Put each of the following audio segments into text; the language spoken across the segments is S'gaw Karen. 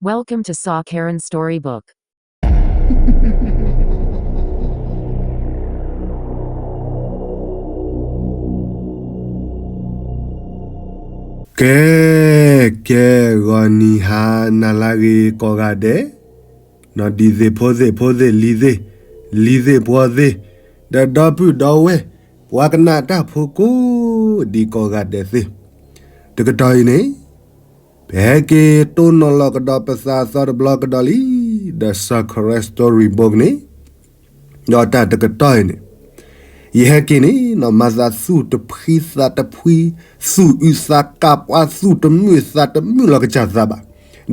Welcome to Saw Karen Storybook. ကဲ ကဲ ဂီၤနံၤဟါနၤလၢအဂ့ၤကိးဂၤဒဲး, နီၢ်ဒံသ့ၣ်ဖိသ့ၣ်ဖိသ့ၣ်လံၤသ့ၣ်, လံၤသ့ၣ်ပှီၤသ့ၣ်, ဒီးဒီပုၢ်ဒီဝဲၢ်, ပှၤကနၣ်တၢ်ဖိကိးဒံကိးဂၤဒဲးသ့ၣ်, တကတီၢ်အံၤန့ၣ် ပဟဲက့ၤတိၢ်နီၣ်လီၤကဒီးပသးအသီတဘျီကဒီးလံ, ဒီး Saw Karen Storybook န့ၣ်, ဒီးတၢ်တကတီၢ်အံၤန့ၣ်, ယဟဲက့ၤန့ၣ် နီၢ်မၤသးသူၣ်တဖှံသးတဖှံ, သူၣ်အုးသးကါပှၢ် သူၣ်တမုာ်သးတမုာ်လီၤကစၢ်သးဘၣ်, ဒ်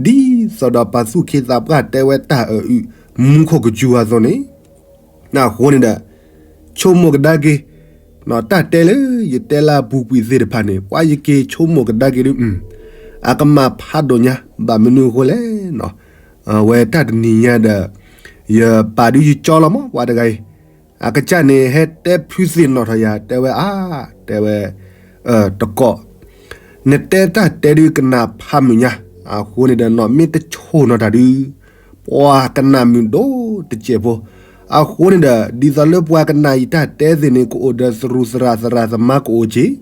သိးဒီးပှၤသူၣ်ခ့သးပှၢ်တဲဝဲတၢ်အၢအုး မူခိၣ်ကစူၤအသိးန့ၣ်, အဃိန့ၣ်ဒီး ဆိကမိၣ်ကဒါက့ၤ, တၢ်တဲလၢယတဲလၢအပူၤကွံာ်သ့ၣ်တဖၣ်န့ၣ် ပှၤယက့ၤဆိကမိၣ်ကဒါက့ၤဒုး, အကမၣ်ဖးဒိၣ်ညါ, ဘၣ်မနုၤအဃိလဲၣ်, အဝဲတၢ်တနံၤညါဒီး ယပာ်ဒုးယကၠီလီၤမး ပှၤတဂၤအံၤ, အကစၢ်န့ၣ် ဟဲတဲဖုသ့ၣ်နီၣ်ထီၣ်ယၤ တဲဝဲအါ, တဲဝဲ, တကိး, နတဲတၢ်တဲဒုးကနၣ်ဖးမုာ်ညါ, အဃိန့ၣ်ဒီး နီၢ်မ့ၢ်တဆိၣ်နီၣ်တၢ်ဒုး ပှၤကနၣ်မုာ်ဒိၣ်တစဲးဖိ, အဃိန့ၣ်ဒီး ဒ်သိးလၢပှၤကနၣ်ယတၢ်တဲသ့ၣ်န့ၣ် ကအိၣ်ဒီးသရူးသရၣ်သရၣ်သမါကအိၣ်က့ၤ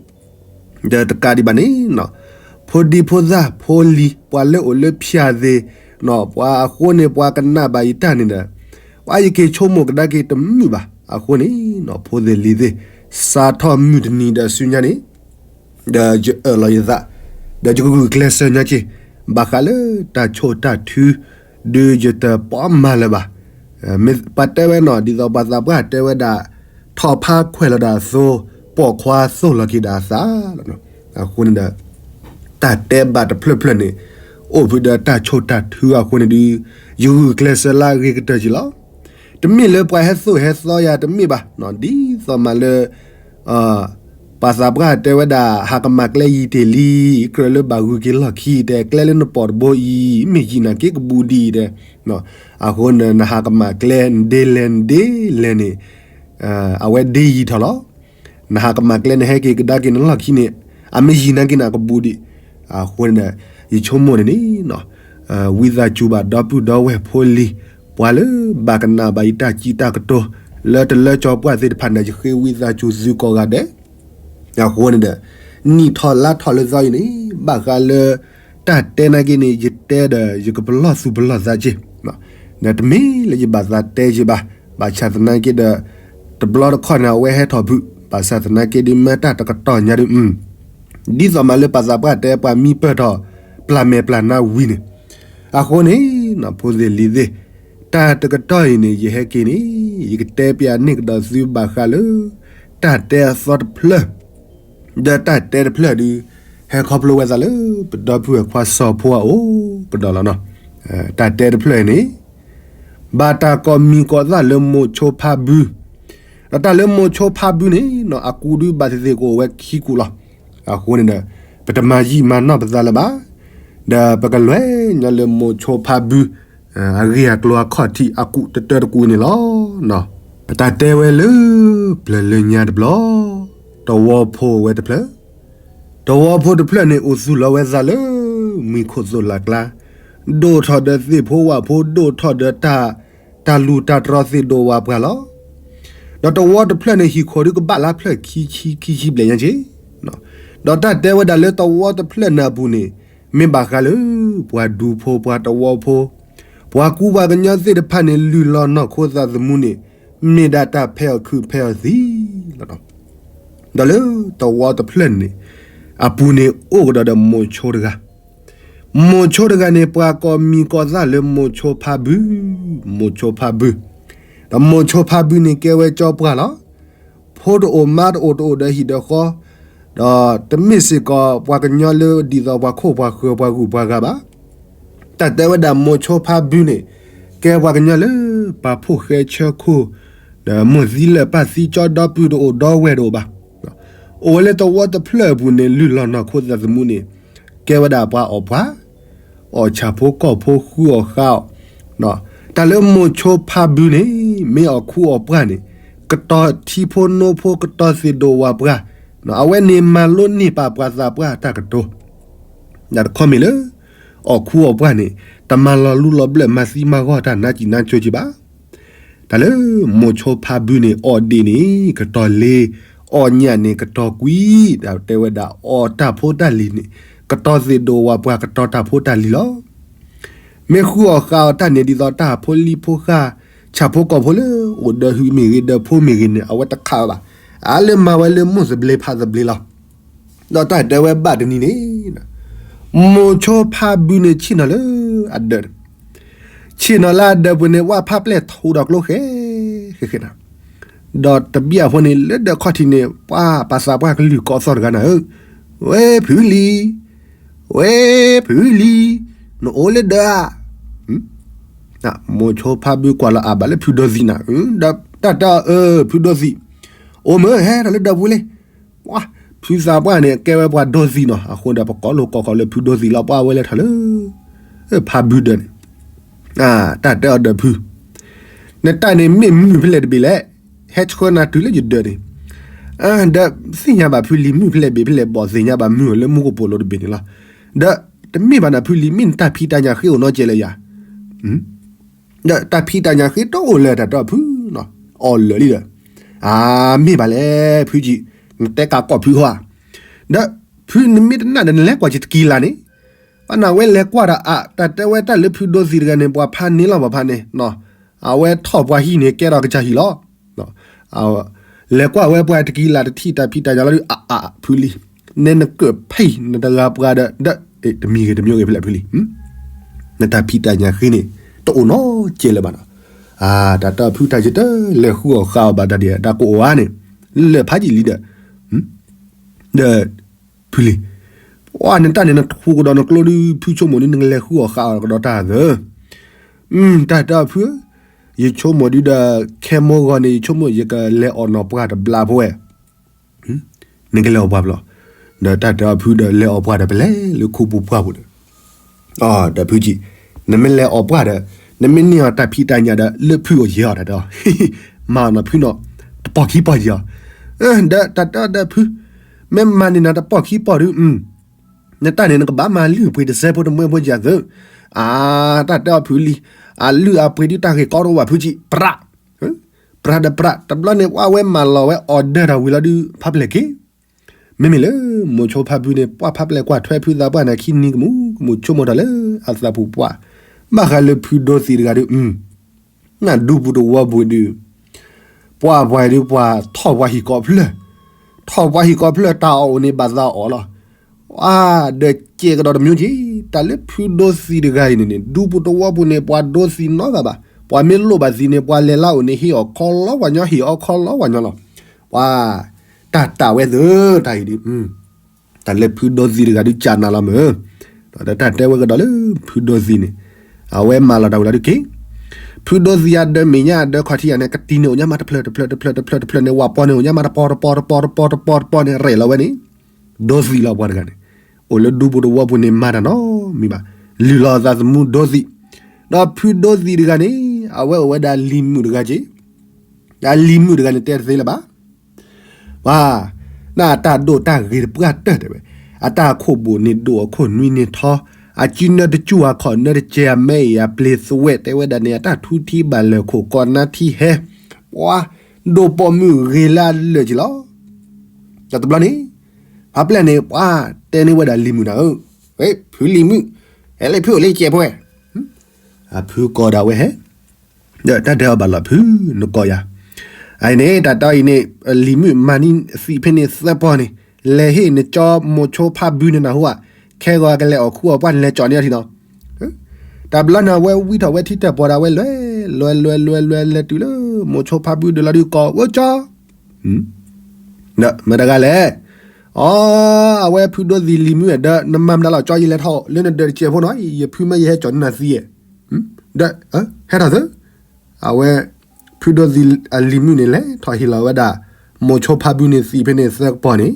ဒီးတကးဒံးဘၣ်န့ၣ်, ဖိဒံဖိသၣ်ဖိလံၤ ပှၤလၢအိၣ်လၢဖၠၣ်သ့ၣ်, ပှၤအဃိန့ၣ် ပှၤကနၣ်ဘၣ်ယတၢ်န့ၣ်ဒီး, ပှၤယက့ၤဆိကမိၣ်ကဒါက့ၤတမုာ်ဘၣ်, အဃိန့ၣ်, ဖိသ့ၣ်လံၤသ့ၣ်, စးထီၣ်မုၢ်တနံၤဒီးဆူညါန့ၣ်, ဒီးယအၢၣ်လီၤယသး, ဒီးယကဂုာ်ကျဲးစၢးညါက့ၤ, ဘၣ်ဃးလၢတၢ်ဆိၣ်တၢ်ထု ဒုးယတပီးမၤလၢၤဘၣ်, မ့ၢ်ပှၤတဲဝဲနီၢ် ဒ်သိးပှၤသးပှၢ်တဲဝဲဒၣ်, ထီၣ်ဖါခွဲးလီၤဒၣ်အသိ, ပိာ်ခွါသိၣ်လီၤက့ၤဒၣ်အသးလီၤ, အဃိန့ၣ်ဒီး တၢ်တဲဘၣ်တဖျၢၣ်ဖျၢၣ်န့ၣ်, အိၣ်ဖုးဒီးတၢ်ဆိၣ်တၢ်ထုအဃိန့ၣ်ဒုး, ယဂုာ်ကျဲးစၢးလၢအဂ့ၤကတၢၢ်က့ၤလီၤ, တမ့ၢ်လၢပှၤဟဲသိၣ်ဟဲသီယၤတမ့ၢ်ဘၣ်, ဒ်သိးမးလၢ ပှၤသးပှၢ်တဲဝဲဒၣ် ဟးကမၣ်ကျဲယံၤတ့ၢ်လံ, ကြၢးလၢဘၣ်ဂုၤက့ၤလီၢ်ခံတဲ ကျဲလၢနပိာ်တဘိအံၤ မ့ၢ်ယံၤနာ်က့ကဘူးဒံးတဲ, အဃိန့ၣ် နဟးကမၣ်ကျဲ နဒ့လဲၣ်နဒ့လဲၣ်န့ၣ်, အဝဲဒ့ယံၤထီၣ်လီၤ, နဟးကမၣ်ကျဲနဟဲက့ၤကဒါက့ၤနလီၢ်ခံန့ၣ်, အမ့ၢ်ယံၤနာ်က့နကဘူးဒံး, အဃိန့ၣ်ဒီး ယဆိကမိၣ်န့ၣ်န့ၣ်, ဝံသးစူၤဘၣ်ဒီပုၢ်ဒီဝဲၢ်ဖိလံၤ, ပှၤလၢဘၣ်ကနၣ်ဘၣ်ယတၢ်စံးတၢ်ကတိၤ, လၢတလၢကၠီပှၢ်သ့ၣ်တဖၣ်န့ၣ် ယဃ့ဝံသးစူၤသုကိးဂၤဒဲး, အဃိန့ၣ်ဒီး, နံၣ်ထီၣ်လါထီၣ်လၢသီအံၤန့ၣ်, ဘၣ်ဃးလၢ တၢ်တဲနာ်က့န့ၣ် ယတဲဒီး ယကပလီၢ်သူၣ်ပလီၢ်သးက့, ဒီးတမ့ၢ်လၢယဘၣ်သးတဲက့ဘၣ်, ဘၣ်ဆၣ်သနာ်က့ဒီး, တဘျီတခီၣ်န့ၣ် အဝဲဟဲထီၣ်ဖုး, ဘၣ်ဆၣ်သနာ်က့ဒ်မ့ၢ်တၢ်တကတီၢ်ညါဒ်, ဒ်သိးမးလၢပှၤသးပှၢ်တဲပှၤမံပၢၢ်ထီၣ်, ပျၢ်မဲာ်ပျၢ်နါဝံၤန့ၣ်, အဃိန့ၣ်, ဖိသ့ၣ်လံၤသ့ၣ်, တၢ်တကတီၢ်အံၤန့ၣ် ယဟဲက့ၤန့ၣ်, ယကတဲပျးန့ၢ်ကဒီးသုဘၣ်ဃးလၢ တၢ်တဲအသီတဖျၢၣ်, ဒီးတၢ်တဲတဖျၢၣ်ဒုး, ဟဲခီဖျိဝဲသးလၢ ပဒီပုၢ်ဝဲၢ်ခွါစီၤဖိအအိၣ်ကဒီးလီၤနီၤ, တၢ်တဲတဖျၢၣ်အံၤန့ၣ်, ဘၣ်တၢ်ကိးမံၤကိးသၣ်လၢမိၤဆိဖါဘု, ဒီးတၢ်လၢမိၤဆိဖါဘုန့ၣ်နီၤ အကူဒုးဘၣ်သ့ၣ်သ့ၣ်ကအိၣ်ဝဲခံကူလီၤ, အဃိန့ၣ်ဒီး, ပတမၤယံာ်မၤနီၢ်ပသးလၢၤဘၣ်, ဒီးပကလဲၤညီလၢမိၤဆိဖါဘု အဂ့ၢ်အကျိၤအခီၣ်ထံးအကူတတၢတကူန့ၣ်လီၤ. တၢ်တဲဝဲလၢ ပျၢၤလၢညါတဘျီ, တဝီဖိဝဲတဖျၢၣ်, တဝီဖိတဖျၢၣ်န့ၣ် အိၣ်သူၣ်လီၤဝဲသးလၢ မံခိၣ်သိၣ်လၢ်ကျါ, ဒိၣ်ထီၣ်ဒီးသ့ၣ်ဖိဝၣ်ဖိ ဒိၣ်ထီၣ်ဒီးတၢ်, တၢ်လူၢ်တၢ်တြီသ့ၣ်ဒိၣ်ဝၣ်ပှၢ်လီၤ. ဒီးတဝီတဖျၢၣ်န့ၣ် ဟံၣ်ခိၣ်ဒုးကဘၣ်လၢဖျၢၣ်ခံဆံခံဆံဘျဲၣ်ညါက့, ဒီးတၢ်တဲဝဲဒၣ်လၢတဝီတဖျၢၣ်န့ၣ်အပူၤန့ၣ်, မ့ၢ်ဘၣ်ဃးလၢ ပှၤဒူဖိ ပှၤတဝီဖိ, ပှၤကူပှၤကညီသ့ၣ်တဖၣ်န့ၣ် လုၢ်လီၤနီၢ်ခိသးသမူန့ၣ်, မ့ၢ်ဒၣ်တၢ်ဖဲအီၣ်ခုးဖဲအီၣ်သံလီၤ. ဒီးလၢတဝီတဖျၢၣ်န့ၣ်, အပူၤန့ၣ်အိၣ်ကဒီးဒီးမိၤဆိတဂၤ, မိၤဆိတဂၤန့ၣ် ပှၤကိးမံၤကိးသၣ်လၢမိၤဆိဖါဘု, မိၤဆိဖါဘု, ဒီးမိၤဆိဖါဘုန့ၣ်ကဲဝဲကၠီပှၢ်လီၤ. ဖိတအိၣ်မါတအိၣ် တအိၣ်ဒီးဟံၣ်ဒီးဃီ, ဒီးတမ့ၢ်စ့ၢ်ကီးပှၤကညီလၢဒ်သိးပှၤခိၣ်ပှၤဃၢၤပှၤဂုၤပှၤဂၤဘၣ်. တၢ်တဲဝဲဒၣ်မိၤဆိဖါဘုန့ၣ်, ကဲပှၤကညီလၢပာ်ဖှိၣ်ဃဲဆၢခိၣ်, ဒီးမိၢ်သံလၢာ်ပၢ်သံကၠီဒီပုၢ်တအိၣ်ဒီဝဲၢ်တအိၣ်ဘၣ်. အိၣ်ဝဲလၢတဝီတဖျၢၣ်အပူၤန့ၣ် လုၢ်လီၤနီၢ်ခိသးသမူန့ၣ်, ကဲဝဲဒၣ်ပှၤအီၣ်ပှၢ်, အီၣ်ဆၣ်ဖိကီၢ်ဖိဃုအီၣ်ဃါအီၣ်, တၢ်လၢမိၤဆိဖါဘုန့ၣ်, မ့ၢ်အီၣ်ခူအီၣ်ပှၢ်န့ၣ်, ကတီၤထံဖိနိဖိကတီၤသ့ၣ်ဒိၣ်ဝၣ်ပှၢ်, အဝဲန့ၣ်မၤလိန့ၢ်ပာ်ပှၤသးပှၢ်တၢ်ကတိၤ တၢ်တခီမ့ၢ်လၢ အီၣ်ခူအီၣ်ပှၢ်န့ၣ်, တမၤလီၤလူလီၤဘျၢၣ် မၤသံမၤဂီၢ်တၢ်နါစံးနါစိၤက့ဘၣ်. တၢ်လၢမိၤဆိဖါဘုန့ၣ် အီၣ်ဒ့ၣ်န့ၣ် ကတီၢ်လ့, အီၣ်ညၣ်န့ၣ် ကတီၢ်ကွံ, တၢ်တဲဝဲဒၣ် အီၣ်တၢ်ဖိတၢ်လံၤန့ၣ် ကတီၢ်သ့ၣ်ဒိၣ်ဝၣ်ပှၢ် ကတီၢ်တၢ်ဖိတၢ်လံၤလီၤ. မ့ၢ်ဃုအီၣ်ဃုအီၣ်တၢ်န့ၣ် ဒ်သိးတၢ်ဖိလံၤဖိဃၢ် ဆၣ်ဖိကီၢ်ဖိလၢ အိၣ်ဒီးဟုမ့ၢ်ဂ့ၤ ဒီးဖိမ့ၢ်ဂ့ၤန့ၣ် အဝဲတခးဝဲဘၣ်. အါလၢမၤဝဲလၢမိၢ်သဘျ့ဖးသဘျ့လီၤ. ဒီးတၢ်တဲဝဲဘၣ်တနံၤန့ၣ် မိၤဆိဖါဘုန့ၣ်ဆ့ၣ်နီၤလၢအဒၢး, ဆ့ၣ်နီၤလၢအဒၢးပူၤန့ၣ် ဝၣ်ဖးပျဲၢ်ထူဒီးကျိဃဲ ဃဲဃဲနၤ, ဒီးတဘျီအဃိန့ၣ် လၢဒၢးခီၣ်ထံးန့ၣ် ပှၤပာ်သးပှၢ်ကလုၢ်ကိးသီၣ်တဂၤနၤဧၢ, ဝဲဖုလံၤ, ဝဲဖုလံၤ, နအိၣ်လၢဒၢးဧါ. မိၤဆိဖါဘုကွၢ်လီၤအါဘၣ်လၢဖုဒိသံနၤ, ဒီးတၢ်တဲအီၤ အၢ ဖုဒိသံ, အိၣ်မ့ၢ်ဟဲထီၣ်လၢဒၢးပူၤလံ. ပှၤဖုသးပှၢ်န့ၣ် ကဲဝဲပှၤဒိသံနီၤ, အဃိဒီးပကိးလိာ်ကိးဃီၤလၢဖုဒိသံလီၤ. ပှၤဝဲလဲၤထီၣ်လၢ ဖါဘုဒၢးန့ၣ်, တၢ်တဲအီၤဒီးဖု, နတၢ်န့ၣ်မ့ၢ်မုၢ်ဖဲလဲၣ်တဘ့ၣ်လဲၣ်, ဟဲဆှၢနၤတုၤလၢယဒၢးန့ၣ်, ဒီးသ့ၣ်ညါဘၣ်ဖုလံၤမုၢ်ဖဲလဲၣ်ဘ့ၣ်ဖဲလဲၣ်ဘီၣ်သ့ၣ်ညါဘၣ်မုၢ်အီၤလၢမူကပိာ်လိၤတဘ့ၣ်န့ၣ်လီၤ. ဒီးတမ့ၢ်ဘၣ်နၤဖုလံၤ မ့ၢ်နတၢ်ဖံးတၢ်ညၣ်ဃ့အိၣ်နီတစဲးလၢယၤ ဒီးတၢ်ဖံးတၢ်ညၣ်ဃ့တအိၣ်လၢၤ တၢ်တဲအီၤဖုနီၤ, အီၣ်လၢာ်လံဒီး, အါ မ့ၢ်ဘၣ်လဲၣ်ဖုကံ, နတဲကးကိးဖုဟီဧါ, ဒီးဖုနမ့ၢ်တနာ်ဒီးနလဲၤကွၢ်က့ၤတကံလၢ်န့ၣ်, ဘၣ်နဝဲလဲၤကွၢ်ဒီးအါ တၢ်တဲဝဲတၢ်လၢဖုဒိသံတဂၤန့ၣ် ပှၤဖးန့ၢ်လီၤပှၤဖးန့ၢ်, အဝဲထီၣ်ပှၤဟံၣ်န့ၣ် ကဲထီၣ်ကစၢ်ဟံၣ်လီၤ. လဲၤကွၢ်ဝဲပှၤတကံလၢ်တထံၣ်တၢ်ဖံးတၢ်ညၣ်လီၤဒုး အါအါ ဖုလံၤ, နဲနကၢၣ်ဖံးနတဂၤပှၤဒီး ဒီး တမံၤဂ့ၤတမံၤဂ့ၤဖဲလဲၣ်ဖုလံၤ, နတၢ်ဖံးတၢ်ညၣ်ဃ့န့ၣ် တအိၣ်နီတစဲးလၢၤဘၣ်နီၤ, တၢ်တဲအီၤဖုတၢ်ယတလဲၤဃုအီၣ်ဃုအီၣ်ဘၣ်တၢ်ဒ်တၢ်ကအိၣ်ဧါန့ၣ်, လၢာ်ဖးယံာ်လံဒီး, ဒီး ဖုလံၤ, ပှၤနတၢ်န့ၣ် နထူကဒီးနကျိဒုး ဖုဆိကမိၣ်ဒုးနကလဲၤဃုအီၣ်ဃုအီၣ်ကဒီးတၢ်သၢ, တၢ်တဲအီၤဖုဧၢ, ယဆိကမိၣ်ဒုးဒီး ခဲမိၢ်ဂီၤန့ၣ် ယဆိကမိၣ်ယကလဲၤအီၣ်နီၢ်ပှၢ်တဘျီဖိဝဲ, နကလဲၤအီၣ်ပှၢ်ဘျီ, ဒီးတၢ်တဲအီၤဖုဒီး လဲၤအီၣ်ပှၢ်ဒီး ပလဲၤလၢခူပူၤပှၢ်ပူၤဒီး ဒီးဖုကံ, နမ့ၢ်လဲၤအီၣ်ပှၢ်ဒီး နမ့ၢ်န့ၢ်အီၤတၢ်ဖံးတၢ်ညၣ်ဒီး လၢဖုအိၣ်ယဲအီၤတၢ်တဲအီၤ, မၤအီၤနီၤဖုနီၤ, တပီၢ်ခံပီၢ်ယဲအီၤ, ဒီးတၢ်တဲအီၤဒီးဖု, မ့ၢ်မၤန့ၢ်နၤတပီၢ်ခံပီၢ်ဒုး, နတၢ်န့ၣ် နကဘၣ်မၤလုၢ်ပှ့ၤတစဲးဖိတမှဲဖိယၤသု, အါ တၢ်တဲအီၤဖုလံၤ, အလုၢ်အပှ့ၤဒုးတၢ်ဂ့ၢ်ကီတအိၣ်ဘၣ်ဖုကံ, ပြး, ပြးဒီးပြး တဘျီန့ၣ် ပှၤဝဲမၤလီၤဝဲ order တၢ်ဝံၤလီၤဒုး ဖးပျဲၢ်က့ၤ မ့မ့ၢ်လၢ မိၤဆိဖါဘုန့ၣ် ပှၤဖးပျဲၢ်ကွၢ်ထွဲဖုသးပှၢ်န့ၣ် ခံနံၤကမူးကမူးဆိကမိၣ်တၢ်လၢအသးပူၤပှၢ်, ဘၣ်ဃးလၢဖုဒိသံတဂၤဒုး, နဒူပူၤတဝီပူၤဒုး, ပှၤပှၤဒုးပှၤထီၣ်ပှၤဟံၣ်ကိးဖျၢၣ်, ထီၣ်ပှၤဟံၣ်ကိးဖျၢၣ် တၢ်အီၣ်အိၣ်န့ၣ်ဘၣ်သးအီၣ်လီၤ. အါ ဒီးကဲကဒီးတမျိုးက့ၤ, တၢ်လၢဖုဒိသံတဂၤအံၤန့ၣ်န့ၣ် ဒူပူၤတဝီပူၤန့ၣ် ပှၤဒိသံနီတဂၤဘၣ်, ပှၤမ့ၢ်လိၣ်ဘၣ်သံန့ၣ် ပှၤလဲၤလၢအအိၣ်န့ၣ် ဟ့ၣ်အီၣ်ခီလီၤပှၤညီ ဟ့ၣ်အီၣ်ခီလီၤပှၤညီလီၤ. ပှၤ တၢ်တၢ်ဝဲသၢတၢ်အံၤဒုး, တၢ်လၢဖုဒိသံတဂၤဒုးကၢ်နၤလီၤမ့ၢ်, ဒီးတၢ်တဲဝဲကဒီးလၢဖုဒိသံန့ၣ်, အဝဲမၤလီၤတၢ်ဝံၤလီၤဒုးက့ၤ, ဖုဒိသံအဒၢးမဲာ်ညါအဒၢးခီၣ်ထံးယၤန့ၣ် ကတံၤန့ၣ်အိၣ်ညါမးတဖျၢၣ်တဖျၢၣ်တဖျၢၣ်တဖျၢၣ်တဖျၢၣ်န့ၣ် ဝၣ်ပီန့ၣ်အိၣ်ညါမးတပီတပီတပီတပီတပီတပီန့ၣ် ရဲၣ်လီၤဝဲန့ၣ်, ဒိသံလီၤပှၤတဂၤန့ၣ်, အိၣ်လၢဒူပူၤတဝီပူၤန့ၣ်မၤတၢ်နီတမံၤဘၣ်, လုၢ်လီၤအသးသမူဒိသံ, ဒီးဖုဒိသံတဂၤန့ၣ် အဝဲအိၣ်ဝဲဒၣ်လံၤမုၣ်တဂၤက့ၤ, အလံၤမုၣ်တဂၤန့ၣ်တဲတသ့လၢၤဘၣ် ပှၤ, နတၢ်ဒိၣ်တၢ်ဂ့ၤတပှၢ်တၢၢ်တဲဝဲ, အတၢ်အခိၣ်ဘိၣ်န့ၣ်ဒိၣ်အခိၣ်နွံန့ၣ်ထီ, အစုနၢတစူၢ်အခီၣ်နၢတစဲးအမဲအံၤအပျ့ၤသဝဲတဲဝဲဒၣ်န့ၣ် အတၢ်ထူထံဘၣ်လၢာ်ခိၣ်ကီးနါထံဟဲ, ပှၤ, ဒိၣ်ပိာ်မုၣ်ဂ့ၤလၢအလၢာ်က့ၤလီၤ. ဒီးတဘျီန့ၣ်, ဖးပျဲၢ်န့ၣ် ပှၤတဲန့ၢ်ဝဲဒၣ်လံၤမုၣ်နၤဧၢ, ဖုလံၤမုၣ်, ဟဲလၢဖုအိၣ်လၢကဲးဖိဝဲ အဖုကိးဒၣ်ဝဲဟဲ, ဒီးတၢ်တဲအီၤဘၣ်လီၤဖု, နကိးယၤ, အအံၤန့ၣ် တၢ်တဲအီၤအံၤန့ၣ် လံၤမုၣ်မၤန့ၢ်သံးဖဲန့ၣ်သၢပီၢ်န့ၣ်, လဲၤဟ့ၣ်နကၠီမိၤဆိဖါဘုန့ၣ်နၢ်ဟူဧါ, ခဲဂီၤကလဲၤအီၣ်ခူအီၣ်ပှၢ်န့ၣ် လဲၤကၠီန့ၢ်အီၤထံနီၤ, တၢ်ဘျီန့ၣ် အဝဲဝံထီၣ်ဝဲထံတၢၣ်ပီၢ်ဒီး အဝဲလဲၤ, လဲၤလဲၤလဲၤလဲၤလဲၤတုၤလၢ မိၤဆိဖါဘုဒၢးလီၤဒုးကိးဝဲကၠီ ဒီးမတၤတဂၤလဲၣ်, အီ, အဝဲဖုဒိသံလံၤမုၣ်ဒီး နမၤမတၤလီၤကၠီ ယလဲၤထီၣ်လၢနဒၢးတစဲးဖိနီၤ, ယဖုမ့ၢ်ယဟဲကၠီန့ၢ်နၤသံဧါ, ဒီး, ဟဲထီၣ်သၢ, အဝဲ, ဖုဒိသံအလံၤမုၣ်န့ၣ်လဲၤထီၣ်ဟ့ၣ်လီၤဝဲဒၣ်, မိၤဆိဖါဘုန့ၣ်သံးဖဲန့ၣ်သၢကပီၢ်န့ၣ်,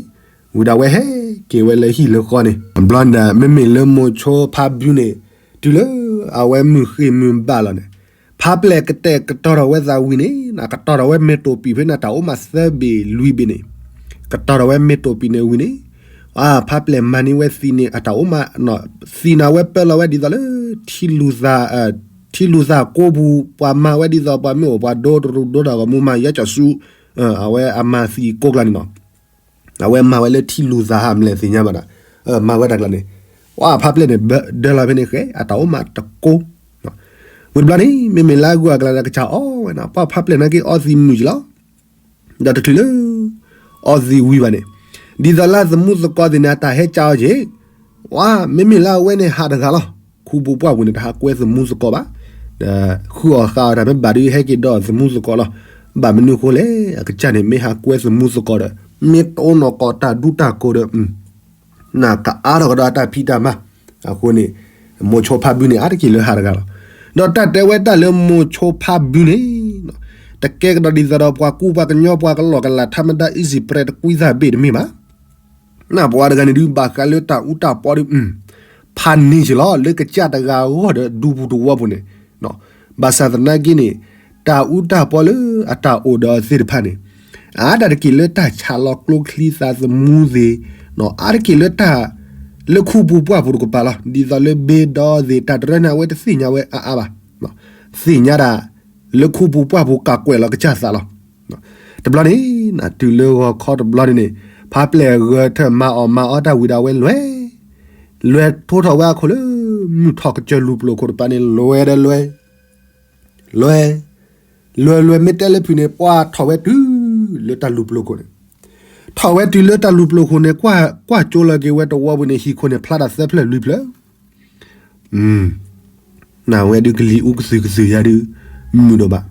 ဝံၤဒီးအဝဲဟဲက့ၤဝဲလၢဟံၣ်လၢဃီန့ၣ်, ဘျီန့ၣ် မ့မ့ၢ်လၢမိၤဆိဖါဘုန့ၣ်, တုၤလၢ, အဝဲမုၢ်ဃ့ၢ်မုၢ်ဘၣ်လီၤန့ၣ်, ဖးပျဲၢ်ကတဲာ်ကတီၤထီၣ်ဝဲသးဝံၤန့ၣ်, ကတီၤထီၣ်ဝဲမ့ၢ်တိာ်ပံာ်ဖဲန့ၣ် တၢ်အိၣ်မးသၢဘ့ၣ်လွံၢ်ဘ့ၣ်န့ၣ်, ကတီၤထီၣ်ဝဲမ့ၢ်တိာ်ပံာ်န့ၣ်ဝံၤန့ၣ်, အါ ဖးပျဲၢ်မၤန့ၢ်ဝဲသံးန့ၣ် အတၢ်အိၣ်မး, သံးန့ၣ်ဝဲပၢလီၤဝဲဒ်သိးလၢ ထံလူၤသးကိးပူၤ ပှၤမၤဝဲဒ်သိးပှၤမ့ၢ်အိၣ်ပှၤဒိတရူးဒိတၢ်ဂီၤမူမၤယါကၠီၣ်ဆူ အဝဲအမၤသံကိးကျါန့ၣ်နီၤ အဝဲမၤဝဲလၢထံလူၤသးဟးမလဲၣ်သ့ၣ်ညါဘၣ်ဒီး မၤဝဲတၢ်ကျါန့ၣ် ပှၤဖါပျဲၢ်န့ၣ် ဒၢလီၤဖဲန့ၣ်ဃဲ အတၢ်အိၣ်မးတကိး ဝံၤတဘျီန့ၣ် မ့မ့ၢ်လၢအဂုၤအကျါဒီးကစၢ်အီၣ်ဝဲနီၤ ပှၤဖါပျဲၢ်နာ်က့အီသံးမုာ်က့ၤလီၤ ဒီးတချုးလၢ အီသံးဝံၤဘၣ်န့ၣ် ဒ်သိးလၢသမူသကိးသ့ၣ်န့ၣ် အတၢ်ဟဲကၢ်အီၤက့ၤ ဝါ မ့မ့ၢ်လၢအဝဲန့ၣ်ဟးတဂၤလီၤ ခူပူၤပှၢ်ပူၤန့ၣ် တဟးကွဲသမူသကိးဘၣ် ဒီးဃုအီၣ်ဃုအီတၢ်မ့ၢ်ဘၣ်ဒီးဟဲက့ၤဒီးသမူသကိးလီၤ ဘၣ်မနုၤဃိလဲၣ် အကစၢ်န့ၣ် မ့ၢ်ဟးကွဲသမူသကိးဒီး မ့ၢ်တအိၣ်နီၢ်ကီၢ်တၢ်ဒူတၢ်ကိးဒီး နကအါထီၣ်ကဒီးအတၢ်ဖံးတၢ်မၤ အဃိန့ၣ် မိၤဆိဖါဘုန့ၣ် အါတက့ၢ်လၢဟးတဂၤလီၤ. ဒီးတၢ်တဲဝဲတၢ်လၢမိၤဆိဖါဘုန့ၣ် တကဲကဒီးဒ်သိးဒီးပှၤကူပှၤကညီပှၤကလီၢ်ကလာ် ထါမဒါ easy press တကွံသးဘ့ၣ်တမ့ၢ်ဘၣ်. နပှၤတဂၤန့ၣ်ဒုးဘၣ်ဃးလၢတၢ်အူတၢ်ပီဒီး ဖးန့ၢ်က့ၤလီၤ လၢကစၢ်တဂၤအဂီၢ်ဒီးဒူပူၤတဝီပူၤန့ၣ် ဘၣ်ဆၣ်သနာ်က့န့ၣ် တၢ်အူတၢ်ပီလၢအတၢ်အိၣ်ဒီးအီၤသ့ၣ်တဖၣ်န့ၣ် အါတက့ၢ်လၢတၢ်ဆးလီၤကျိချံသးသမူသ့ၣ် အါတက့ၢ်လၢတၢ် လၢခူပူၤပှၢ်ပူၤတကပၤလီၤ. ဒ်သိးလၢဘ့ဒီသ့ၣ် တၢ်တရၢန့ၣ် အဝဲတသ့ၣ်ညါဝဲအါအါဘၣ်. သ့ၣ်ညါဒၣ် လၢခူပူၤပှၢ်ပူၤကးကွဲးလီၤကစၢ်သးလီၤ. တဘျီန့ၣ် တုၤလၢဂီၤခီတဘျီန့ၣ်န့ၣ် ဖါပျဲၢ်ဂဲၤထၢၣ်မၤအီၣ်မၤအီတၢ်ဝံၤဒီးအဝဲလဲၤ လဲၤထိထီၣ်ဝဲအခိၣ်လၢ မုၢ်ထီၣ်ကစၢၢ်လူၤပျိၤခိၣ်တပၤန့ၣ် လဲၤဒီးလဲၤ လဲၤ လဲၤလဲၤမ့ၢ်တဲလၢဖုးန့ၣ် ပှၤထီၣ်ဝဲတုၤလၢတၢ်လူၤပျိၤခိၣ်န့ၣ် ထီၣ်ဝဲတုၤလၢတၢ်လူၤပျိၤခိၣ်န့ၣ် ကွၢ်ကွၢ်ကၠိလီၤက့ၤဝဲတဝီပူၤန့ၣ် ဟံၣ်ခိၣ်န့ၣ် ဖျါတၢ်သၢဖျၢၣ်လွံၢ်ဖျၢၣ် နဝဲဒုးကလံၤအူကသုၤကသုၤယါဒုး မုာ်ဒိၣ်ဘၣ်.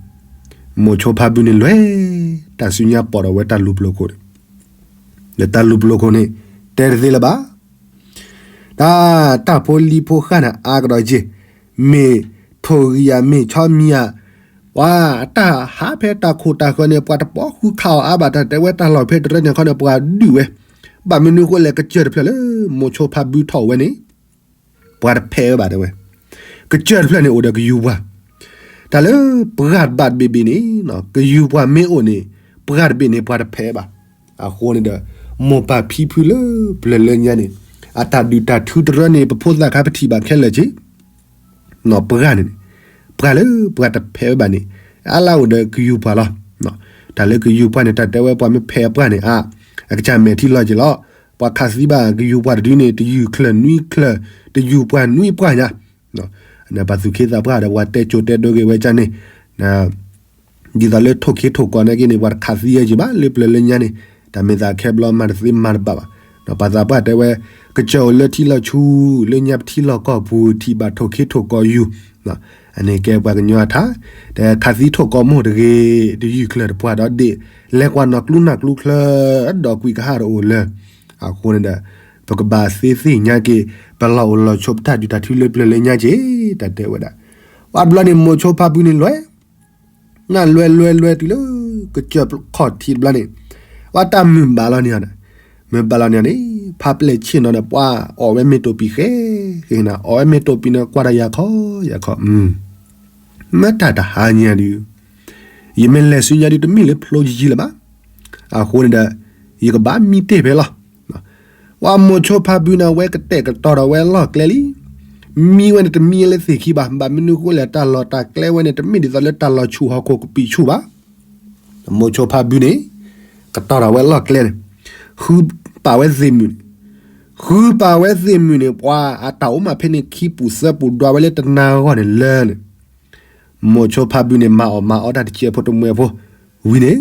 မိၤဆိဖါဘုန့ၣ်လဲၤ တၢ်စုညါပိာ်ထီၣ်ဝဲတၢ်လူၤပျိၤခိၣ်န့ၣ် ဒီးတၢ်လူၤပျိၤခိၣ်န့ၣ် တဲတသ့လၢၤဘၣ်. တၢ် တၢ်ဖိလံၤဖိဃၣ်န့ၣ် အါကဒီးက့ၤ မ့ၢ်ထိၣ်ဂံၢ်ဧါ မ့ၢ်ဆီမံၤဧါ ပှၤတၢ်ဟးဖဲတၢ်ခိၣ်တၢ်ဃၢၤန့ၣ် ပှၤတပိာ်ဃုခးအီၤအါဘၣ် တၢ်တဲဝဲတၢ်လီၢ်ဖဲတရၢန့ၣ်ခီန့ၣ် ပှၤဒုးဝဲ ဘၣ်မနုၤဃိလဲၣ် ကစၢၢ်တဖျၢၣ်လၢ မိၤဆိဖါဘုထီၣ်ဝဲန့ၣ် ပှၤတဖဲးဝဲဘၣ်တဲဝဲ ကစၢၢ်တဖျၢၣ်န့ၣ်အိၣ်ဒီးကယူၤပှၢ် တၢ်လၢပှၢ်ဘၣ်တဘ့ၣ်ဘ့ၣ်န့ၣ် ကယူၤပှၢ်မ့ၢ်အိၣ်န့ၣ် ပှၢ်တဘ့ၣ်န့ၣ် ပှၤတဖဲးဘၣ်. အဃိန့ၣ်ဒီး မိၢ်ပၢ်ဖံဖုလၢပျၢၤလၢညါန့ၣ် အတၢ်ဒုၣ်တၢ်ထုတရၢန့ၣ် ပဖိသၣ်ခါပထံၣ်ဘၣ်ခဲလၢာ်က့ ပှၢ်န့ၣ်န့ၣ် ပှၢ်လၢပှၤတဖဲးဝဲဘၣ်န့ၣ် အါလၢအိၣ်ဒီးကယူၤပှၢ်လီၤ. တၢ်လၢကယူၤပှၢ်န့ၣ် တၢ်တဲဝဲပှၤမ့ၢ်ဖဲးပှၢ်န့ၣ် အ အကစၢ်မဲာ်ထံလီၤက့ၤလီၤ. ပှၤခးသံဘၣ်ကယူၤပှၢ်တဒုန့ၣ် တယုၢ်ချၢၣ်နွံချၢၣ် တယုၢ်ပှၢ်နွံပှၢ်ညါ ပှၤသူၣ်က့သးပှၢ်ဒီးပှၤတဲကိၤတဲဒိက့ၤဝဲကန့ၣ် ဒ်သိးလၢထိၣ်ခ့ထိၣ်ကီးနာ်က့န့ၣ် ပှၤတခးသံဝဲက့ၤဘၣ်လၢပျၢၤလၢညါန့ၣ် တၢ်မ့ၢ်သးခဲဘျီမၤတသ့မၤတဘၣ်ဘၣ်. ပှၤသးပှၢ်တဲဝဲ ကစၢၢ်အိၣ်လၢထံလီၤဆူ လၢညါပထံလီၢ်ကီၢ်ပူၤ ထံၣ်ဘၣ်ထိၣ်ခ့ထိၣ်ကီးယူၤ အန့ၣ်ကဲပှၤကညီအထါ တခးသံထိၣ်ကီးမိၢ်တဂ့ၤ တယုၢ်ချၢၣ်တပှၢ်ဒီးဒ့ၣ် လဲၤကွၢ်နီၢ်ကျူနၢ်ကျူချၢ ဒီးကွံာ်ကဟၣ်တအိၣ်လၢ အဃိန့ၣ်ဒီး ပကဘၣ်သ့သ့ၣ်ညါက့ၤ ပလီၢ်အိၣ်လီၢ်ဆိးပတၢ်ဒုၣ်တၢ်ထုလၢပျၢၤလၢညါက့ၤ တၢ်တဲဝဲဒၣ်. ပှၤတဘျီန့ၣ် မိၤဆိဖါဘုန့ၣ်လဲၤ နလဲၤလဲၤလဲၤတုၤလၢ ကစၢၢ်ခီၣ်ထံးတဘျီန့ၣ် ပှၤတၢ်မုာ်ဘၣ်လီၤန့ၣ် မုာ်ဘၣ်လီၤန့ၣ်န့ၣ် ဖါပျဲၢ်ဆ့ၣ်နီၤဒီးပှၤအီၣ်ဝဲမ့ၢ်တိာ်ပံၤဃဲ ဃဲနၤ အီၣ်ဝဲမ့ၢ်တိာ်ပံၤန့ၣ် ကွၢ်တၢ်ယၤခီယၤခီ မ့ၢ်တၢ်တဟါညါဒုး ယမ့ၢ်လဲၤဆူညါဒုး တမ့ၢ်လၢဖျိယံာ်လၢၤဘၣ်. အဃိန့ၣ်ဒီး ယကဘၣ်မံတ့ၢ်ဖဲလီၤ. ပှၤမိၤဆိဖါဘုန့ၣ် အဝဲကတဲာ်ကတီၤဒီးဝဲလီၢ်ကျဲလံ. မံဝဲန့ၣ်တမံလၢသ့ၣ်ခံဘၣ်. ဘၣ်မနုၤဃိလဲၣ် တၢ်လီၢ်တၢ်ကျဲဝဲန့ၣ် တမ့ၢ်ဒ်သိးလၢတၢ်လီၢ်ဆူၣ်ဟီၣ်ခိၣ်ကပံာ်ဆူၣ်ဘၣ်. မိၤဆိဖါဘုန့ၣ် ကတီၤဒီးဝဲလီၢ်ကျဲန့ၣ် ဃုပာ်ဝဲသ့ၣ်မုၢ်န့ၣ် ဃုပာ်ဝဲသ့ၣ်မုၢ်န့ၣ် ပှၤအတၢ်အိၣ်မးဖဲန့ၣ် ခံပူၤသၢပူၤဒွးဝဲလၢတနၤအဂီၢ်န့ၣ်လၢန့ၣ် မိၤဆိဖါဘုန့ၣ် မၤအီၣ်မၤအီတၢ်တစဲးဖိတမှဲးဖိ ဝံၤန့ၣ်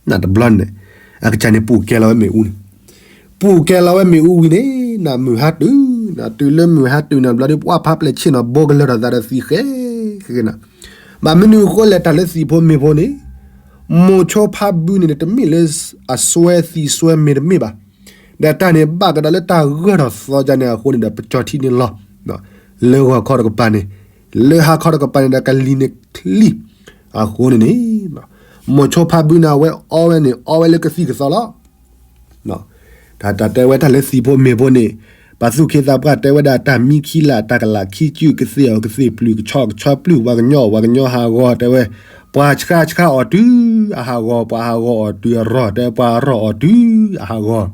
နတဘျီန့ၣ် အကစၢ်န့ၣ်ပူၤကဲလီၤဝဲမ့ၣ်အူန့ၣ် ပူၤကဲလီၤဝဲမ့ၣ်အူဝံၤန့ၣ် နမုၢ်ဟါတုၤ နတုၤလၢမုၢ်ဟါတုၤန့ၣ်ဘျီဒီး ပှၤဖါပျဲၢ်ဆ့ၣ်နီၤ ဘိကလၢၤထီၣ်သးဒီးသံဃဲ ဃဲနၤ ဘၣ်မနုၤအဃိလဲၣ်တၢ်လၢသံၣ်ဖိမ့ၣ်ဖိန့ၣ် မိၤဆိဖါဘုန့ၣ် တမ့ၢ်လၢအစွဲသံစွဲမ့ၢ်တမ့ၢ်ဘၣ်. ဒီးတၢ်န့ၣ်ဘၣ်ကဒီးလၢတၢ်ဂၢၢ်ထီၣ်သီကန့ၣ်အဃိန့ၣ်ဒီး ပကၠီထံန့ၣ်လီၤ လၢဂီၤခီတကပၤန့ၣ် လၢဟါခီတကပၤန့ၣ်ဒီးကလံၤန့ၣ်ချံ အဃိန့ၣ်န့ၣ် မိၤဆိဖါဘုန့ၣ် အဝဲအီဝဲန့ၣ် အီဝဲလၢကသံၣ်ကသီလီၤ. တၢ်တၢ်တဲဝဲတၢ်လၢသံၣ်ဖိမ့ၣ်ဖိန့ၣ် ပှၤသူၣ်က့သးပှၢ်တဲဝဲဒၣ် တၢ်မံခံလၢ် တၢ်ကလၢ်ခံစု ကသ့ၣ်အီၣ်ကသ့ၣ်ပျုၢ် ကဆီကဆီပျုၢ် ပှၤကညီအီၣ်ပှၤကညီဟးဂီၤတဲဝဲ ပှၤဆှါဆှါအီၣ်တုၤအဟးဂီၤ ပှၤဟးဂီၤအီၣ်တုၤအရီၢ် တဲပှၤအရီၢ်အီၣ်တုၤအဟးဂီၤ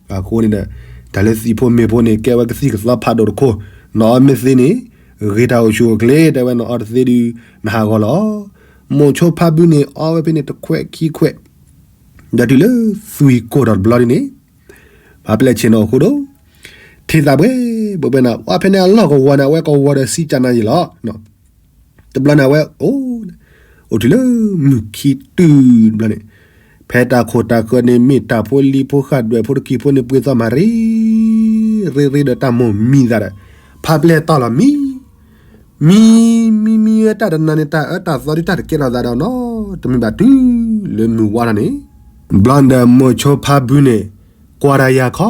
အဃိန့ၣ်ဒီး တၢ်လၢသံၣ်ဖိမ့ၣ်ဖိန့ၣ် ကဲဝဲကသံၣ်ကသီဖးဒိၣ်တခိၣ် နီၢ်အီၣ်မ့ၢ်သ့န့ၣ် ဂ့ၤတၢ်အိၣ်ဆူၣ်အိၣ်ချ့ တဲဝဲနအီတသ့ဒုး နဟးဂီၤလီၤ. မိၤဆိဖါဘုန့ၣ် အီဝဲဖဲန့ၣ်တခွဲးခံခွဲး ဒီးတုၤလၢသွံၣ်ကိၢ်ထီၣ်တဘျီဒ်န့ၣ် ဖါပျဲၢ်ဆ့ၣ်နီၤအိၣ်ဃိဒီး ထံၣ်သးဘှဲဘှဲဘှဲနၤ အီဖဲန့ၣ်အလီၢ်ကဝီၤန့ၣ် အဝဲကဝီၤဒီးစံကနါယံာ်လီၤ. တဘျီန့ၣ်အဝဲအိၣ် အိၣ်တုၤလၢမုၢ်ခံတုၤတဘျီန့ၣ် ဖဲတၢ်ခိၣ်တၢ်ဃၢၤန့ၣ် မ့ၢ်တၢ်ဖိလံၤဖိဃာ်ဒွဲၣ်ဖိတကံၤဖိန့ၣ် ပှ့ၤသီၣ်မၤရ့ ရ့ရ့ဒီးတၢ်မိၢ်မံသးဒီး ဖါပျဲၢ်တီၢ်လီၤမံ မံ မံမံဝဲတၢ်တနၤန့ၣ် တၢ်အၢတၢ်သီဒ်တၢ်တကဲထီၣ်သးဒီးနီတမံၤဘၣ်တုၤလၢမုၢ်ဝါထီၣ်န့ၣ် ဘျီဒီးမိၤဆိဖါဘုန့ၣ် ကွၢ်တၢ်ယၤခီ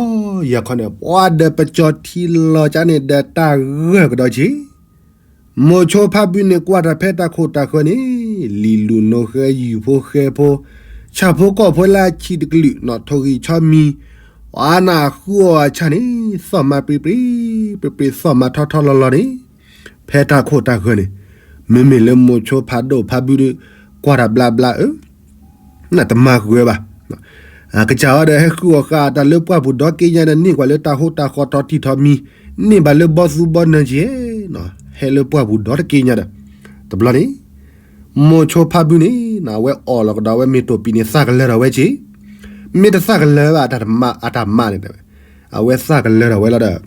ယၤခီန့ၣ် ပှၤဒီးပကၠီၤထံလီၤကါန့ၣ်ဒီးတၢ်ဂၢၢ်ကဒီးက့ၤ မိၤဆိဖါဘုန့ၣ် ကွၢ်တၢ်ဖဲတၢ်ခိၣ်တၢ်ဃၢၤန့ၣ် လံာ်လူၢ်နိဃဲ ယုၢ်ဖိဃဲဖိ ဆၣ်ဖိကီၢ်ဖိလၢအဆံးတကလုာ် နီၣ်ထိၣ်ဂံၢ်ဆီမံၤ ပှၤနၢ်ဃုအီၤအဆၣ်န့ၣ် သီၣ်မၤပြ့ပြ့ ပြ့ပြ့သီၣ်မၤထီထီလီၤလီၤန့ၣ် ဖဲတၢ်ခိၣ်တၢ်ဃၢၤန့ၣ် မ့မ့ၢ်လၢမိၤဆိဖးဒိၣ်ဖးဘုဒီး ကွၢ်တၢ်ဘျါဘျါအၢ နတမၤဃုာ်ဘၣ်. အကစၢ်အီၤဒီးဟဲဃုအီၣ်ဃာ်တၢ်လၢပှၢ်ပူၤဒီးက့ညါဒီး န့ၢ်ကွၢ်လၢတၢ်ဟိတၢ်ဃီထီတံၢ်ထီမံၤ န့ၢ်ဘၣ်လၢဘီသူဘီနၢၤက့ၤ ဟဲလၢပှၢ်ပူၤဒီးတက့ညါဒီး တဘျီန့ၣ် မိၤဆိဖးဘုန့ၣ် အဝဲအီၣ်လီၤကဒီးဝဲမ့ၢ်တိာ်ပံၤန့ၣ် သၣ်ကလၢၤထီၣ်ဝဲက့ၤ မ့ၢ်တသၣ်ကလၢၤဘၣ် အတၢ်မၤန့ၣ်တဲဝဲ အဝဲသၣ်ကလၢၤထီၣ်ဝဲလီၤဒီး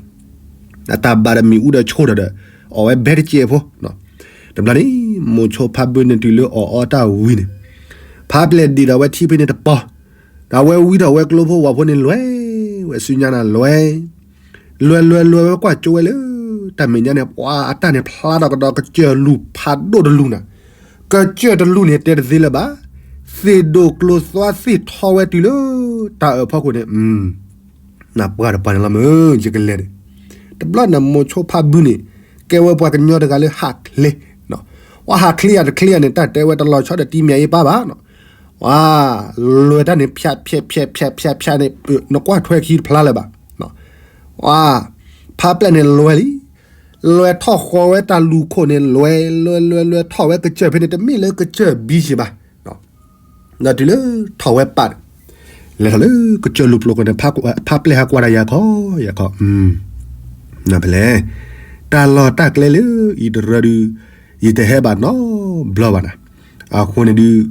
အတၢ်ဘၣ်ဒီးမ့ၣ်အူဒီးဆိဒီးဒီး အီၣ်ဝဲဘဲတစဲးဖိ တဘျီန့ၣ် မိၤဆိဖးဘုန့ၣ်တုၤလၢအီၣ်အီတၢ်ဝံၤန့ၣ် ဖးပျဲၢ်ဒံးထီၣ်ဝဲထံဖဲန့ၣ်တပီၤ ဒီးအဝဲဝံထီၣ်ဝဲကျိဖိဝီၤဖိန့ၣ်လွဲၤ ဝဲဆူညါနၤလွဲၤ လွဲၤလွဲၤလွဲၤဝဲကွၢ်ကၠိဝဲလၢ တၢ်မဲာ်ညါန့ၣ် ပှၤအတၢ်န့ၣ်ဖျါထီၣ်ကဒီးကစၢၢ်လူၢ်ဖးဒိၣ်တလူၢ်နၤ ကစၢၢ်တလူၢ်န့ၣ် တဲတသ့လၢၤဘၣ် သ့ၣ်ဒိၣ်ကျိသွါသ့ၣ်ထီဝဲတုၤလၢ တၢ်အၢၣ်ဖီခိၣ်န့ၣ် နပှၢ်တပှၢ်န့ၣ်လီၤမ့ၢ် ယကလဲၤန့ၣ် တဘျီန့ၣ်မိၤဆိဖးဘုန့ၣ် ကဲဝဲပှၤကညီတဂၤလၢဟးချ့ ပှၤဟးချ့ယၤတချ့ယၤန့ၣ် တၢ်တဲဝဲတလီၤဆီဒီးတံၤမ့ၢ်အ့ၣ်ပၢ်ဘၣ် ပှၤ လွဲၤတၢ်န့ၣ် ဖၠးဖၠးဖၠးဖၠးဖၠးဖၠးန့ၣ် နကွၢ်ထွဲခံတဖျါလၢၤဘၣ် ပှၤ ဖးပျဲၢ်န့ၣ်လွဲၤလံ လွဲၤထီၣ်ဃီၤဝဲတၢ်လူၢ်ခိၣ်န့ၣ် လွဲၤလွဲၤလွဲၤလွဲၤထီၣ်ဝဲကစၢၢ်ဖဲန့ၣ် တမ့ၢ်လၢကစၢၢ်ဘံစ့ၢ်ဘၣ် ဒီးတုၤလၢထီၣ်ဝဲပာ် လဲၤထီၣ်လၢကစၢၢ်လူၢ်ပျိၤခိၣ်န့ၣ် ဖးပျဲၢ်ဟးကွၢ်တၢ်ယၤခီ ယၤခီ ဖဲလဲၣ် တၢ်လီၢ်တၢ်ကျဲလၢအံၤတရၢဒုး ယတဟဲဘၣ်နီတဘျီဘၣ်နၤ အဃိန့ၣ်ဒုး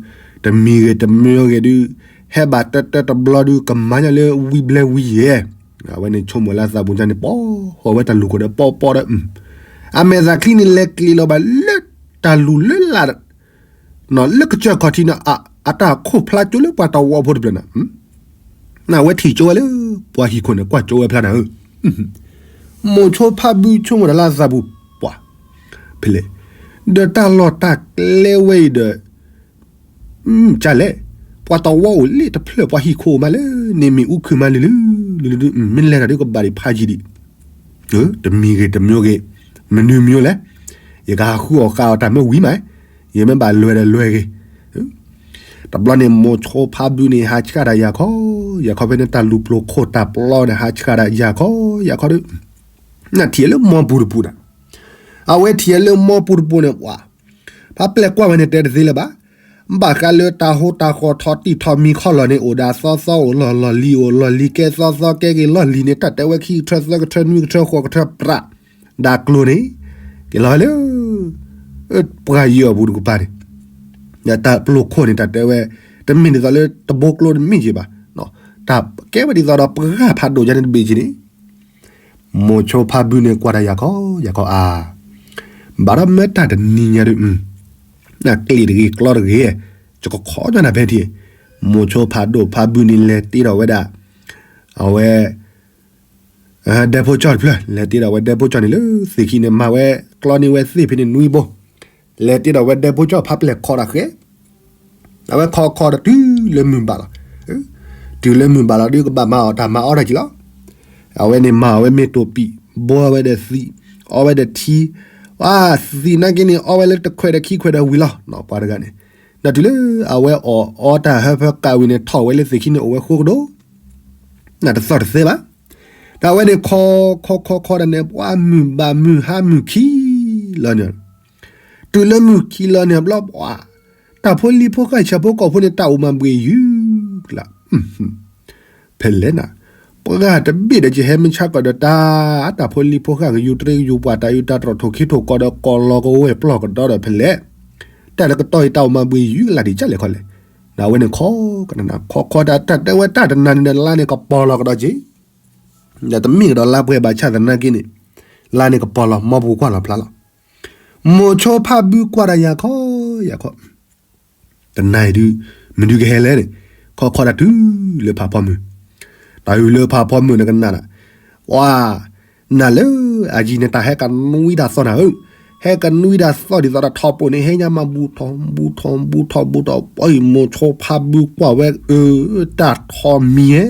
တမံၤဂ့ၤတမံၤဂ့ၤဒုး ဟဲဘၣ်တၢတၢတဘျီဒုး ကမၤညါလၢဝံဘျဲဝံယဲၢ် အဝဲန့ၣ်ဆိကမိၣ်လၢအသးပူၤန့ၣ် ပီၢ်ဃီၤဝဲတၢ်လူၢ်ခိၣ်ဒီးပီၢ်ပီၢ်ဒီး အမဲာ်သးချံန့ၣ် လဲၤကျံးလီၤဘၣ်လၢတၢ်လူၢ်လၢလၢ် လၢကစၢၢ်ခီၣ်ထံးန့ၣ် အတၢ်ခိၣ်ဖျါကၠိလၢပှၤတဝီဖိတဖျၢၣ်န့ၣ် နဝဲထံၣ်ကၠိဝဲလၢ ပှၤဟံၣ်ခိၣ်န့ၣ် ကွၢ်ကၠိဝဲဖျါနၤဧၢ မိၤဆိဖးဘုဆိကမိၣ်တၢ်လၢအသးပူၤပှၤ ဖဲလဲၣ် ဒီးတၢ်လီၢ်တၢ်ကျဲဝဲအံၤဒီး ကလဲၣ် ပှၤတဝီအိၣ်လၢတဖျၢၣ် ပှၤဟံၣ်ခိၣ်မးလၢ န့ၣ်မ့ၣ်အူခုၣ်မးလၢလၢ မ့ၢ်လဲၤတၢ်ဒုးကဘၣ်ဒံးဖးယံာ်ဒံး တမံၤဂ့ၤတမံၤဂ့ၤ မနုၤမံၤလဲၣ် ယကဟးဃုအီၣ်ဃာ်အီၤတၢ်မ့ၢ်ဝံၤမး ယမ့ၢ်ဘၣ်လွဲၤဒီးလွဲၤဂ့ၤ တဘျီန့ၣ်မိၤဆိဖးဘုန့ၣ် ဟးဆှၣ်တၢ်ယၤခီ ယၤခီဖဲန့ၣ် တၢ်လူၢ်ပျိၤခိၣ်တၢ်ပျီန့ၣ် ဟးဆှၣ်တၢ်ယၤခီ ယၤခီဒီး နထံၣ်လၢမီပူၤတပူၤဒီး အဝဲထံၣ်လၢမီပူၤတပူၤန့ၣ် ပှၤ ဖးပျဲၢ်ကွၢ်ဝဲန့ၣ်တဲတသ့လၢၤဘၣ် ဘၣ်ဃးလၢတၢ်ဟိတၢ်ဃီထီတံၢ်ထီမံၤခီလီၤန့ၣ် အိၣ်ဒၣ်သီသီအိၣ်လီၢ် လီၢ်လံၤအိၣ်လီၢ်လံၤကဲသီသီကဲက့ၤလီၢ်လံၤန့ၣ် တၢ်တဲဝဲခံကထၢသၢကထၢနွံကထၢဃိးကထၢပြး ဒၣ်ကျိၤန့ၣ် က့ၤလီၤဝဲလၢ ပှၤယီၤအပူၤတကပၤန့ၣ် တၢ်ပျိၤခိၣ်န့ၣ် တၢ်တဲဝဲ တမ့ၢ်ဒ်သိးလၢတဘိကျိတမ့ၢ်က့ၤဘၣ် တၢ်ကဲဝဲဒ်သိးဒီးပှၤဖးဒိၣ်ယါန့ၣ်တဘ့ၣ်က့ၤန့ၣ် မိၤဆိဖးဘုန့ၣ်ကွၢ်တၢ်ယၤခီ ယၤခီအါ ဘၣ်ဒီးမ့ၢ်တၢ်တနံၤညါဒီး နကျံးတဂ့ၤကျီတဂ့ၤ ယကခီညီနၤဖဲထံၣ် မိၤဆိဖးဒိၣ်ဖးဘုန့ၣ်လဲၤတ့ထီၣ်ဝဲဒၣ် အဝဲ ဒဲဖိကၠီၣ်တဖျၢၣ် လဲၤတ့ထီၣ်ဝဲဒဲဖိကၠီၣ်န့ၣ်လၢသ့ၣ်ခံန့ၣ် မၤဝဲကျီန့ၢ်ဝဲသ့ၣ်ဖဲန့ၣ်နွံဘိ လဲၤတ့ထီၣ်ဝဲဒဲဖိကၠီၣ်ဖးပျဲၢ်ခီတၢ်ဃဲ အဝဲခီခီဒီးတုၤလၢမုၢ်ဘၣ်လီၤ. တုၤလၢမုၢ်ဘၣ်လီၤဒုးကဘၣ်မၤအီၣ်တၢ်မၤအီၣ်တၢ်က့ၤလီၤ. အဝဲန့ၣ်မၤအီၣ်ဝဲမ့ၢ်တိာ်ပံာ် ဘိအီၣ်ဝဲဒီးသံး အီဝဲဒီးထံ သံးနာ်က့န့ၣ် အီဝဲလၢတခွဲးဒီးခံခွဲးဒီးဝံၤလီၤ ပှၤတဂၤန့ၣ်. ဒီးတုၤလၢအဝဲအီၣ်အီတၢ်ဟၢဖၢကးဝံၤန့ၣ် ထီၣ်ဝဲလၢသ့ၣ်ခံန့ၣ်အိၣ်ဝဲဃိကဒီး နတသီၣ်တသဲဘၣ်. ဒီးအဝဲန့ၣ်ခီခီခီခီဒီးန့ၣ် ပှၤမုၢ်ဘၣ်မုၢ်ဟါမုၢ်ခံလီၤန့ၣ် တုၤလၢမုၢ်ခံလီၤန့ၣ်ဘျီပှၤ တၢ်ဖိလံၤဖိဃာ်ဆၣ်ဖိကီၢ်ဖိန့ၣ် တၢ်အိၣ်မၤဘှံးယုၢ်ကလး ဖဲလဲၣ်နၤ ပှၤတဘ့ၣ်ဒီး ယဟဲမုၢ်ဆါကီးဒီးတၢ် တၢ်ဖိလံၤဖိဃၣ်ကယူၤတရံးကယူၤ ပှၤတၢ်အုးတၢ်တြီၢ်ထိၣ်ခ့ထိၣ်ကီဒီး ကိးလီၤကဝဲၢ်ပျီၢ်ကဒီဒီးဖဲလဲၣ်, တၢ်လၢကတီၢ်အံၤတၢ်အိၣ်မၤဘှံးယုၢ်ကလာ်ဒံးကၢ်လဲၣ်ခီလဲၣ်, ဒီးအဝဲန့ၣ်ခီကနၣ် ခီခီတၢ်တဲဝဲတၢ်တနၤန့ၣ်ဒီး လါန့ၣ်ကပီၤလီၤကဒီးက့ၤ, ဒီးတမ့ၢ်ကဒီးလါပှဲၤဘၣ်ဆၣ်သနာ်က့န့ၣ်, လါန့ၣ်ကပီၤလီၤ မီပူၤကွၢ်လီၤဖျါလီၤ. မိၤဆိဖးဘုကွၢ်ဒီးယၤခီ, ယၤခီ တနၤအံၤဒုး မနုၤကဟဲလဲၣ်န့ၣ်, ခီခီတၢ်တုၤလၢဖးဖီမုၢ်, တၢ်အုးလၢဖးဖီမုၢ်န့ၣ်ကနၣ်ဒၣ်, ပှၤ, နၤလၢအယံၤန့ၣ် တၢ်ဟဲကနွံတၢ်သီၣ်နၤဧၢ, ဟဲကနွံတၢ်သီၣ်ဒ်သိးဒီးထီၣ်ပိာ်န့ၣ် ဟဲညါမၤဘူးထီၣ်ဘူးထီၣ်ဘူးထီၣ် ဘူးထီၣ် ပှၤအံၤမိၤဆိဖးဘုကွၢ်ဝဲအၢ, တၢ်ထီၣ်မံၤဧဲ,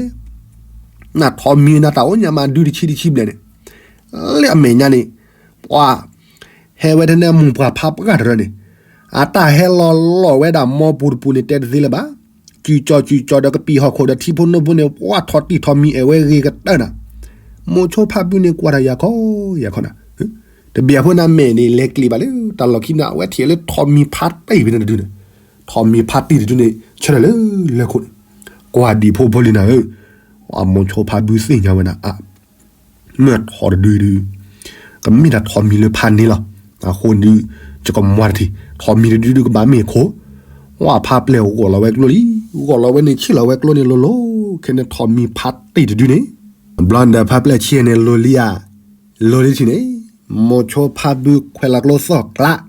နထီၣ်မံၤနၤ တၢ်အိၣ်ညါမးဒုတဆံတဆံဘျဲၣ်န့ၣ်, လၢအမဲာ်ညါန့ၣ်, ပှၤ, ဟဲဝဲထဲန့ၣ်မိၢ်ပှၢ်ဖးပှၢ်တရၢန့ၣ်, အတၢ်ဟဲလီၤလီၤဝဲဒၣ်မီပူၤတပူၤန့ၣ် တဲတသ့လၢၤဘၣ်, စုကၠီစုကၠီဒီးကပံာ်ဟီၣ်ခိၣ်ဒီးထံဖိနိဖိန့ၣ် ပှၤထီၣ်တံၢ်ထီၣ်မံၤအဲၣ်ဝဲဂ့ၤကတၢၢ်နၤ, မိၤဆိဖးဘုန့ၣ်ကွၢ်တၢ်ယၤခီ, ယၤခီနၤ, တဘၣ်ဖိနၤမဲာ်န့ၣ် လဲၤကျ့ၤဘၣ်လၢတၢ်လီၢ်ခံန့ၣ် အဝဲထံၣ်လၢထီၣ်မံၤဖးတံၢ်ဖဲန့ၣ်တဒုန့ၣ်, ထီၣ်မံၤဖးတံၢ်တဒုန့ၣ် ဆၢထၢၣ်လၢလၢၢ်ခိၣ်န့ၣ်, ကွၢ်ဒံးဖိဖိလံနၤဧၢ, မိၤဆိဖးဘုသ့ၣ်ညါဝဲဒၣ်အါ မ့ၢ်ထီၣ်တဒုဒု, ကမ့ၢ်တၢ်ထီၣ်မံၤလၢဖးန့ၣ်လီၤ. အဃိဒုး, ယကမွၤတထံၣ်, ထီၣ်မံၤတဒုဒုကဘၣ်မ့ၢ်ခိၣ်, ဝဲဖးပျဲၢ်ဂီၢ်လီၤဝဲကျိလံ, ဂီၢ်လီၤဝဲန့ၣ် ဆ့ၣ်လီၤဝဲကျိန့ၣ်လိၤလိၤ, ခဲန့ၣ်ထီၣ်မံၤဖးတံၢ်တဒုန့ၣ်, ဘျီန့ၣ်ဒီးဖးပျဲၢ်ဆ့ၣ်န့ၣ်လိၤလံဧါ, လိၤလံထံၣ်န့ၣ်, မိၤဆိဖးဘုခွဲးလီၤကျိသီၣ်ကျး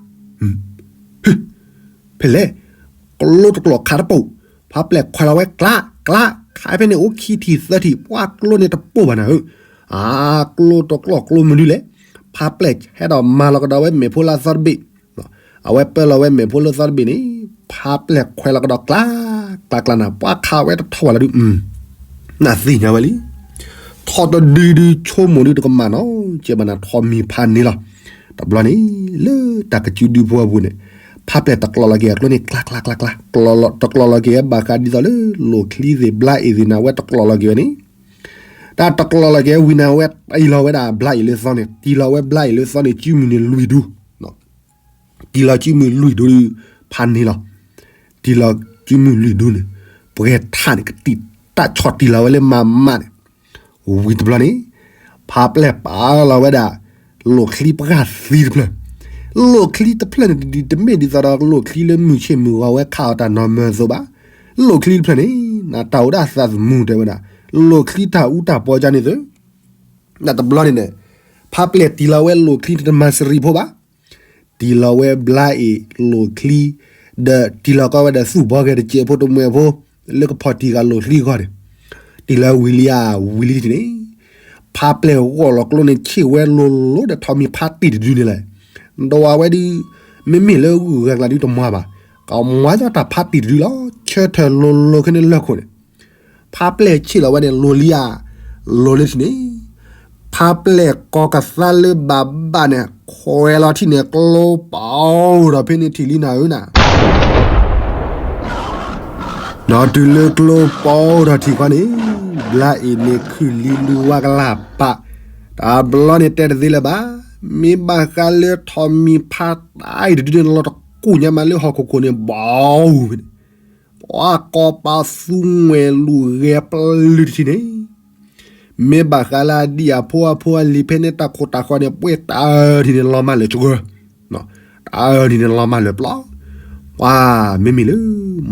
ဖဲလဲၣ်, ကျိတကျိာ်ခးတပိာ်, ဖးပျဲၢ်ခွဲးလီၤဝဲကျး, ကျး, ခးဖဲန့ၣ်အိၣ်ခံထံၣ်သၢထံၣ် ပှၤကျိန့ၣ်တပိာ်ဘၣ်နၤဧၢ, အါ, ကျိတကျိာ်ကျိမနုၤလဲၣ်, ဖးပျဲၢ်ဟဲဒီးမၤလီၤကဒီးဝဲမဲာ်ဖိလၢအသီတဘ့ၣ်, အဝဲပၢလီၤဝဲမဲာ်ဖိလၢသီတဘ့ၣ်န့ၣ်, ဖးပျဲၢ်ခွဲးလီၤကဒီးကျး, ကျးကျးနၤ ပှၤခးဝဲတထီၣ်ဘၣ်လၢဒုး, နသ့ၣ်ညါဝဲလံ ထီၣ်တဒုဒုဆိကမိၣ်ဒုတကမၣ်နီၤ, ကဲဘၣ်နၤထီၣ်မံၤဖးန့ၣ်လီၤ. တဘျီန့ၣ်, လၢတၢ်ကစုဒုဖိအပူၤန့ၣ်, ဖးပျဲၢ်တကျိာ်လီၤက့ၤအကျိန့ၣ် ကျးကျးကျးကျး, တကျိာ်လီၤက့ၤဝဲဘၣ်ဃးဒ်သိးလၢ လိၣ်ချံသ့ၣ်ဘျါအ့ၣ်သ့ၣ်န့ၣ် အဝဲတကျိာ်လီၤက့ၤဝဲန့ၣ်, တၢ်တကျိာ်လီၤက့ၤဝံၤန့ၣ် အဝဲတံၢ်လီၤဝဲဒၣ်ဘျါအ့ၣ်လၢသီန့ၣ်, တံၢ်လီၤဝဲဘျါအ့ၣ်လၢသီန့ၣ် စုမုၢ်န့ၣ်လွံၢ်ဒူ တံၢ်လီၤစုမုၢ်လွံၢ်ဒူဒုး ဖးန့ၣ်လီၤ. တံၢ်လီၤစုမုၢ်လွံၢ်ဒူန့ၣ်, ပှဲၤထးန့ၣ် ကတံာ်တၢ်ဆီၣ်တံၢ်လီၤဝဲလၢမၤမးန့ၣ်, ဝံၤတဘျီန့ၣ်, ဖးပျဲၢ်ပာ်လီၤဝဲဒၣ် လိၣ်ချံပှၢ်သံတဖျၢၣ်, လိၣ်ချံတဖျၢၣ်န့ၣ် တမ့ၢ်ဒ်သိးဒီးလိၣ်ချံလၢမုၢ်ဆ့ၣ်မုၢ်ဂီၤဝဲခးအီၤတၢ်နီၤမၢၤအသိးဘၣ်, လိၣ်ချံတဖျၢၣ်န့ၣ် နတၢ်အိၣ်ဒၣ်သးသမူတဲဝဲဒၣ်, လိၣ်ချံတၢ်အူတၢ်ပီကန့ၣ်သၢ တဘျီန့ၣ်ဒီး, ဖးပျဲၢ်တံၢ်လီၤဝဲလိၣ်ချံတမၤစရံဖိဘၣ်, တံၢ်လီၤဝဲဘျါအ့ၣ်လိၣ်ချံ, ဒီးတံၢ်လီၤကီးဝဲဒီးသူၣ်ဘီဂဲၤတစဲးဖိတမှဲးဖိ, လၢကဖီၣ်တံၢ်ဃာ်လိၣ်ချံအဂီၢ်န့ၣ်, တံၢ်လီၤဝံၤလံဧါ, ဝံၤလံတထံၣ်န့ၣ်, ဖးပျဲၢ်ဂီၢ်လီၤကျိန့ၣ်ဆ့ၣ်ဝဲလိၤလိၤဒီးထီၣ်မံၤဖးတံၢ်တဒုန့ၣ်လဲၣ်, ဒီးအဝဲဒုး, မ့မ့ၢ်လၢဂုၢ်ဂၤကျါဒုးတမွၤဘၣ်, ကမွၤဒီးတၢ်ဖးတံၢ်တဒုလီၤ, ဆၢထၢၣ်လိၤလိၤခဲန့ၣ်လၢခိၣ်န့ၣ် ဖးပျဲၢ်ဆ့ၣ်လီၤဝဲန့ၣ် လိၤလံဧါ, လိၤလံထံၣ်န့ၣ်, ဖးပျဲၢ်ကိးကသါလၢဘၣ်ဘၣ်န့ၣ် ခွဲးလီၤထံၣ်န့ၣ် ကျိပီၤဒီးဖဲန့ၣ်ထံၣ်လံနၤဧၢနၤ, ဒီးတုၤလၢကျိပီၤဒီးထံၣ်ဃီန့ၣ်, ဘျါအ့ၣ်န့ၣ်ခုၣ်လံလူဝါကလၢ်ပာ်, တဘျီန့ၣ်တဲတသ့လၢၤဘၣ်, မ့ၢ်ဘၣ်ဃးလၢထီၣ်မံၤဖးတံၢ်တဒုန့ၣ် လီၤတကူၣ်ညါမးလၢဟီၣ်ခိၣ်ခိၣ်န့ၣ် ဘီဖဲန့ၣ် ပှၤကိးပသူငွဲၢ်လူၤဂဲၤပျုၢ်တထံၣ်န့ၣ်, မ့ၢ်ဘၣ်ဃးလၢအဒံၣ်အဖိအဖိအလံၤဖဲန့ၣ်တၢ်ခိၣ်တၢ်ဃီန့ၣ် ပှဲၤတၢ်အၢထံၣ်န့ၣ် လီၤမၢ်လၢာ်ကၢ, တၢ်အၢထံၣ်န့ၣ်လီၤမၢ်လၢာ်ပျီ, ပှၤမ့မ့ၢ်လၢ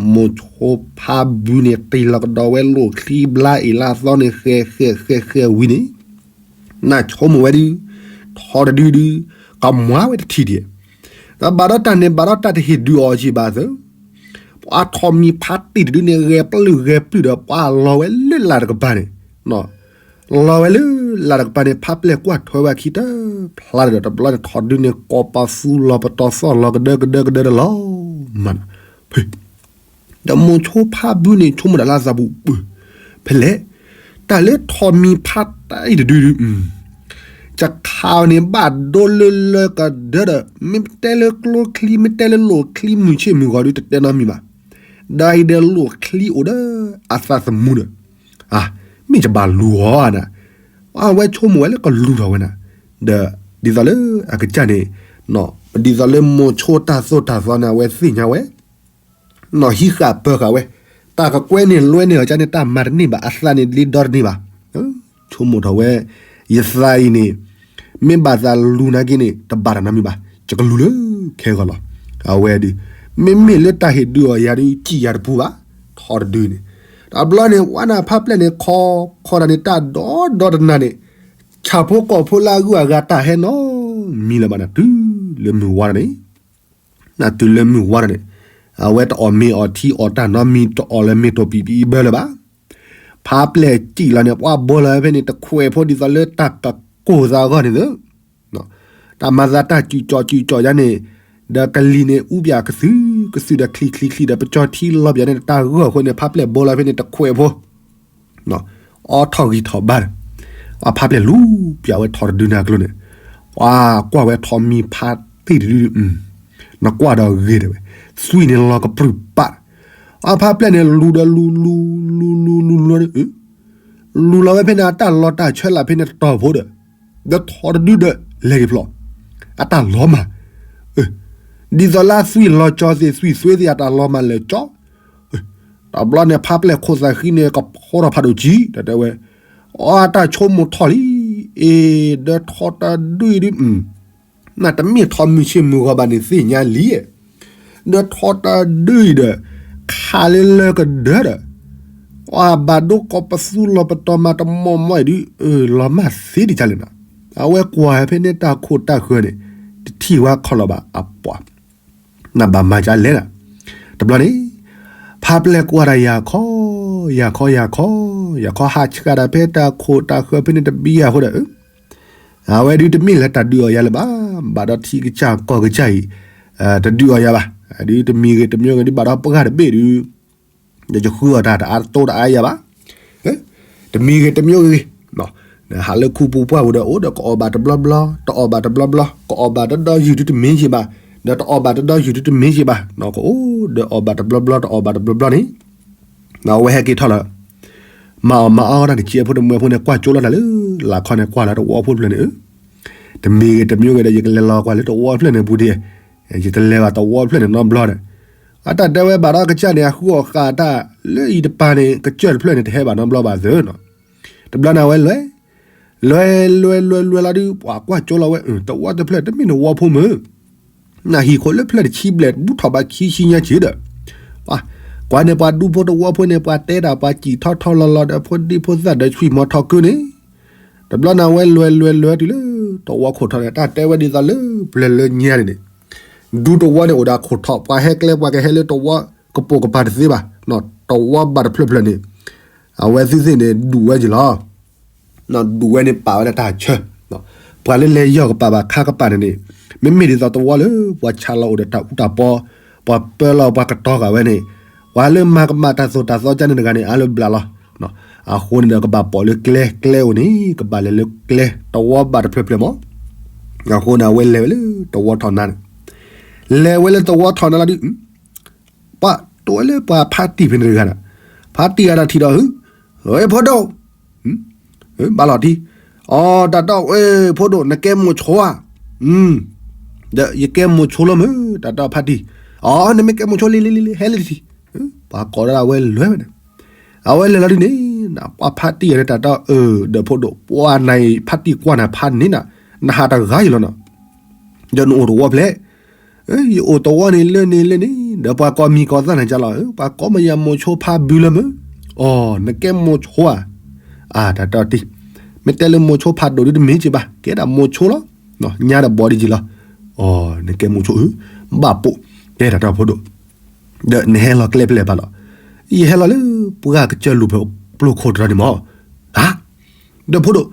မိၤဆိဖးဘုန့ၣ် တံၢ်လီၤကဒီးဝဲလိၣ်ချံဘျါအ့ၣ်လၢအသီန့ၣ် ဃဲၤဃဲၤဃဲၤဃဲၤဝံၤန့ၣ် နဆိကမိၣ်ဝဲဒုး, ထီၣ်တဒုဒုး, ကမွၤဝဲတထံၣ်ဒံး, ဒီးဘၣ်ဒီးတၢ်န့ၣ် ဘၣ်ဒီးတၢ်တဟ့ၣ်ဒုးအီၤက့ၤဘၣ်သၢ, ပှၤထီၣ်မံၤဖးတံၢ်တဒုန့ၣ် ဂဲၤပျုၢ်ဂဲၤပျုၢ်ဒီး ပှၤလီၤဝဲလၢလၢ်တကပၤန့ၣ်, လီၤဝဲလၢလၢ်တကပၤန့ၣ် ဖးပျဲၢ်ကွၢ်ထွဲဝဲအခံတဖျါဒီး တဘျီန့ၣ် ထီၣ်တဒုန့ၣ် ကိးပသူလီၤပတီၢ်သီၣ်လီၤကဒၢကဒၢကဒၢဒီးလီၤမၢ်နၤ, ဖဲ ဒီးမိၤဆိဖးဘုန့ၣ် ဆိကမိၣ်တၢ်လၢအသးပူၤပၢၢ်, ဖဲလဲၣ်, တၢ်လၢထီၣ်မံၤဖးတံၢ်တဒုဒု, ယခးအီၤန့ၣ်ဘၣ်ဒိလၢလၢကဒၢဒီး မ့ၢ်တဲလၢကျိချံ မ့ၢ်တဲလၢလိၣ်ချံမုၢ်ဆ့ၣ်မုၢ်ဂီၤဒု တတဲနီတမံၤဘၣ်, ဒီးအံၤဒီးလိၣ်ချံအိၣ်ဒီးအသးသမူဒီး, မ့ၢ်ယဘၣ်လူၤအီၤနၤ, အဝဲဆိကမိၣ်ဝဲလၢကလူၤထီၣ်ဝဲနၤ, ဒီး ဒ်သိးလၢအကစၢ်န့ၣ်, ဒ်သိးလၢမိၤဆိတၢ်သိၣ်တၢ်သီန့ၣ် အဝဲသ့ၣ်ညါဝဲ နီၢ်ဟံးဃာ်ပၢၤဃာ်ဝဲ, တၢ်ကကွဲန့ၢ်လွဲန့ၢ်အီၤကန့ၣ် တၢ်မၤတန့ၢ်ဘၣ်, အသးန့ၣ်လ့ဒီတန့ၢ်ဘၣ်. ဆိကမိၣ်ထီၣ်ဝဲ, ယသးအံၤန့ၣ် မ့ၢ်ဘၣ်သးလူၤနာ်က့န့ၣ် တဘၣ်တၢ်နီတမံၤဘၣ်, ယကလူၤလၢခဲဂီၤလီၤ. အဝဲဒုး မ့မ့ၢ်လၢတၢ်ဟ့ၣ်ဒုးအီၤယၤဒုး စံၣ်ယၤတပူၤဘၣ်, ထီတဒုန့ၣ်. တဘျီန့ၣ် ဝဲနၤဖါပျဲၢ်န့ၣ် ခီခီတၢ်န့ၣ် တၢ်ဒီဒီတနၤန့ၣ် ဆၣ်ဖိကီၢ်ဖိလၢအဂုၤအဂၤတၢ်ဟဲနီတမံၤလၢၤဘၣ်န့ၣ် တုၤလၢမုၢ်ဝါထီၣ်န့ၣ် နတုၤလၢမုၢ်ဝါထီၣ်န့ၣ် အဝဲတအီၣ်မ့ၤအီၣ်ထံအီၣ်တၢ်နီတမံၤ တအီၣ်လၢမ့ၤတိၢ်ပံၤပံၤဘၢလၢၤဘၣ်. ဖါပျဲၢ်စံၣ်လီၤန့ၣ် ပှၤဘိလီၤဖဲန့ၣ် တခွဲးဖိဒ်သိးလၢတၢ်ကကိၢ်သးအဂီၢ်န့ၣ်သ့ တၢ်မၤသးတၢ်စူၤကၠီၣ်စူၤကၠီၣ်ယါန့ၣ်, ဒီးကလံၤန့ၣ် အူပၠးကသုၣ်ကသုၣ်ဒီးချံချံချံဒီး ပကၠီထံလီၤပၠးန့ၣ် တၢ်ဂီၢ်အဃိန့ၣ် ဖါပျဲၢ်ဘိလီၤဖဲန့ၣ် တခွဲးဖိ အီထီၣ်ဂံၢ်ထီၣ်ဘါဒီး အဖါပျဲၢ်လူၤပၠးဝဲထီတဒုန့ၣ်အကျိၤန့ၣ်, ပှၤကွၢ်ဝဲထီမံၤဖးတံၢ်တဒု, နကွၢ်ဒီးဂ့ၤတဲဝဲ, သွံၣ်န့ၣ်လီၤကပြုၢ်ပာ်, အဖါပျဲၢ်န့ၣ်လူၤဒီးလူၤလူၤလူၤလူၤလူၤလီၤဒီး လူၤလီၤဝဲဖဲန့ၣ် အတၢ်လီၤတၢ်ဆၢလၢဖဲန့ၣ်တတီၤဖိဒီး, ဒီးထီတဒုဒီး လဲၤက့ၤဖျိး, အတၢ်လီၤမၢ်, ဒ်သိးလၢသွံၣ်လီၤကၠီသ့ၣ် သွံၣ်သွ့သ့ၣ် အတၢ်လီၤမၢ်လၢာ်ကၠီ, တဘျီန့ၣ် ဖါပျဲၢ်ခိၣ်သးဃံန့ၣ် ကဖီထီၣ်ဖးဒိၣ်ကံ တဲဝဲ, အတၢ်ဆိကမိၣ်ထီၣ်လံ, အ့ ဒီးထီတဒုအံၤဒုး နတမ့ၢ်ထီမုၢ်ဆ့ၣ်မုၢ်ဂီၤဘၣ်န့ၣ်သ့ၣ်ညါလံ, ဒီးထီတဒုအံၤဒီး ခးလၢလၢကဒၢဒီး, အဘၣ်ဒိကီးပသူလီၤပတီၢ်မၤတမီၢ်မီၢ်အံၤဒုး လီၤမၢ်သ့ဒံးကလဲၣ်နၤ, အဝဲကွၢ်ဖဲန့ၣ်တၢ်ခိၣ်တၢ်ဃၢၤန့ၣ် တထံၣ်ဝဲခီလီၤဘၣ်အပှၤ နဘၣ်မၤဒ်လဲၣ်နၤ, တဘျီန့ၣ် ဖါပျဲၢ်ကွၢ်ဒီးယၤခီ, ယၤခီယၤခီ, ယၤခီဟးဆှၣ်ဒီးဖဲတၢ်ခိၣ်တၢ်ဃၢၤဖဲန့ၣ်တဘံယၤအဃိဒီး, အဝဲဒုးတမ့ၢ်လၢတၢ်ဒုးအီၤယၤလၢၤဘၣ်, ဘၣ်ဒီးထံကစၢ်ကီၢ်ကစၢ်အံၤ တဒုးအီၤယၤဘၣ်, ဒုးတမံၤဂ့ၤတမံၤဂ့ၤဒုးဘၣ်ဒီးပှၢ်တဘ့ၣ်ဒုး ယဃုအီၤတၢ်တအါတတိတအါယၤဘၣ်, တမံၤဂ့ၤတမံၤဂ့ၤ, ဟးလၢခူပူၤပှၢ်ပူၤဒီးအိၣ်ဒီးကအီၣ်ဘၣ်တဘျီဘျီ, တအီၣ်ဘၣ်တဘျီဘျီ, ကအီၣ်ဘၣ်တဒီယုၢ်ဒုးတမ့ၢ်ယံာ်ဘၣ်, ဒီးတအီၣ်ဘၣ်တဒီယုၢ်ဒုးတမ့ၢ်ယံာ်ဘၣ်, ကအိၣ်ဒီးအီၣ်ဘၣ်တဘျီဘျီ တအီၣ်ဘၣ်တဘျီဘျီန့ၣ် အဝဲဟဲက့ၤထီၣ်လီၤ, မၤအီၣ်မၤအီတၢ်တကဲဖိတမှဲဖိန့ၣ် ကွၢ်ကၠိလီၤတၢ်လၢ လၢခီန့ၣ်ကွၢ်လၢတဝီဖိတဖျၢၣ်န့ၣ်, တမံၤဂ့ၤတမံၤဂ့ၤဒီး ယကလဲၤလီၤကွၢ်လၢတဝီဖျၢၣ်န့ၣ်ပူၤဒံး, ယတလဲၤဘၣ်တဝီဖျၢၣ်န့ၣ်နီတဘျီဒီး, အတၢ်တဲဝဲဘၣ်ဒီးကစၢ်န့ၣ် အဃုအီၣ်ဃာ်တၢ်လၢအံၤတပၤန့ၣ် ကစၢၢ်တဖျၢၣ်န့ၣ် တဟဲဘၣ်နီတဘျီဘၣ်သ့နီၤ, တဘျီန့ၣ်ဝဲလဲၤ လဲၤလဲၤလဲၤလဲၤလီၤဒုး ပှၤကွၢ်ကၠိလီၤဝဲ တဝီတဖျၢၣ်တမ့ၢ်နဝီဖိမုၢ် နဟံၣ်ခိၣ်လၢဖျၢၣ်တဆံဘျဲၣ် ဘူးထီၣ်ဘၣ်ခံဆံညါက့ၤဒီး, ကွၢ်န့ၣ်ပှၤဒူဖိတဝီဖိန့ၣ် ပှၤတဲတၢ်ပှၤစံၣ်ထီၣ်ထီလီၤလီၤဒီး ဖိဒံဖိသၣ်ဒီးဆွံၣ်မီၤထီၣ်ကုန့ၣ်, တဘျီန့ၣ်ဝဲလဲၤလဲၤလဲၤတုၤလၢ တဝီခိၣ်ထီၣ်န့ၣ် တၢ်တဲဝဲဒ်သိးလၢပျၢၤလၢညါန့ၣ်န့ၣ်, ဒူတဝီန့ၣ်အိၣ်ဒီးခိၣ်ထီၣ် ပှၤဟဲကျဲပှၤကဟဲလၢတဝီကပိာ်ကပၤတသ့ဘၣ်, တဝီဘၣ်တဖျၢၣ်ဖျၢၣ်န့ၣ်, အဝဲသ့ၣ်သ့ၣ်န့ၣ် ဒူးဝဲက့ၤလီၤ ဒူးဝဲန့ၣ်ပာ်ဝဲဒၣ်တၢ်ဆၢ, ပှၤလၢလဲၤယီၢ်ကပၤဘၣ်ခါကပၤန့ၣ်န့ၣ်, မ့မ့ၢ်ဒ်သိးတဝီလၢ ပှၤဆးလီၤအိၣ်ဒီးတၢ်အူတၢ်ပီ, ပှၤပၢလီၤပှၤကတီၤဃာ်ဝဲန့ၣ်, ပှၤလၢမၤကမၣ်တၢ်သိၣ်တၢ်သီကၢ်န့ၣ်တဂၤန့ၣ် အါလၢဘျးလီၤ, အဃိန့ၣ်ဒီးကဘၣ်ပိာ်လၢကျဲ ကျဲအိၣ်န့ၣ် ကဘၣ်လဲၤလၢကျဲ တဝီဘၣ်တဖျၢၣ်ဖျၢၣ်မး, အဃိန့ၣ်အဝဲလဲၤဝဲလၢတဝီထီၣ်နါန့ၣ်, လဲၤဝဲလၢတဝီထီၣ်နါလီၤဒုး ပှၤတိဝဲလၢပှၤဖါတံၢ်ဖဲန့ၣ်တဂၤန့ၣ်, ဖါတံၢ်အတၢ်ထံၣ်ဒီး ဧၢ, ဖိဒိၣ်, ဘၣ်လီၤထံ, အီ တၢ်တီ ဖိဒိၣ် နကဲမိၤဆိဧါ, ဒီးယကဲမိၤဆိလီၤမုၢ် တၢ်တီဖါတံၢ်, အီ နမ့ၢ်ကဲမိၤဆိလံလံလံလံ ဟဲလၢထံၣ်, ပှၤကိးဒၣ်အဝဲလဲၤဝဲန့ၣ်, အဝဲလဲၤလီၤဒုးန့ၣ်, ပှၤဖါတံၢ်အန့ၣ်တၢ်တီ အၢ ဒီးဖိဒိၣ် ပှၤနၤအံၤဖါတံၢ်ကွၢ်နၤဖးန့ၢ်နၤ, နဟးတဂၤအံၤလီၤနီၤ, ဒီးနအိၣ်တဝီဖျဲၣ် ယအိၣ်တဝီန့ၣ်လၢန့ၣ်လၢန့ၣ် ဒီးပှၤကိးမံၤကိးသၣ်နၤကလီၤ, ပှၤကိးမယၤမိၤဆိဖါဘုလၢမုၢ်, အီ နကဲမိၤဆိဧါ, တၢ်တီတံၢ်, မ့ၢ်တဲလၢမိၤဆိဖးဒိၣ်ဒုးတမ့ၢ်က့ၤဘၣ် ကဲဒၣ်မိၤဆိလီၤ, ညါဒီးဘီဒ်က့ၤလီၤ, အီ နကဲမိၤဆိဧါ, ဘၣ်ပိာ်, တဲတၢ်တီဖိဒိၣ်, ဒီးနဟဲလီၤကျဲဖဲလဲၣ်ပာ်လီၤ, ယဟဲလီၤလၢပှၢ်ကစၢၢ်လူၤပျိၤခိၣ်တရီန့ၣ်မး, ဧါ ဒီးဖိဒိၣ်,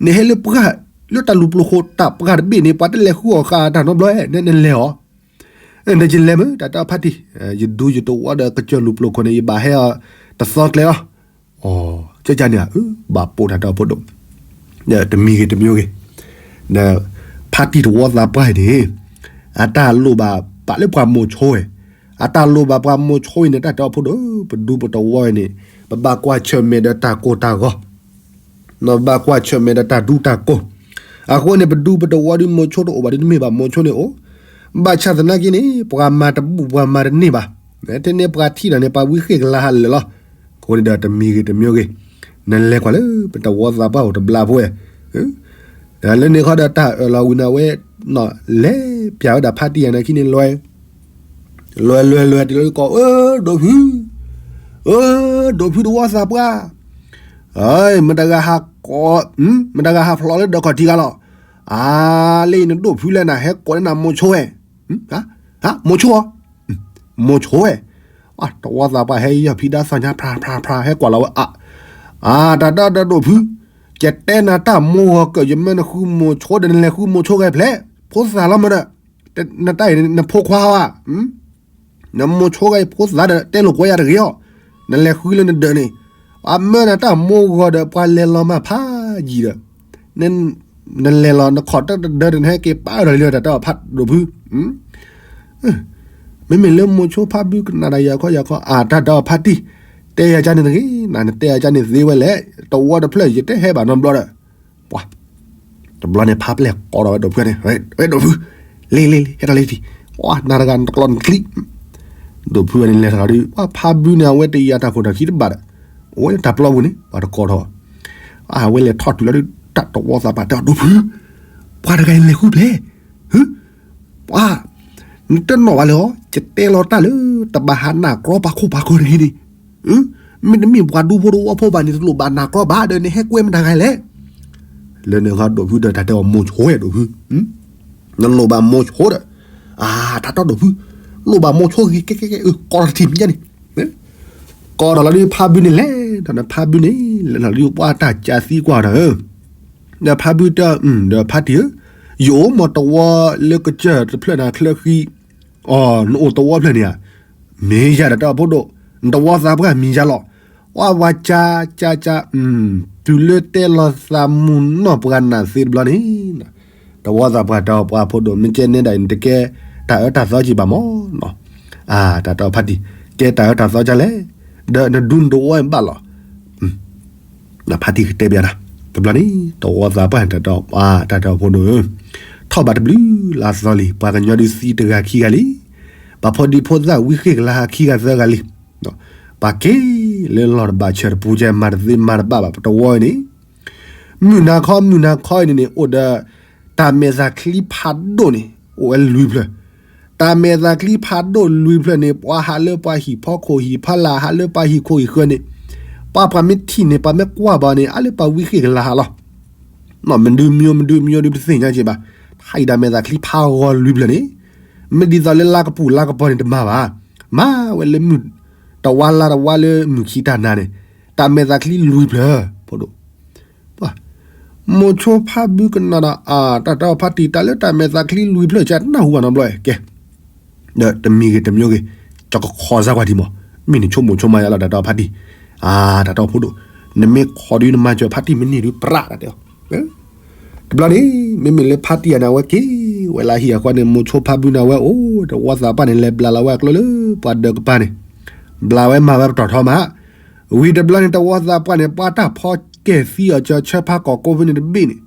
နဟဲလၢပှၢ်, လၢတၢ်လူၤပျိၤခိၣ်တၢ်ပှၢ်တဘ့ၣ်န့ၣ် ပှၤတလဲၤဃုအီၣ်ဃာ်တၢ်နီတဘျီဧါ, နလဲၤအီၤ, ဒီးယလဲၤမုၢ် တၢ်တီဖါတံၢ်, ယဒူယတဝီဒီးကစၢၢ်လူၤပျိၤခိၣ်န့ၣ် ယဘၣ်ဟဲအီၤတသီကျဲလီၤ, အီ ကကန့ၣ်ဧါ, ဘၣ်ပိာ်တၢ်တီဖိဒိၣ်, ဒီးတမံၤဂ့ၤတမံၤဂ့ၤ, ဒီးဖါတံၢ်တဝီသးပှၢ်အံၤန့ၣ်, အတၢ်လိၣ်ဘၣ်ပာ်လၢပှၤမိၤဆိဝဲ, အတၢ်လိၣ်ဘၣ်ပှၤမိၤဆိအံၤန့ၣ် တၢ်တီဖိဒိၣ်ဧၢ, ပဒူပတဝီအံၤန့ၣ်, ပဘၣ်ကွၢ်ဆၢၣ်မဲာ်ဒီးတၢ်ကိၢ်တၢ်ဂီၤ နဘၣ်ကွၢ်ဆၢၣ်မဲာ်ဒီးတၢ်ဒူတၢ်ကိၢ်, အဃိန့ၣ် ပဒူပတဝီဒုးမိၤဆိတအိၣ်ဘၣ်ဒုးတမ့ၢ်ဘၣ် မိၤဆိန့ၣ်အိၣ်, ဘၣ်ဆၣ်သနာ်က့န့ၣ် ပှၤမၤတဘူၣ်ပှၤမၤတန့ၢ်ဘၣ်, ထဲန့ၣ်ပှၤထံၣ်ဒီးန့ၣ် ပှၤဝံဃ့ၢ်ကလါဟးလၢာ်လီၤ, အဃိန့ၣ်ဒီးတမံၤဂ့ၤတမံၤဂ့ၤ, ဒီး နလဲၤကွၢ်လၢပတဝီသးပှၢ်အိၣ်တဘျီဖိဝဲ, လၢန့ၣ်ခီဒီးတၢ်အၢၣ်လီၤဝံၤန့ၣ်ဝဲ, လဲၤပျးဝဲဒၣ်ဖါတံၢ်ယၤန့ၣ်ခံန့ၣ်လွဲ, လွဲလွဲလွဲတုၤလၢကိး အၢ ဒိၣ်ဖု, အၢ ဒိၣ်ဖုတဝီသးပှၢ်, မတဂၤဟးကိး, မတဂၤဟးဖျိးလၢဒၢးခီၣ်ထံးဂၤလီၤ, အါ လၢအံၤနဒိၣ်ဖုလဲၣ် နဟဲကိးန့ၢ်နၤမိၤဆိဝဲ, မိၤဆိ, မိၤဆိဝဲ, တဝီသးပှၢ်ဟဲယီၢ်ဖံးဒါသီညါ ဖြါဖြါဖြါ ဟဲကွၢ်လီၤဝဲအါ, အါ တၢ်ဒီးဒိၣ်ဖု, ယတဲနၤတၢ်မိၢ်ဂီၤကၢၢ် ယမၢနဃုမိၤဆိဒီး နလဲၤဃုမိၤဆိဂဲၤဖျဲၣ်, ဖိသၣ်လီၤမးဒီး, နတၢ်အံၤနဖိခွါဧါ, နမိၤဆိဂဲၤဖိသၣ်ဒီး တဲလိာ်ကွဲယၤတဂ့ၤအီၤ, နလဲၤဃုလၢနဒၢးန့ၣ်, အမၢနၤတၢ်မိၢ်ဂီၤဒီး ပှၤလဲၤလီၤမးဖးယံာ်ဒီး, နလဲၤလီၤနခီၣ်တဒၢးဒီး နဟဲက့ၤပာ်ဒီးလၢတၢ်တၢ်ဖးဒိၣ်ဖု မ့မ့ၢ်လၢမိၤဆိဖးဘုကနၣ်ဒီးယၤခီယၤခီ အါ တၢ်ဒီးဖါတံၢ်, တဲယၤကန့ၣ်တဂ့ၤ, နတဲယၤကန့ၣ်သ့ဝဲလဲၣ်, တဝီတဖျၢၣ် ယတဟဲဘၣ်နီတဘျီဒီး, ပှၤ, တဘျီန့ၣ်ဖါပျဲၢ်ကိးထီၣ်ဝဲဒိၣ်ဖုန့ၣ်, ဝဲဒိၣ်ဖု, လ့လ့လ့ ဟဲထီၣ်လၢထံ, ပှၤ နၤတဂၤနတကျီနချံ, ဒိၣ်ဖုဝဲန့ၣ်လဲၤထီၣ်ဒီး ပှၤဖးဘုန့ၣ် အဝဲတယာ်တၢ်ခိၣ်တၢ်ခံတဘၣ်ဒီး, အိၣ်ဝဲလၢတၢ်ပျီပူၤန့ၣ် ပှၤတကိးထီၣ်, အဝဲလဲၤထီၣ်တုၤလီၤဒီး တၢ်တဝီသးပှၢ်တဲအီၤ ဒိၣ်ဖု, ပှၤတဂၤအံၤလဲၤဃုဖျဲၣ်, ပှၤ, နတနီၣ်ဘၣ်လၢၤအီၤ, ယတဲလီၤတၢ်လၢ တဘၣ်ဟးနာ်ကြီပှၤခိၣ်ပှၤဃၢၤတဂ့ၤန့ၣ်, မ့တမ့ၢ်ပှၤဒူဖိတဝီဖိဘၣ်န့ၣ် တလိၣ်ဘၣ်နာ်ကြီဘၣ်ဒီး နဟဲကွဲမတၤဂၤလဲၣ်, လၢန့ၣ်ခီဒိၣ်ဖုဒီးတၢ်တဲအီၤမိၤဆိဝဲဒိၣ်ဖု, နလိၣ်ဘၣ်မိၤဆိဒီး, အါ တၢ်တီဒိၣ်ဖု, လိၣ်ဘၣ်မိၤဆိဂ့ၤကဲကဲကဲ ကိးထီၣ်တထံၣ်မ့ၢ်ညါန့ၣ်, ကိးထီၣ်လီၤဒီးဖးဘုန့ၣ်လဲၤ, ဒီးဖးဘုန့ၣ် လဲၤလီၤဒီးပှၤတၢ်ကးသံကွၢ်ဒီး ဒီးဖါဘုတဲ, ဒီးဖါတံၢ်ဧၢ, ယအိၣ်မ့ၢ်တဝီလၢကစၢၢ်တဖျၢၣ်န့ၣ်ချၢဃံ, အီ နအိၣ်တဝီဖျၢၣ်န့ၣ်ဧါ, မ့ၢ်ယၤဒီးတၢ်အိၣ်ဖှိၣ်ဒိၣ်, နတဝီသးပှၢ်မံၤယၤလီၤ, အီဝါကၠါကၠါကၠါ, တုၤလၢတဲလီၤသးမုၢ်နီၢ်ပှၤနာ်သ့တဘျီန့ၣ်, တဝီသးပှၢ်တဲအီၤပှၤဖိဒိၣ် မ့ၢ်ကဲနဲဒၣ်အံၤ နတကဲတၢ်အၢတၢ်သီက့ၤဘၣ်မးနီၤ, အါ တၢ်တဲအီၤဖါတံၢ်, ကဲတၢ်အၢတၢ်သီကလဲၣ်, ဒီးနဒူနတဝီဘၣ်လီၤ ဖါတံၢ်ကတဲဘၣ်ဒၣ်, တဘျီန့ၣ် တဝီသးပှၢ်တၢ်တဲအီၤ တၢ်တဲအီၤဖိဒိၣ်ဧၢ, ထီၣ်ဘၣ်တဘျုးလါသီလံ, ပှၤကညီဒုးသံတဂၤခံဂၤလံ, ပှၤဖိဒံဖိသၣ်ဝံဃ့ၢ်ကလၤဟးခံဂၤသၢဂၤလံ, ပှၤက့ၤလၢလီၢ်တဘၣ်ဆၢတပူၤကဲ မၤတသ့မၤတဘၣ်ဘၣ် ပတဝီအံၤန့ၣ် မုၢ်နၤခီ မုၢ်နၤခီအံၤန့ၣ်န့ၣ် အိၣ်ဒီး တၢ်မဲာ်သးချံဖးဒိၣ်န့ၣ် အိၣ်ဝဲလွံၢ်ဖျၢၣ်, တၢ်မဲာ်သးချံဖးဒိၣ်လွံၢ်ဖျၢၣ်န့ၣ် ပှၤဟးလၢပှၤဟံၣ်ဖီခိၣ်ဟံၣ်ဖီလာ် ဟးလၢပှၤဟံၣ်ခိၣ်ဟံၣ်ဃၢၤန့ၣ်, ပှၤပှၤမ့ၢ်ထံၣ်န့ၣ် ပှၤမ့ၢ်ကွၢ်ဘၣ်န့ၣ် အါလၢပှၤဝံဃ့ၢ်ကလၤဟးလီၤ, မဒုမံၤမဒုမံၤဒုး ပတသ့ၣ်ညါက့ၤဘၣ်, ဟးအံၤတၢ်မဲာ်သးချံဖးဂီၤလွံၢ်ဖျၢၣ်န့ၣ်, မ့ၢ်ဒ်သိးလၢလါကပူၤလါကပီၤန့ၣ်တမၤဘၣ်, မၤဝဲလၢမုၢ်တဝါလါတဝါလၢမုၢ်ခံတၢ်နၤန့ၣ်, တၢ်မဲာ်သးချံလွံၢ်ဖျၢၣ် ဖိဒိၣ် မိၤဆိဖါဘုကနၣ်ဒီး အါ တၢ်တဲအီၤဖါတံၢ် တၢ်လၢတၢ်မဲာ်သးချံလွံၢ်ဖျၢၣ် ကနၢ်ဟူဘၣ်နီတဘျီ ကဲ, ဒီးတမံၤဂ့ၤတမံၤဂ့ၤ ကကခီစၢ်ကွၢ်ထံမး, မ့ၢ်နဆိကမိၣ်ဆိကမးယါလီၤ တၢ်တဲအီၤဖါတံၢ်, အါ တၢ်တဲအီၤဖိဒိၣ်, နမ့ၢ်ခီဒုးနမၤစၢၤဖါတံၢ်မ့ၢ်န့ၢ်ဒုးပြး တၢ်တဲအီၤ တဘျီန့ၣ် မ့မ့ၢ်လၢဖါတံၢ်ယၤန့ၣ် အဝဲက့ၤဝဲလၢဟံၣ်အဃီန့ၣ် မိၤဆိဖါဘုန့ၣ် အဝဲအိၣ်တဝီသးပှၢ်န့ၣ် လဲၤဘျးလီၤဝဲအကျိလၢပှၤဒၢးကပၤန့ၣ်, ဘျးဝဲမၤဝဲပတီၢ်ထီမး, ဝံၤတဘျီန့ၣ် တဝီသးပှၢ်န့ၣ် ပှၤတၢ်ဖီကဲၤသံအီၤကၢဆၢဖးကီၢ်ကိးဖဲန့ၣ်တဘ့ၣ်န့ၣ်,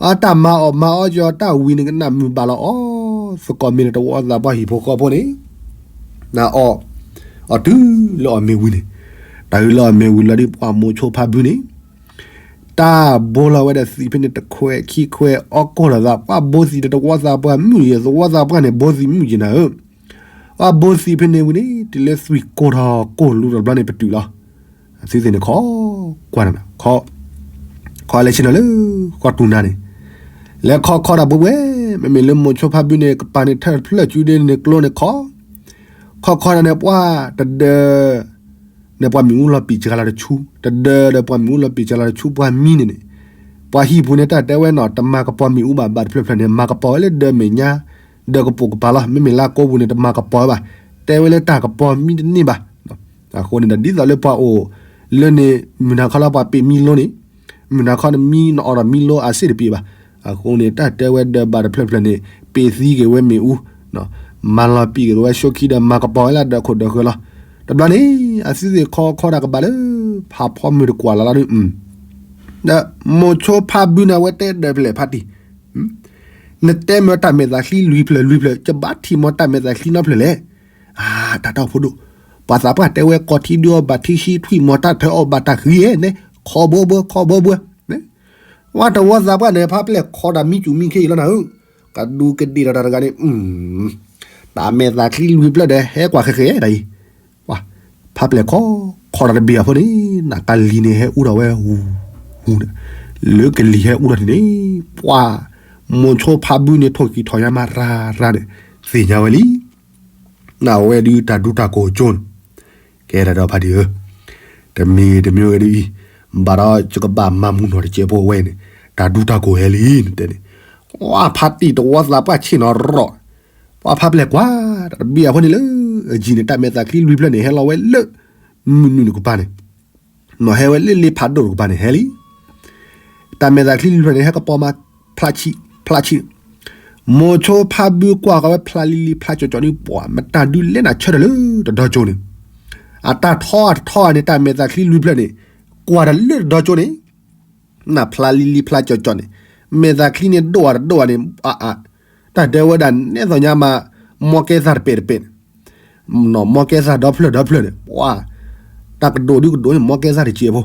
အတၢ်မၤအီၣ်မၤအီကၢတၢ်ဝံၤန့ၣ် ကနၣ်မုာ်ဘၣ်လီၤအီၤ, သကိးမ့ၢ်လၢတဝီသးပှၢ်ဟံၣ်ဖိဃီဖိန့ၣ် နအီၣ်, အီၣ်တုၤလၢအီၣ်မ့ၤဝံၤန့ၣ်, တၢ်အုးလၢအီၣ်မ့ၤဝံၤလီၤဒီး ပှၤမိၤဆိဖါဘုန့ၣ်, တၢ်ဘိလီၤဝဲဒီးသံးဖဲန့ၣ် တခွဲးခံခွဲး အီၣ်ကိၢ်လီၤသး ပှၤဘိသံးဒီးတဝီသးပှၢ်မုၣ်ယဲၢ် တဝီသးပှၢ်န့ၣ် ဘိသံးမုၣ်ယဲၢ်နၤဧၢ, ပှၤဘိသံးဖဲန့ၣ်ဝံၤန့ၣ် တုၤလၢသွံၣ်ကိၢ်ထီၣ်ကိၢ်လူတဘျီန့ၣ် ပတုာ်လီၤ, အသုသ့ၣ်န့ၣ် ခီကွၢ်နၤ, ခီလဲၤဆ့ၣ်နီၤလၢ ဃီတူၢ်နၤန့ၣ်, လဲၤခီခီဒၣ်ပှဲၤပှဲၤ, မ့မ့ၢ်လၢမိၤဆိဖါဘုန့ၣ် ကပၤန့ၣ်ထၢၣ်ဖျၢၣ်စုဒ့န့ၣ်ကျိန့ၣ်ခီ ခီခီဒၣ်န့ၣ် ပှၤတဒၢး, န့ၣ်ပှၤမ့ၣ်အူလီၤပံာ်စှၤလီၤတဆူ, တဒၢးဒီးပှၤမ့ၣ်အူလီၤပံာ်စှၤလီၤတဆူ ပှၤမံန့ၣ်န့ၣ်, ပှၤဟံၣ်ပူၤန့ၣ် တၢ်တဲဝဲနီၤ တမၤကပီၤမ့ၣ်အူဘၣ် ဘၣ်တဖျၢၣ်ဖျၢၣ်န့ၣ် မၤကပီၤဝဲလၢဒၢးမဲာ်ညါ, ဒၢးကပိာ်ကပၤလီၤ. မ့မ့ၢ်လၢကိးပူၤန့ၣ် တမၤကပီၤဝဲဘၣ်, တဲဝဲလၢတၢ်ကပီၤမံတန့ၢ်ဘၣ်. အဃိန့ၣ်ဒီး ဒ်သိးလၢပှၤအိၣ်လၢန့ၣ် မုၢ်နၤခီလၢပှၤပ့ၣ်မံလိန့ၣ် မုၢ်နၤခီန့ၣ်မံနအီၣ်ဒီးမံလိအစ့ၣ်တပ့ၣ်ဘၣ်. အဃိန့ၣ် တၢ်တဲဝဲဒၢးဘၣ်တဖျၢၣ်ဖျၢၣ်န့ၣ် ပ့ၣ်သံက့ၤဝဲမ့ၣ်အူ, မၤလီၤပံာ်က့ၤဝဲဆိခံဒီးမၤကပီၤဝဲလၢဒၢးခိၣ်ဒၢးဃၢၤလီၤ. တဘျီန့ၣ် အသုသ့ၣ်ခီခီဒၣ်ကဘၣ်လၢ ဖးဖီမုၢ်တကွၢ်လီၤလီၤဒီး ဒီးမိၤဆိဖါဘုန့ၣ် အဝဲတဲဒၢးဖဲလဲၣ်ဖါတံၢ်, နတဲမ့ၢ်တၢ်မဲာ်သးချံလွံၢ်ဖျၢၣ်လွံၢ်ဖျၢၣ် ကဘၣ်ထံၣ်မ့ၢ်တၢ်မဲာ်သးချံနီဖျၢၣ်လဲၣ်. အါ တၢ်တီဖိဒိၣ်, ပှၤသးပှၢ်တဲဝဲ ကိးထံဒုးအီၣ်ဘၣ်ထံဆှံ ထွံၣ်မီၤတၢ်ထၢအီၣ်ဘၣ်တၢ်ဃံဧဲန့ၣ်, ခီဘှီဘှီ ခီဘှီဘှီ, ဝဲတဝီသးပှၢ်န့ၣ် ဖးပျဲၢ်ခီတၢ်မံစူၤမံခ့အံၤလီၤနၤဧၢ, ကဒူးကဒ့ၣ်ဒီးတၢ်တဂၤန့ၣ်, တၢ်မဲာ်သၣ်ချံလွံၢ်ဖျၢၣ်ဒီး ဟဲကွၢ်ဃဲဃဲတၢ်အံၤ, ဖးပျဲၢ်ခီ, ခီတၢ်တဘ့ၣ်အဖိန့ၣ်, နကလံၤန့ၣ်ဟဲအူထီၣ်ဝဲဟူ, ဟူ, လၢကလံၤဟဲအူထီၣ်န့ၣ်န့ၣ်, ပှၤ, မိၤဆိဖးဘုန့ၣ်ထိၣ်ကံၤထီၣ်ညါမးရၤရၤန့ၣ်, သ့ၣ်ညါဝဲလံ နဝဲဒုးတၢ်ဒူတၢ်ကိၢ်ကၠိန့ၣ်, ကဲတၢ်ဒီးဖါတံၢ်ဧၢ, တမ့ၢ်တမ့ၢ်ဝဲဒ်အံၤ, ဘၣ်ဒီးယကဘၣ်မၤမူနီၢ်တစဲးဖိဝဲန့ၣ်, တၢ်ဒူတၢ်ကိၢ်ဟဲလံနတဲန့ၣ်, ဝဲဖါတံၢ်တဝီသးပှၢ်ဆ့ၣ်နီၤရီၣ်, ပှၤဖးပျဲၢ်ကွၢ်, တၢ်တဘ့ၣ်အဖိန့ၣ်လၢ, အယံၤန့ၣ် တၢ်မဲာ်သၣ်ချံလွံၢ်ဖျၢၣ်န့ၣ် ဟဲလီၤဝဲလၢ, မုၢ်နုာ်တကပၤန့ၣ် နီၢ်ဟဲဝဲလၢလ့ဖးဒိၣ်တကပၤန့ၣ် ဟဲလံ, တၢ်မဲာ်သၣ်ချံလွံၢ်ဖျၢၣ်န့ၣ် ဟဲကပီၤမး, ဖျးဆံး, ဖျးဆံး, မိၤဆိဖးဘုကွၢ်ဃီၤဝဲဖျးလံၤလံၤဖျးကၠီၤကၠီၤန့ၣ် ပှၤမတၤဒုးလဲၣ်နၤဆၢထၢၣ်လၢတဒီကၠိန့ၣ်, အတၢ်ထီအတထီန့ၣ် တၢ်မဲာ်သၣ်ချံလွံၢ်ဖျၢၣ်န့ၣ်, ကွၢ်တၢ်လၢတဒီကၠိန့ၣ် နဖျါလံလံဖျါကၠီကၠီန့ၣ်, မဲာ်သးချံန့ၣ်ဒိၣ်ဧါတဒိၣ်ဧါန့ၣ်, တၢ်တဲဝဲဒၣ်နဲသိးညါမး, မီကဲသၣ်တပဲာ်တပဲာ်န့ၣ်, မီကဲသၣ်ဒီဖျၢၣ်ဒီဖျၢၣ်န့ၣ်, ပှၤ, တၢ်ကဒိၣ်ဒုကဒိၣ်န့ၣ် မီကဲသၣ်တစဲးဖိ,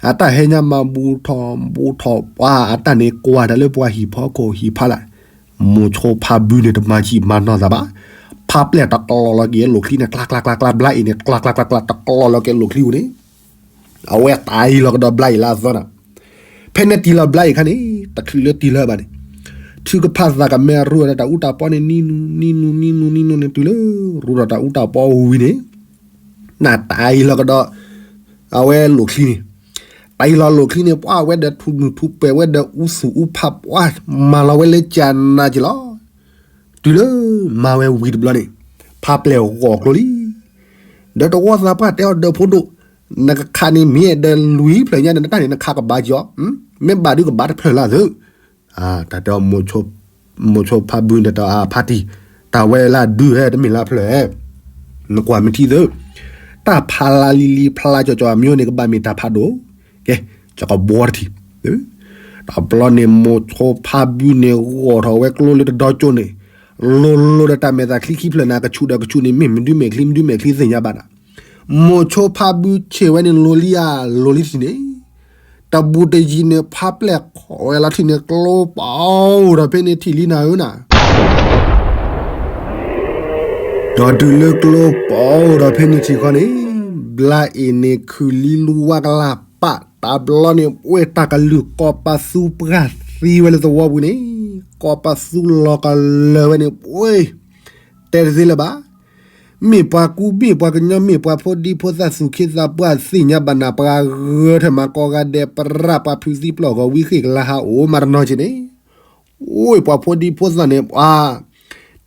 အတၢ်ဟဲညါမးဘူးထီၣ်ဘူးထီၣ်, ပှၤအတၢ်န့ၣ် ကွၢ်တၢ်လၢပှၤဟံၣ်ဖီခိၣ်ဟံၣ်ဖီလာ်, မိၤဆိဖါဘုန့ၣ် တမၤဆံးမၤနီၢ်သးဘၣ်, ဖါပျဲၢ်တကျီလီၤက့ၤလိာ်ချံန့ၣ် ကျါကျါကျါကျါ, ဘျါအံၤန့ၣ် ကျါကျါကျါကျါ တကျီလီၤက့ၤလိာ်ချံပူၤန့ၣ် အဝဲတၢ်အံၤလီၤကဒီးဘျါအံၤလၢအသီနၤ, ဖဲန့ၣ်တံၢ်လီၤဘျါအံၤခါန့ၣ် တချုးလၢတံၢ်လၢၤဘၣ်န့ၣ်, ထုကဖၣ်သးကမဲရူဒီးတၢ်အူတၢ်ပီန့ၣ် နံနူနံနူနံနူနံနူန့ၣ် တုၤလၢရူဒီးတၢ်အူတၢ်ပီဝံၤန့ၣ်, နတၢ်အံၤလီၤကဒီး အဝဲလိာ်ချံန့ၣ်, တၢ်အံၤလီၤလိာ်ချံန့ၣ် ပှၤဝဲဒီးထူနူာ်ထူပှဲၤဝဲဒီးအူသူၣ်အူဖး ပှၤမၤလီၤဝဲလၢကနၤက့ၤလီၤ, တုၤလၢမၤဝဲဝံၤတဘျီန့ၣ်, ဖါပျဲၢ်ဂီၢ်ကျိလံ ဒီးတဝီသးပှၢ်တဲအီၤဒီးဖိဒိၣ်, နကခးန့ၣ်မ့ၢ်အဲၣ်ဒိးလွံၢ်ဖျၢၣ်ညါဒီး နတၢ်န့ၣ်နခးကဘၣ်က့ၤအီၤ, မ့ၢ်ဘၣ်ဒုးကဘၣ်တဖျၢၣ်လၢသု, တၢ်တဲအီၤ, မိၤဆိဖါဘုန့ၣ်တၢ်ဖါတံၢ်, တၢ်ဝဲလၢဒုးဟဲတမ့ၢ်လၢဖျၢၣ်, နကွၢ်မ့ၢ်ထံသု, တၢ်ဖးလံလံဖျါကၠီကၠီအမံၤန့ၣ် ကဘၣ်မ့ၢ်တၢ်ဖးဒိၣ်, ကဲ, ကဘီတထံၣ် တဘျီန့ၣ် မိၤဆိဖါဘုန့ၣ် ဂီၢ်ထီၣ်ဝဲကျိလၢတဒီကၠိန့ၣ်, လိၤလိၤဒီးတၢ်မဲာ်သးချံခံဖျၢၣ်န့ၣ် ကဆူၣ်ဒီးကဆူၣ်န့ၣ် မ့ၢ်မဒုးမဲာ်ချံ မဒုးမဲာ်ချံသ့ၣ်ညါဘၣ်နၤ, မိၤဆိဖါဘုဆ့ၣ်ဝဲန့ၣ် လိၤလံဧါလိၤလံထံၣ်န့ၣ်, တဘူးတယံၤန့ၣ် ဖါပျဲၢ်ခိးဝဲလီၤထံၣ်န့ၣ် ကျိပအိၣ်ဒီးဖဲန့ၣ်ထံၣ်လံနၤဧၢနၤ ဒီးတုၤလၢကျိပအိၣ်ဒီးဖဲန့ၣ်ထံၣ်ခီန့ၣ်, ဘျါအံၤန့ၣ်ခုၣ်လံလူဝါကလၢ်ပာ် တဘျီန့ၣ် ပှဲၤတၢ်ကလုၢ်ကီၢ်ပသူပှၢ်သံဝဲလၢသဝီပူၤန့ၣ်, ကီၢ်ပသူလီၤကလၢၤဝဲန့ၣ် ပှဲၤ, တဲတသ့လၢၤဘၣ် မ့ၢ်ပှၤကူမ့ၢ်ပှၤကညီ မ့ၢ်ပှၤဖိဒံဖိသၣ်သူၣ်က့သးပှၢ်သ့ၣ်ညါဘၣ်နၤ ပှၤဂၢၢ်ထၢၣ်မၤကီဂၤဒဲး ပရၣ်ပှၤဖုးသံပျီၢ်ဂီၤဝံဃ့ၢ်ကလါဟးအိၣ်မးတနီၤက့ၤန့ၣ်, အိၣ်ပှၤဖိဒံဖိသၣ်န့ၣ် ပှၤ,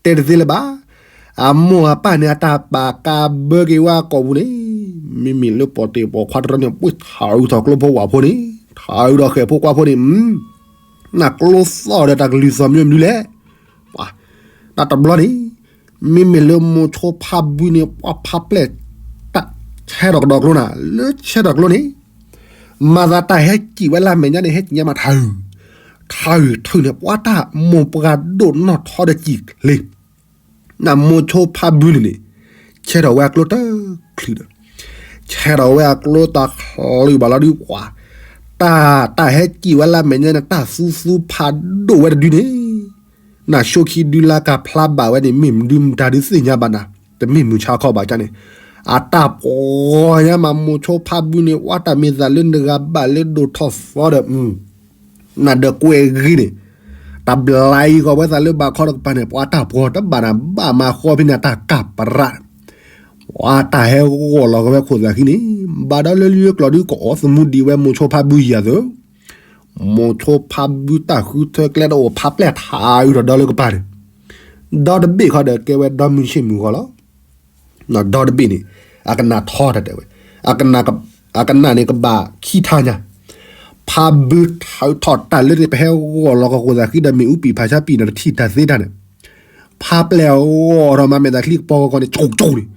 တဲတသ့လၢၤဘၣ်, အမိၢ်အပၢ်န့ၣ် အတၢ်ပာ်ကါဘၢက့ၤဝဲအကိာ်ပူၤန့ၣ်, မ့မ့ၢ်လၢပီၣ်တ့ၢ်ပိာ်ခွါတရီန့ၣ် ပှ့ၤထးအုးထီၣ်ကျိဖိဝၣ်ဖိန့ၣ်, ထးအုးဒီးဃဲၣ်ဖိကွၢ်ဖိန့ၣ်, နကျိသီၣ်ဒီးတၢ်ကလုၢ်သီၣ်မံၤမနုၤလဲၣ် ပှၤ, တၢ်တဘျီန့ၣ်, မ့မ့ၢ်လၢမိၤဆိဖါဘုန့ၣ် ပှၤဖါပျဲၢ်, တၢ်ဆဲထီၣ်ကဒီးကျိနၤ, လၢဆဲထီၣ်ကျိန့ၣ်, မၤသးတၢ်ဟဲစံၣ်ဝဲလၢမဲာ်ညါန့ၣ် ဟဲစံၣ်ညါမးထး, ထးထုးန့ၣ် ပှၤတၢ်မိၢ်ပှၢ်ဒိၣ်နီၢ်ထီဒီးစံၣ်လ့ နမိၤဆိဖါဘုန့ၣ်န့ၣ်, ဆဲထီၣ်ဝဲအကျိတချုးဒီး, ဆဲထီၣ်ဝဲအကျိတချုးဘၣ်လီၤဒုးပှၤ, တၢ်, တၢ်ဟဲစံၣ်ဝဲလၢမဲာ်ညါန့ၣ် တၢ်သူသူဖးဒိၣ်ဝဲတဒုန့ၣ်, နဆိခံဒုလၢကဖျါဘၣ်ဝဲန့ၣ် မ့ၢ်မနုၤမတၤဒုးသ့ၣ်ညါဘၣ်နၤ, တမ့ၢ်မုၢ်ဆါခီဘၣ်ကန့ၣ်, အတၢ်ပှီၤညါမး မိၤဆိဖါဘုန့ၣ် ပှၤတၢ်မ့ၢ်သးလၢနဂၤဘၣ်လၢဒိၣ်ထီၣ်သီဒီး နဒီးကွဲဂ့ၤန့ၣ်, တၢ်ဘျါအံၤဃီၤဝဲသးလၢဘၣ်ခီတကပၤန့ၣ် ပှၤတၢ်ပှီၤတဘၣ်နၤဘၣ်မၤဃီဖဲန့ၣ် တၢ်ကၢ်ပရၣ်, ပှၤတၢ်ဟဲဂီၢ်လီၤကဝဲခိၣ်သးခံန့ၣ်, ဘၣ်ဒီးလၢလံာ်ကျိာ်ဒုးကအီၣ်သမူဒံးဝဲမိၤဆိဖါဘုယၤသၢ, မိၤဆိဖါဘုတၢ်ဃုထၢကျဲတအိၣ်ဖးပျဲၢ်ထးအုးထီၣ်ဒီလၢကပၤန့ၣ်, ဒီတဘ့ၣ်ခီဒီးကဲဝဲဒီမုၢ်ဆ့ၣ်မုၢ်ဂီၤလီၤ. ဒီတဘ့ၣ်န့ၣ်, အကနၣ်ထီတၢ်တဲဝဲ, အကနၣ်, အကနၣ်န့ၣ်ကဘၣ်ခံထါညါ, ဖါဘုထးထီၣ်တၢ်လၢန့ၣ် ပဟဲဂီၢ်လီၤကဝီၤသးဃံဒီးမ့ၣ်အူပံာ်ဖးဆါပံာ်နီၤတထံၣ်တၢ်သ့တၢ်န့ၣ်, ဖါပျဲၢ်ဂီၢ်ထီၣ်မးမဲာ်သးချံကပီၤကီကီန့ၣ် ကၠိကၠိန့ၣ်,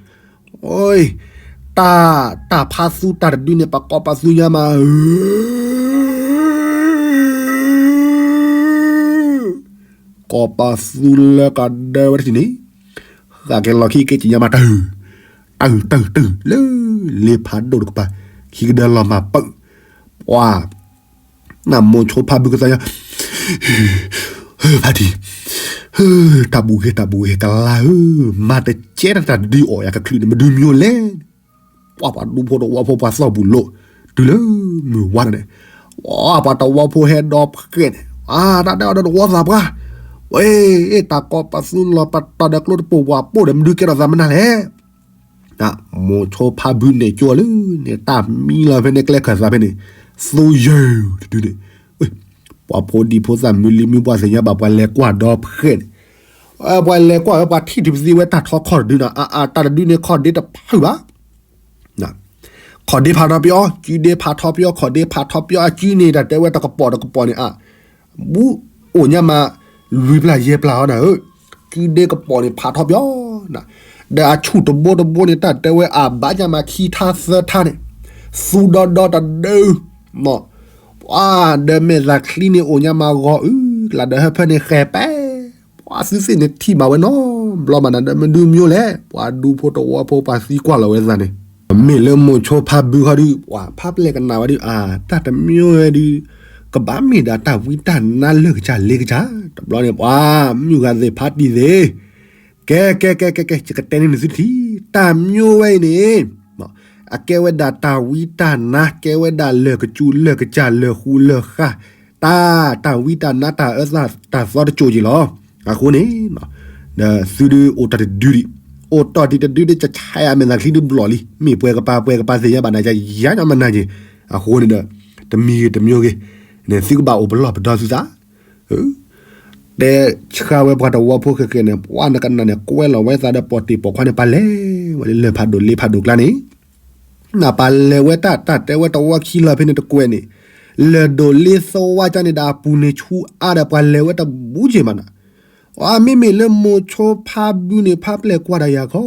တၢ်, တၢ်ဖါသူတၢ်တဒုန့ၣ် ပကိးပသူညါမးဧၢ ကိးပသူလၢကဒၢဝဲတထံၣ်န့ၣ်, ဃာ်က့ၤလီၤခံက့ၤက့ၤညါမးတၢ်, တၢ်တၢ်တၢ်လၢ, လ့ဖးဒိၣ်တကပၤ, ခံကဒၢလီၤမၢ်ပၢၢ်, ပှၤ နမိၢ်ဆိဖါဘုကသးညါ ဖါတံၢ် တၢ်ဘူၣ်ဂ့ၤ တၢ်ဘူၣ်ဂ့ၤ ကလါဧၢ, မၤတကဲတၢ်တဒုအီၣ်ယၤကချုးန့ၣ် မဒုမၠိလဲၣ်. ပှၤပှၤဒူဖိတဝီဖိပှၤသီၣ်ဘူၣ်လိာ် တုၤလၢမုၢ်ဝါန့ၣ်, ပှၤတဝီဖိဟဲဒီဖှဲးန့ၣ်, တၢ်တဲအီၤဒီးတဝီသးပှၢ်, ဝဲ တၢ်ကိးပသူလီၤပတီၢ်ဒီးကျိတပိာ်ပှၤပိာ်ဒီး မဒုကဲထီၣ်သးမနုၤလဲၣ်. မိၢ်ဆိဖါဘုန့ၣ်ကၠိလၢန့ၣ် တၢ်မံလီၤဖဲန့ၣ်ကျဲခၢၣ်သးဖဲန့ၣ်, သူယၢၢ်တဒုန့ၣ်, ပှၤဖိဒံဖိသၣ်မုၢ်လံမုၢ်ပှၢ်သ့ၣ်ညါဘၣ်ပှၤလဲၤကွၢ်ဒီဖှဲးန့ၣ်, ပှၤလဲၤကွၢ်ဝဲပှၤထံၣ်တပသံဝဲတၢ်ထီခီၣ်တဒုန့ၣ်, အါအါ တၢ်တဒုန့ၣ်ခီၣ်ဒ့တဖုၣ်ဘၣ် ခီၣ်ဒ့ဖးထီပယီၤ ကုဒ့ဖးထီပယီၤ ခီၣ်ဒ့ဖးထီပယီၤ အကုန့ၣ် တၢ်တဲဝဲတကပီၤတကပီၤန့ၣ် အါ ဘူးအိၣ်ညါမး လွံၢ်ပျၢ်ယဲၢ်ပျၢ်အီၤနၤဧၢ, ကုဒ့ကပီၤန့ၣ်ဖးထီပယီၤ, ဒီးအဆူၣ်တဘိတဘိန့ၣ် တၢ်တဲဝဲအဘၣ်ညါမးခံထါသၢထါန့ၣ်, သူဒီဒီတဒု ပှၤဒီးမဲာ်သၣ်ချံန့ၣ်အိၣ်ညါမးဂီၤအုၣ်ကျါဒီးဟၢဖၢန့ၣ်ဃဲၤပဲ ပှၤသုသ့ၣ်န့ၣ်ထံၣ်ဘၣ်ဝဲနီတဘျီဘၣ်နၤဒီး မဒုမၠိလဲၣ်, ပှၤဒူဖိတဝီဖိပှၤသံကွၢ်လီၤဝဲသးန့ၣ်, မ့ၢ်လၢမိၢ်ဆိဖါဘုဃီဒုး ပှၤဖးပျဲၢ်ကနၣ်ဝဲဒုး အါ တၢ်တမံဝဲဒုး ကဘၣ်မ့ၢ်ဒၣ်တၢ်ဝံတၢ်နါလၢာ်ကစၢ်လ့ကစၢ်, တဘျီန့ၣ် ပှၤမုၢ်ဂၤသ့ၣ်ဖးတံၢ်သ့ၣ် ကဲ ကဲ ကဲ ကဲ ကဲ ယကတဲန့ၢ်နသုတထံၣ် တၢ်မံဝဲအံၤန့ၣ် အကဲဝဲဒၣ်တၢ်ဝံတၢ်နါ ကဲဝဲဒၣ်လၢာ်ကစၢ်လၢာ်ကစၢ် လၢာ်ဃူလၢာ်ဃၢ်, တၢ် တၢ်ဝံတၢ်နါ တၢ်အၢတၢ်သီတစိၤက့ၤလီၤ. အဃိန့ၣ် ဒီးသုဒုးအိၣ်တၢ်တဒုဒံး, အိၣ်တီၢ်တံၢ်တဒုဒုး ကဆါအမဲာ်သၣ်ချံဒုးဘျီၣ်လံ, မ့ၢ်ပှဲၤကပၤပှဲၤကပၤသ့ၣ်ညါဘၣ်နၤ ယၤညီမနၤက့ၤ, အဃိန့ၣ်ဒီး တမံၤဂ့ၤတမံၤဂ့ၤ, န့ၣ်သုကဘၣ်အိၣ်ပလီၢ်ပဒီသုသး တဲဆှၢဝဲပှၤတဝီဖိဃဲးဃဲးန့ၣ် ပှၤနကနၣ်န့ၣ် ကွဲလီၤဝဲသးဒီးပိာ်တ့ၢ်ပိာ်ခွါန့ၣ် ပှၤလဲၤဝဲလၢလၢၢ်ဖးဒိၣ်လ့ဖးဒိၣ်ကျါန့ၣ်, နပှၤလဲၤဝဲတၢ် တၢ်တဲဝဲတဝီခံလီၤဖဲန့ၣ်တကွဲးန့ၣ်, လၢၢ်ဒိၣ်လ့သဝါကန့ၣ်ဒီးအပူၤန့ၣ်ဆူအါဒီးပှၤလဲၤဝဲတဘူၣ်က့ၤမးနၤ, အမ့မ့ၢ်လၢမိၢ်ဆိဖါဘုန့ၣ် ဖးပျဲၢ်ကွၢ်ဒီးယၤခီ,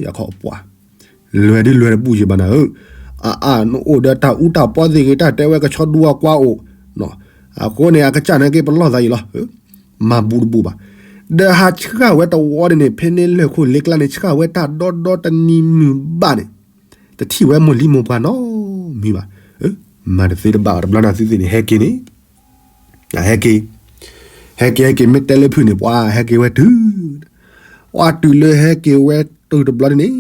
ယၤခီပှၤ လွဲၤဒုလွဲၤတဘူၣ်ယံၤဘၣ်နၤဧၢ, အအါ နအိၣ်ဒီးတၢ်အူတၢ်ပီသ့ၣ်ဂ့ၤ တၢ်တဲဝဲကဆီဒူအကွါအိၣ်, အဃိန့ၣ် အကစၢ်နာ်က့ပလီၢ်သးယံၤလီၤ, မၤဘူၣ်တဘူၣ်ဘၣ်, ဒီးဟးဆှၢဝဲတဝီန့ၣ်န့ၣ် ဖဲန့ၣ်လၢၢ်ခိၣ်လ့ကျါန့ၣ် ဆှၢဝဲတၢ်ဒီဒီတနံၤမုၢ်ဘၣ်န့ၣ်, တထံၣ်ဝဲမိၢ်လံမိၢ်ပှၢ်နီတမံၤဘၣ်, မၤတသ့တဘၣ်တဘျီန့ၣ်သုသ့ၣ်န့ၣ် ဟဲက့ၤန့ၣ် ဟဲက့ၤ, ဟဲက့ၤဟဲက့ၤ မ့ၢ်တဲလၢဖုၣ်န့ၣ် ပှၤဟဲက့ၤဝဲတုၤ, ပှၤတုၤလၢဟဲက့ၤဝဲတုၤတဘျီန့ၣ်,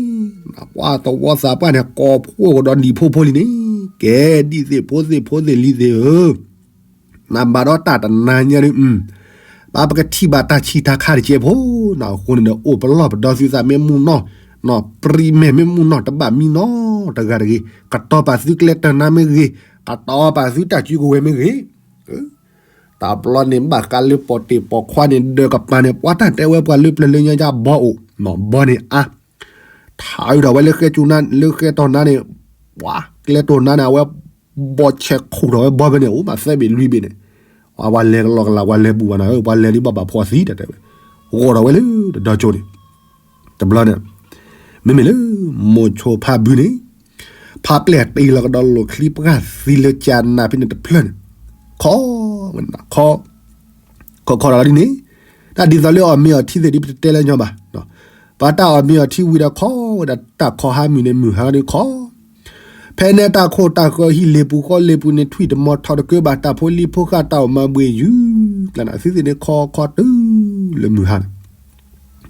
ပှၤသဝီသးပှၢ်န့ၣ် ကိးဖှိၣ်ကဒီးနံၣ်ဖိဖိလံန့ၣ်, ကဲဒ်သ့ၣ်ဖိသ့ၣ်ဖိသ့ၣ်လံၤသ့ၣ်ဧၢ, နဘၣ်ဒီးတၢ်တနၤညါဒုး, ဘၣ်ပကထံၣ်ဘၣ်တၢ်ဆံးတၢ်ခါတကဲဖိ, အဃိန့ၣ်ဒီး အိၣ်ပလီၢ်ပဒီသုသးမ့ၢ်မုၢ်နီၢ်, နီၢ်ပြံမဲာ်မ့ၢ်မုၢ်နီၢ်တဘၣ်မံနီတဂၤတဂ့ၤ, ကတီၤပာ်သုကျဲတနါမ့ၢ်ဂ့ၤ, ကတီၤပာ်သုတၢ်စုကဝဲၤမ့ၢ်ဂ့ၤ တဘျီန့ၣ် ဘၣ်ဃးလၢပိာ်တ့ၢ်ပိာ်ခွါန့ၣ် ဒၢးကပၤန့ၣ် ပှၤတၢ်တဲဝဲပှၤလၢပျၢၤလၢညါယါဘီအိၣ်, ဘီန့ၣ်အါ, ထါအုးထီၣ်ဝဲလၢဃဲကၠူနါ လၢဃဲတီၢ်နါန့ၣ်, ပှၤကျဲတီၢ်နါန့ၣ် အဝဲ ဘီဆဲးခူၣ်ထီၣ်ဝဲဘီဖဲန့ၣ် အိၣ်မးသၢဘ့ၣ်လွံၢ်ဘ့ၣ်န့ၣ်, ပှၤလဲၤကလီကလး ပှၤလဲၤဘူၣ်ဘၣ်နၤဧၢ, ပှၤလဲၤဒ်ဘၣ်ဘၣ်ဖှီၣ်သံတၢ်တဲဝဲ, ဂီၤထီၣ်ဝဲလၢတဒီကၠိန့ၣ်, တဘျီန့ၣ် မ့မ့ၢ်လၢ မိၢ်ဆိဖါဘုန့ၣ်, ဖးပျဲၢ်တ့ၢ်လီၤကဒီးလိာ်ချံပှၢ်သံလၢကၢနၢ်ဖဲန့ၣ်တဖျၢၣ်န့ၣ်, ခီ, ဝဲနၤခီ, ခီခီဒီးဒ်န့ၣ်, တၢ်ဒ်သိးလၢအီၣ်မ့ၤအီၣ်ထံသ့ၣ်ဒ်ပတတဲလၢညီဘၣ်, ပှၤတၢ်အီၣ်မ့ၤအီၣ်ထံဝံၤဒီးခီဝဲဒၣ်တၢ်ခီဟါမုၢ်န့ၣ် မုၢ်ဟါဒီးခီ ဖဲန့ၣ်တၢ်ခိၣ်တၢ်ဃၢၤဟံၣ်လ့ၤပူၤဃီလ့ၤပူၤန့ၣ် ထွံၣ်တမီၤထီတကၢဘၣ် တၢ်ဖိလံၤဖိဃာ်တၢ်အိၣ်မၤဘှံးယုၢ်, ကျါန့ၣ် သုသ့ၣ်န့ၣ်ခီခီတုၤလၢမုၢ်ဟါန့ၣ်,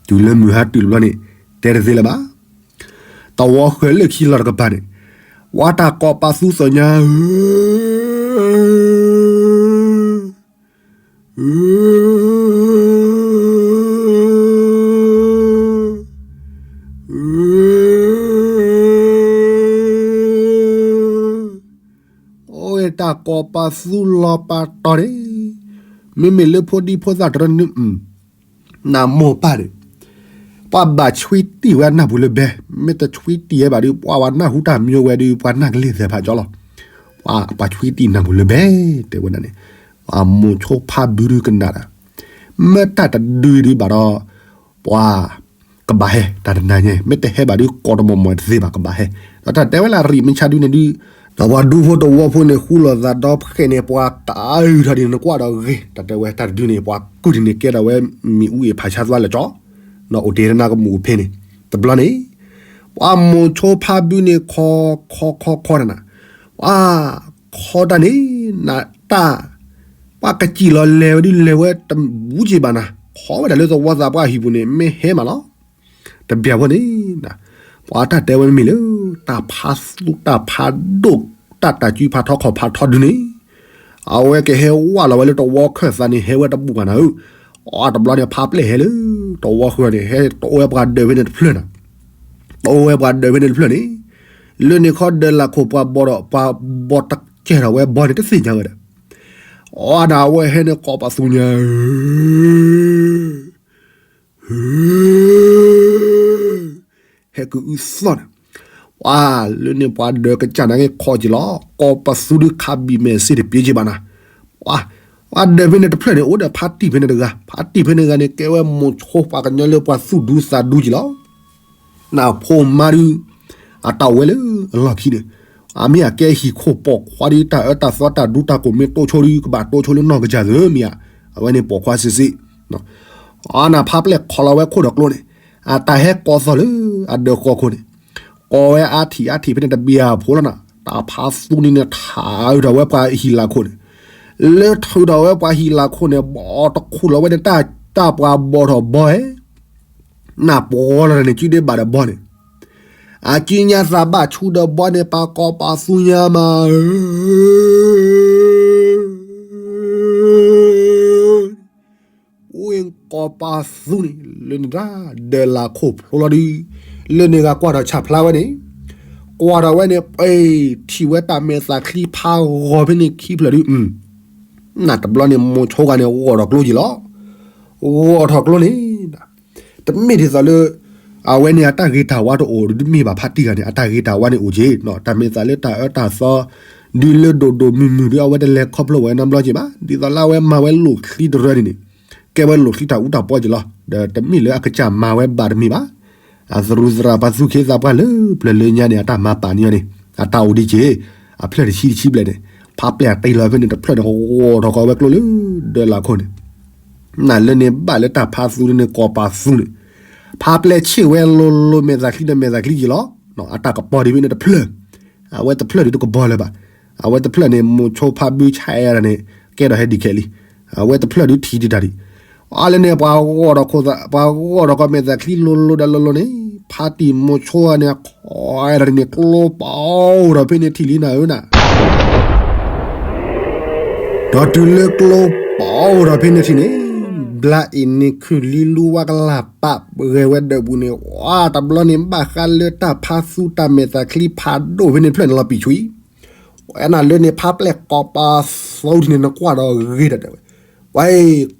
တုၤလၢမုၢ်ဟါတုၤတဘျီန့ၣ်, တဲတသ့လၢၤဘၣ်, တဝီဃၢၤလၢခံလီၤတကပၤန့ၣ်, ပှၤတၢ်ကိးပသူသ့ၣ်ညါဧၢ အိၣ်ဝဲတၢ်ကိးပသူလီၤပာ်တီၤန့ၣ်, မ့မ့ၢ်လၢဖိဒံဖိသၣ်တရၢန့ၣ်, နမိၢ်ပၢ်န့ၣ်, ပှၤဘၣ်ဆွံတံၢ်ဝဲနၢ်ပူၤလၢဘဲ, မ့ၢ်တဆွံတံၢ်ဝဲဘၣ်ဒီး ပှၤဝဲနၢ်ဟူတၢ်မံဝဲဒီး ပှၤနၢ်ကလ့ၢ်သဲးဖးကၠီလီၤ, ပှၤဆွံတံၢ်နၢ်ပူၤလၢဘဲ, တဲဝဲဒၣ်န့ၣ်, မိၢ်ဆိဖါဘုဒုကနၣ်ဒီး, မ့ၢ်တၢ်တဒုဒုးဘၣ်ဒီး, ပှၤ ကဘၣ်ဟဲ တၢ်တနၤညါ မ့ၢ်တဟဲဘၣ်ဒီး ကိးတမီၢ်မီၢ်တသ့ဘၣ် ကဘၣ်ဟဲ, ဒီးတၢ်တဲဝဲလၢရံၣ်မုၢ်ဆါဒုန့ၣ်ဒုး, ဒီးပှၤဒူဖိတဝီဖိန့ၣ် ဃူလိာ်သးဒီဖျၢၣ်န့ၣ် ပှၤတၢ်အုၣ်ထီၣ်ဒ်န့ၣ် နကွၢ်ဒီးဂ့ၤ, တၢ်တဲဝဲတၢ်တဒုန့ၣ် ပှၤကုၢ်ဒ်န့ၣ်ကဲထီၣ်ဝဲမ့ၣ်အူအ့ၣ်ဖးဆါသွါလၢာ်ကၠီ, အိၣ်တ့ၢ်တနါကမူၣ်ဖဲန့ၣ်, တဘျီန့ၣ်, ပှၤမိၢ်ဆိဖါဘုန့ၣ် ခီခီခီနၤနၤ, ပှၤ ခီတၢ်န့ၣ် နတၢ် ပှၤကစံၣ်လီၤလဲၤဝဲဒုးလဲၤဝဲတဘူးက့ၤဘၣ်နၤ, ခီဝဲဒၣ်လၢသဝီသးပှၢ်ဟံၣ်ပူၤန့ၣ် မ့ၢ်ဟဲမးလီၤ. တဘျီဖိန့ၣ် ပှၤတၢ်တဲဝဲမ့ၢ်လၢ တၢ်ဖးသူတၢ်ဖးဒိၣ် တၢ်တၢ်စုဖးထီခီၣ်ဖးထီဒုန့ၣ် အဝဲကဟဲဝဲလီၤဝဲလၢတဝီခၢၣ်သးန့ၣ် ဟဲဝဲတဘူးဘၣ်နၤဧၢ, အတဘျီန့ၣ် ဖးပျဲၢ်ဟဲလၢ တဝီဃၢၤန့ၣ် ဟဲတအိၣ်ဝဲပှၤဒၢးဖဲန့ၣ်တဖျၢၣ်နၤ, တအိၣ်ဝဲပှၤဒၢးဖဲန့ၣ်တဖျၢၣ်န့ၣ်, လၢန့ၣ်ခီဒၢးလၢ်ခိၣ်ပှၤဘီဒီး ပှၤဘီတကဲထီၣ်ဝဲဘီန့ၣ်တသ့ၣ်ညါဝဲဒီး, အီနၤအဝဲဟဲန့ၣ်ကိးပသူညါ ဟဲကအုသီၣ်န့ၣ်, ပှၤလၢန့ၣ်ပှၤဒၢးကစၢ်နာ်က့ခီက့ၤလီၤ, ကိးပသူဒုးခးဘံၣ်မဲာ်စ့တပျ့က့ၤဘၣ်နၤ, ပှၤ ပှၤဒၢးဖဲန့ၣ်တဖျၢၣ်န့ၣ် အိၣ်ဒီးဖါတံၢ်ဖဲန့ၣ်တဂၤ, ဖါတံၢ်ဖဲန့ၣ်တဂၤန့ၣ် ကဲဝဲမိၤဆိပှၤကညီလၢပှၤသူၣ်ဒူသးဒူက့ၤလီၤ. နဖိမါဒုး အတၢ်ဝဲလၢအလီၢ်ခံန့ၣ်, အမ့ၢ်အကဲဟံၣ်ခိၣ်ပိာ်ခွါဒုး တၢ်အၢတၢ်သီတၢ်ဒူတၢ်ကိးမ့ၢ်တိၢ်ဆိဒုး ကဘၣ်တိၢ်ဆိလၢနီၢ်ကစၢ်သ့မ့ၢ်ဧါ, အဝဲန့ၣ်ပိာ်ခွါစ့စ့ အနၤဖးပျဲၢ်ခီလီၤဝဲခိၣ်ဒီးကျိန့ၣ်, အတၢ်ဟဲကိးသီၣ်လၢအဒၢးဃီခိၣ်န့ၣ်, ကိးဝဲအါထံၣ်အါထံၣ်ဖဲန့ၣ်တဘျီဖိလီၤနၤ, တၢ်ဖးသူန့ၣ်န့ၣ် ထးအုးထီၣ်ဝဲပှၤဟံၣ်လၤခိၣ်န့ၣ်, လၢထုးထီၣ်ဝဲပှၤဟံၣ်လၤခိၣ်န့ၣ် ဘီတခူၣ်လီၤဝဲန့ၣ် တၢ်ပှၤဘီထီၣ်ဘီဧဲ နၢ်ပှီၤလီၤန့ၣ် စုဒ့ဘၣ်ဒီးဘီန့ၣ်, အစုညါသးဘၣ်ဆူဒီးဘီန့ၣ် ပှၤကိးပသူညါမးဧၢ အိၣ်ကိးပသူန့ၣ် လၢန့ၣ်တၢ်ဒၢးလၢ်ခိၣ်ဖျိလီၤဒုး, လၢန့ၣ်ဂၤကွၢ်ထီၣ်ဆၣ်ဖျါဝဲန့ၣ်, ကွၢ်ထီၣ်ဝဲန့ၣ် ပထံၣ်ဝဲတၢ်မဲာ်သၣ်ချံဖးဂီၤဖဲန့ၣ်ခံဖျၢၣ်ဒုး, နၢ်တဘျီန့ၣ် မိၤဆိဂၤန့ၣ် ဂီၢ်ထီၣ်ကျိက့ၤလီၤ. ဂီၢ်ထီၣ်ကျိန့ၣ် တမ့ၢ်ဒ်သိးလၢ အဝဲန့ၣ်အတၢ်ဂ့ၤတၢ်ဝါတအိၣ်ဒုးမ့ၢ်ဘၣ်ဖးတံၢ်ဂၤန့ၣ် အတၢ်ဂ့ၤတၢ်ဝါန့ၣ်အိၣ်က့ၤ, တၢ်မဲာ်သၣ်လၢတၢ်အၢတၢ်သီ ဒုးလၢဒိၣ်ဒိၣ်မုၢ်မုၢ်ဒုး အဝဲတလဲၤခီဖျိဝဲနီတဘျီက့ၤဘၣ်, ဒ်သိးလၢအဝဲမၤဝဲလိၣ်ချံတရၢန့ၣ်န့ၣ် ကဲဝဲလိၣ်ချံတၢ်အူတၢ်ပီက့ၤလီၤ. ဒီးတမ့ၢ်လၢအကစၢ်မၤဝဲဘၣ်တမ့ၢ်ဘၣ်, အသရူးသရၣ်ပှၤသူၣ်က့သးပှၢ်လၢပျၢၤလၢညါန့ၣ် အတၢ်မၤပာ်န့ၢ်အီၤန့ၣ် အတၢ်အိၣ်ဒံးက့ၤ, အဖျၢၣ်တဆံတဆံဘျဲၣ်န့ၣ် ဖးပျဲၢ်အတ့လီၤဖဲန့ၣ်တဖျၢၣ်န့ၣ် ဂီၢ်ထီၣ်ကီးဝဲကျိလၢဒၢးလၢ်ခိၣ်န့ၣ် နၢ်လၢန့ၣ်ဘၣ်လၢတၢ်ဖးသူန့ၣ် ကိးပသူန့ၣ်, ဖးပျဲၢ်ဆ့ၣ်ဝဲလိၤလိၤမဲာ်သၣ်ချံဒီးမဲာ်သၣ်ချံက့ၤလီၤ. အတၢ်ကပီၤဒံးဖဲန့ၣ်တဖျၢၣ်, အဝဲတဖျၢၣ်ဒုးတကပီၤလၢၤဘၣ်, အဝဲတဖျၢၣ်န့ၣ် မိၤဆိဖးဘုဆါအဲၣ်ဒၣ်န့ၣ် ကဲထီၣ်ဟဲဒံးခဲလံ, အဝဲတဖျၢၣ်ဒုးထံၣ်ဒံးတၢ်ဒံး, အါလၢန့ၣ် ပှၤဂီၢ်ဒီးခိၣ်သး ပှၤဂီၢ်ဒီးကီးမဲာ်သၣ်ချံလိၤလိၤဒီးလိၤလိၤန့ၣ်, ဖါတံၢ်မိၤဆိဂၤန့ၣ် အခီအဲၣ်ဒၣ်န့ၣ် ကျိပအိၣ်ဒီးဖဲန့ၣ်ထံၣ်လံနၤဧၢနၤ ဒီးတုၤလၢကျိပအိၣ်ဒီးဖဲန့ၣ်ထံၣ်န့ၣ်, ဘျါအ့ၣ်န့ၣ်ခုၣ်လံလူဝါကလၢ်ပာ်ဂဲၤဝဲဒၢးပူၤန့ၣ်, ဝါတဘျီန့ၣ် ဘၣ်ဃးလၢတၢ်ဖးသူတၢ်မဲာ်သၣ်ချံဖးဒိၣ်ဖဲန့ၣ်တဖျၢၣ်န့ၣ်လီၤပံာ်ဆူၣ်အံၤ, ဝဲနၤလၢန့ၣ် ဖးပျဲၢ်ကိးပသူထံၣ်န့ၣ် နကွၢ်ဒီးဂ့ၤဒီးတဲဝဲ, ဝဲ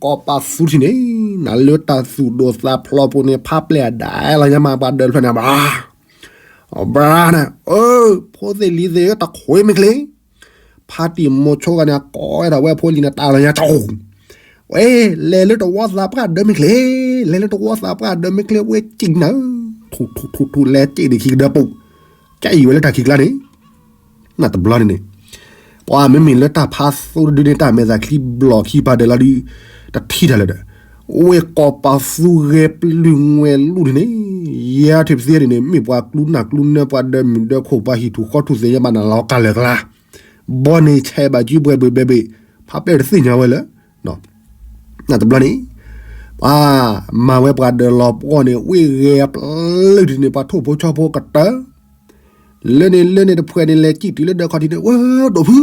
ကိးပသူထံၣ်န့ၣ် နၤလၢတၢ်သူၣ်ဒိၣ်သးဖျိးပူၤန့ၣ် ဖးပျဲၢ်အဒၣ်လီၤညါမး ပှၤဒၢးတဖျၢၣ်န့ၣ် ဘြၤ ဘြၤနၤ, အၢ ဖိသ့ၣ်လံၤသ့ၣ်ဧၢ တခွ့မ့ၢ်ချ့, ဖါတံၢ်မိၤဆိဂၤန့ၣ် ကိးဝဲဒၣ်ဝဲဖိလံၤန့ၣ် တၢ်လီၤညါကၠိ, ဝဲ လဲၤလၢတဝီသးပှၢ်ဒၢးမ့ၢ်ချ့, လဲၤလၢတဝီသးပှၢ်ဒၢးမ့ၢ်ချ့ ဝဲစံၣ်နၤ, ထူထူထူထူ လဲၤစံၣ်ဒံးခံကဒၢပူၤ, ကၢ်အံၤဝဲလၢတၢ်ခံးကျါန့ၣ် နတဘျီန့ၣ်န့ၣ်, ပှၤမ့မ့ၢ်လၢတၢ်ဖးသူတဒုန့ၣ် တၢ်မဲာ်သၣ်ချံဘျီၣ်ခံပၤဒဲးလီၤဒုး, တထံၣ်တၢ်လၢၤဒီး, ဝဲကိးပသူဂဲၤပျုၢ်ငွဲၣ်လူၢ်ဒုန့ၣ်, ယၤထံၣ်ပသ့န့ၣ်န့ၣ် မ့ၢ်ပှၤကျူနၢ်ကျူနၢ ပှၤဒၢးမုၢ်ဒၢးခိၣ် ပှၤဟံၣ်ထူၣ်ဃီထူၣ်သ့ၣ်ညါဘၣ်နၤလီၤကၢ်လၢာ်ကျါ, ဘီန့ၣ်ဆဲးဘၣ်ကၠူဘှဲးဘှဲးဘှဲးဘှဲး, ဖးပျဲၢ်တသ့ၣ်ညါဝဲလၢ နတဘျီန့ၣ်, ပှၤမၤဝဲပှၤဒၢးလီၤပှီၢ်န့ၣ် ဝ့ၢ်ဂဲၤအပျုၢ်ဒုန့ၣ် ပှၤထိၣ်ဖိဆီဖိကတၢၢ်, လၢန့ၣ်လၢန့ၣ်တဖှဲးန့ၣ် လဲၤစံၣ်တုၤလၢဒၢးခီၣ်ထံးန့ၣ် ဝဲဒိးဖု,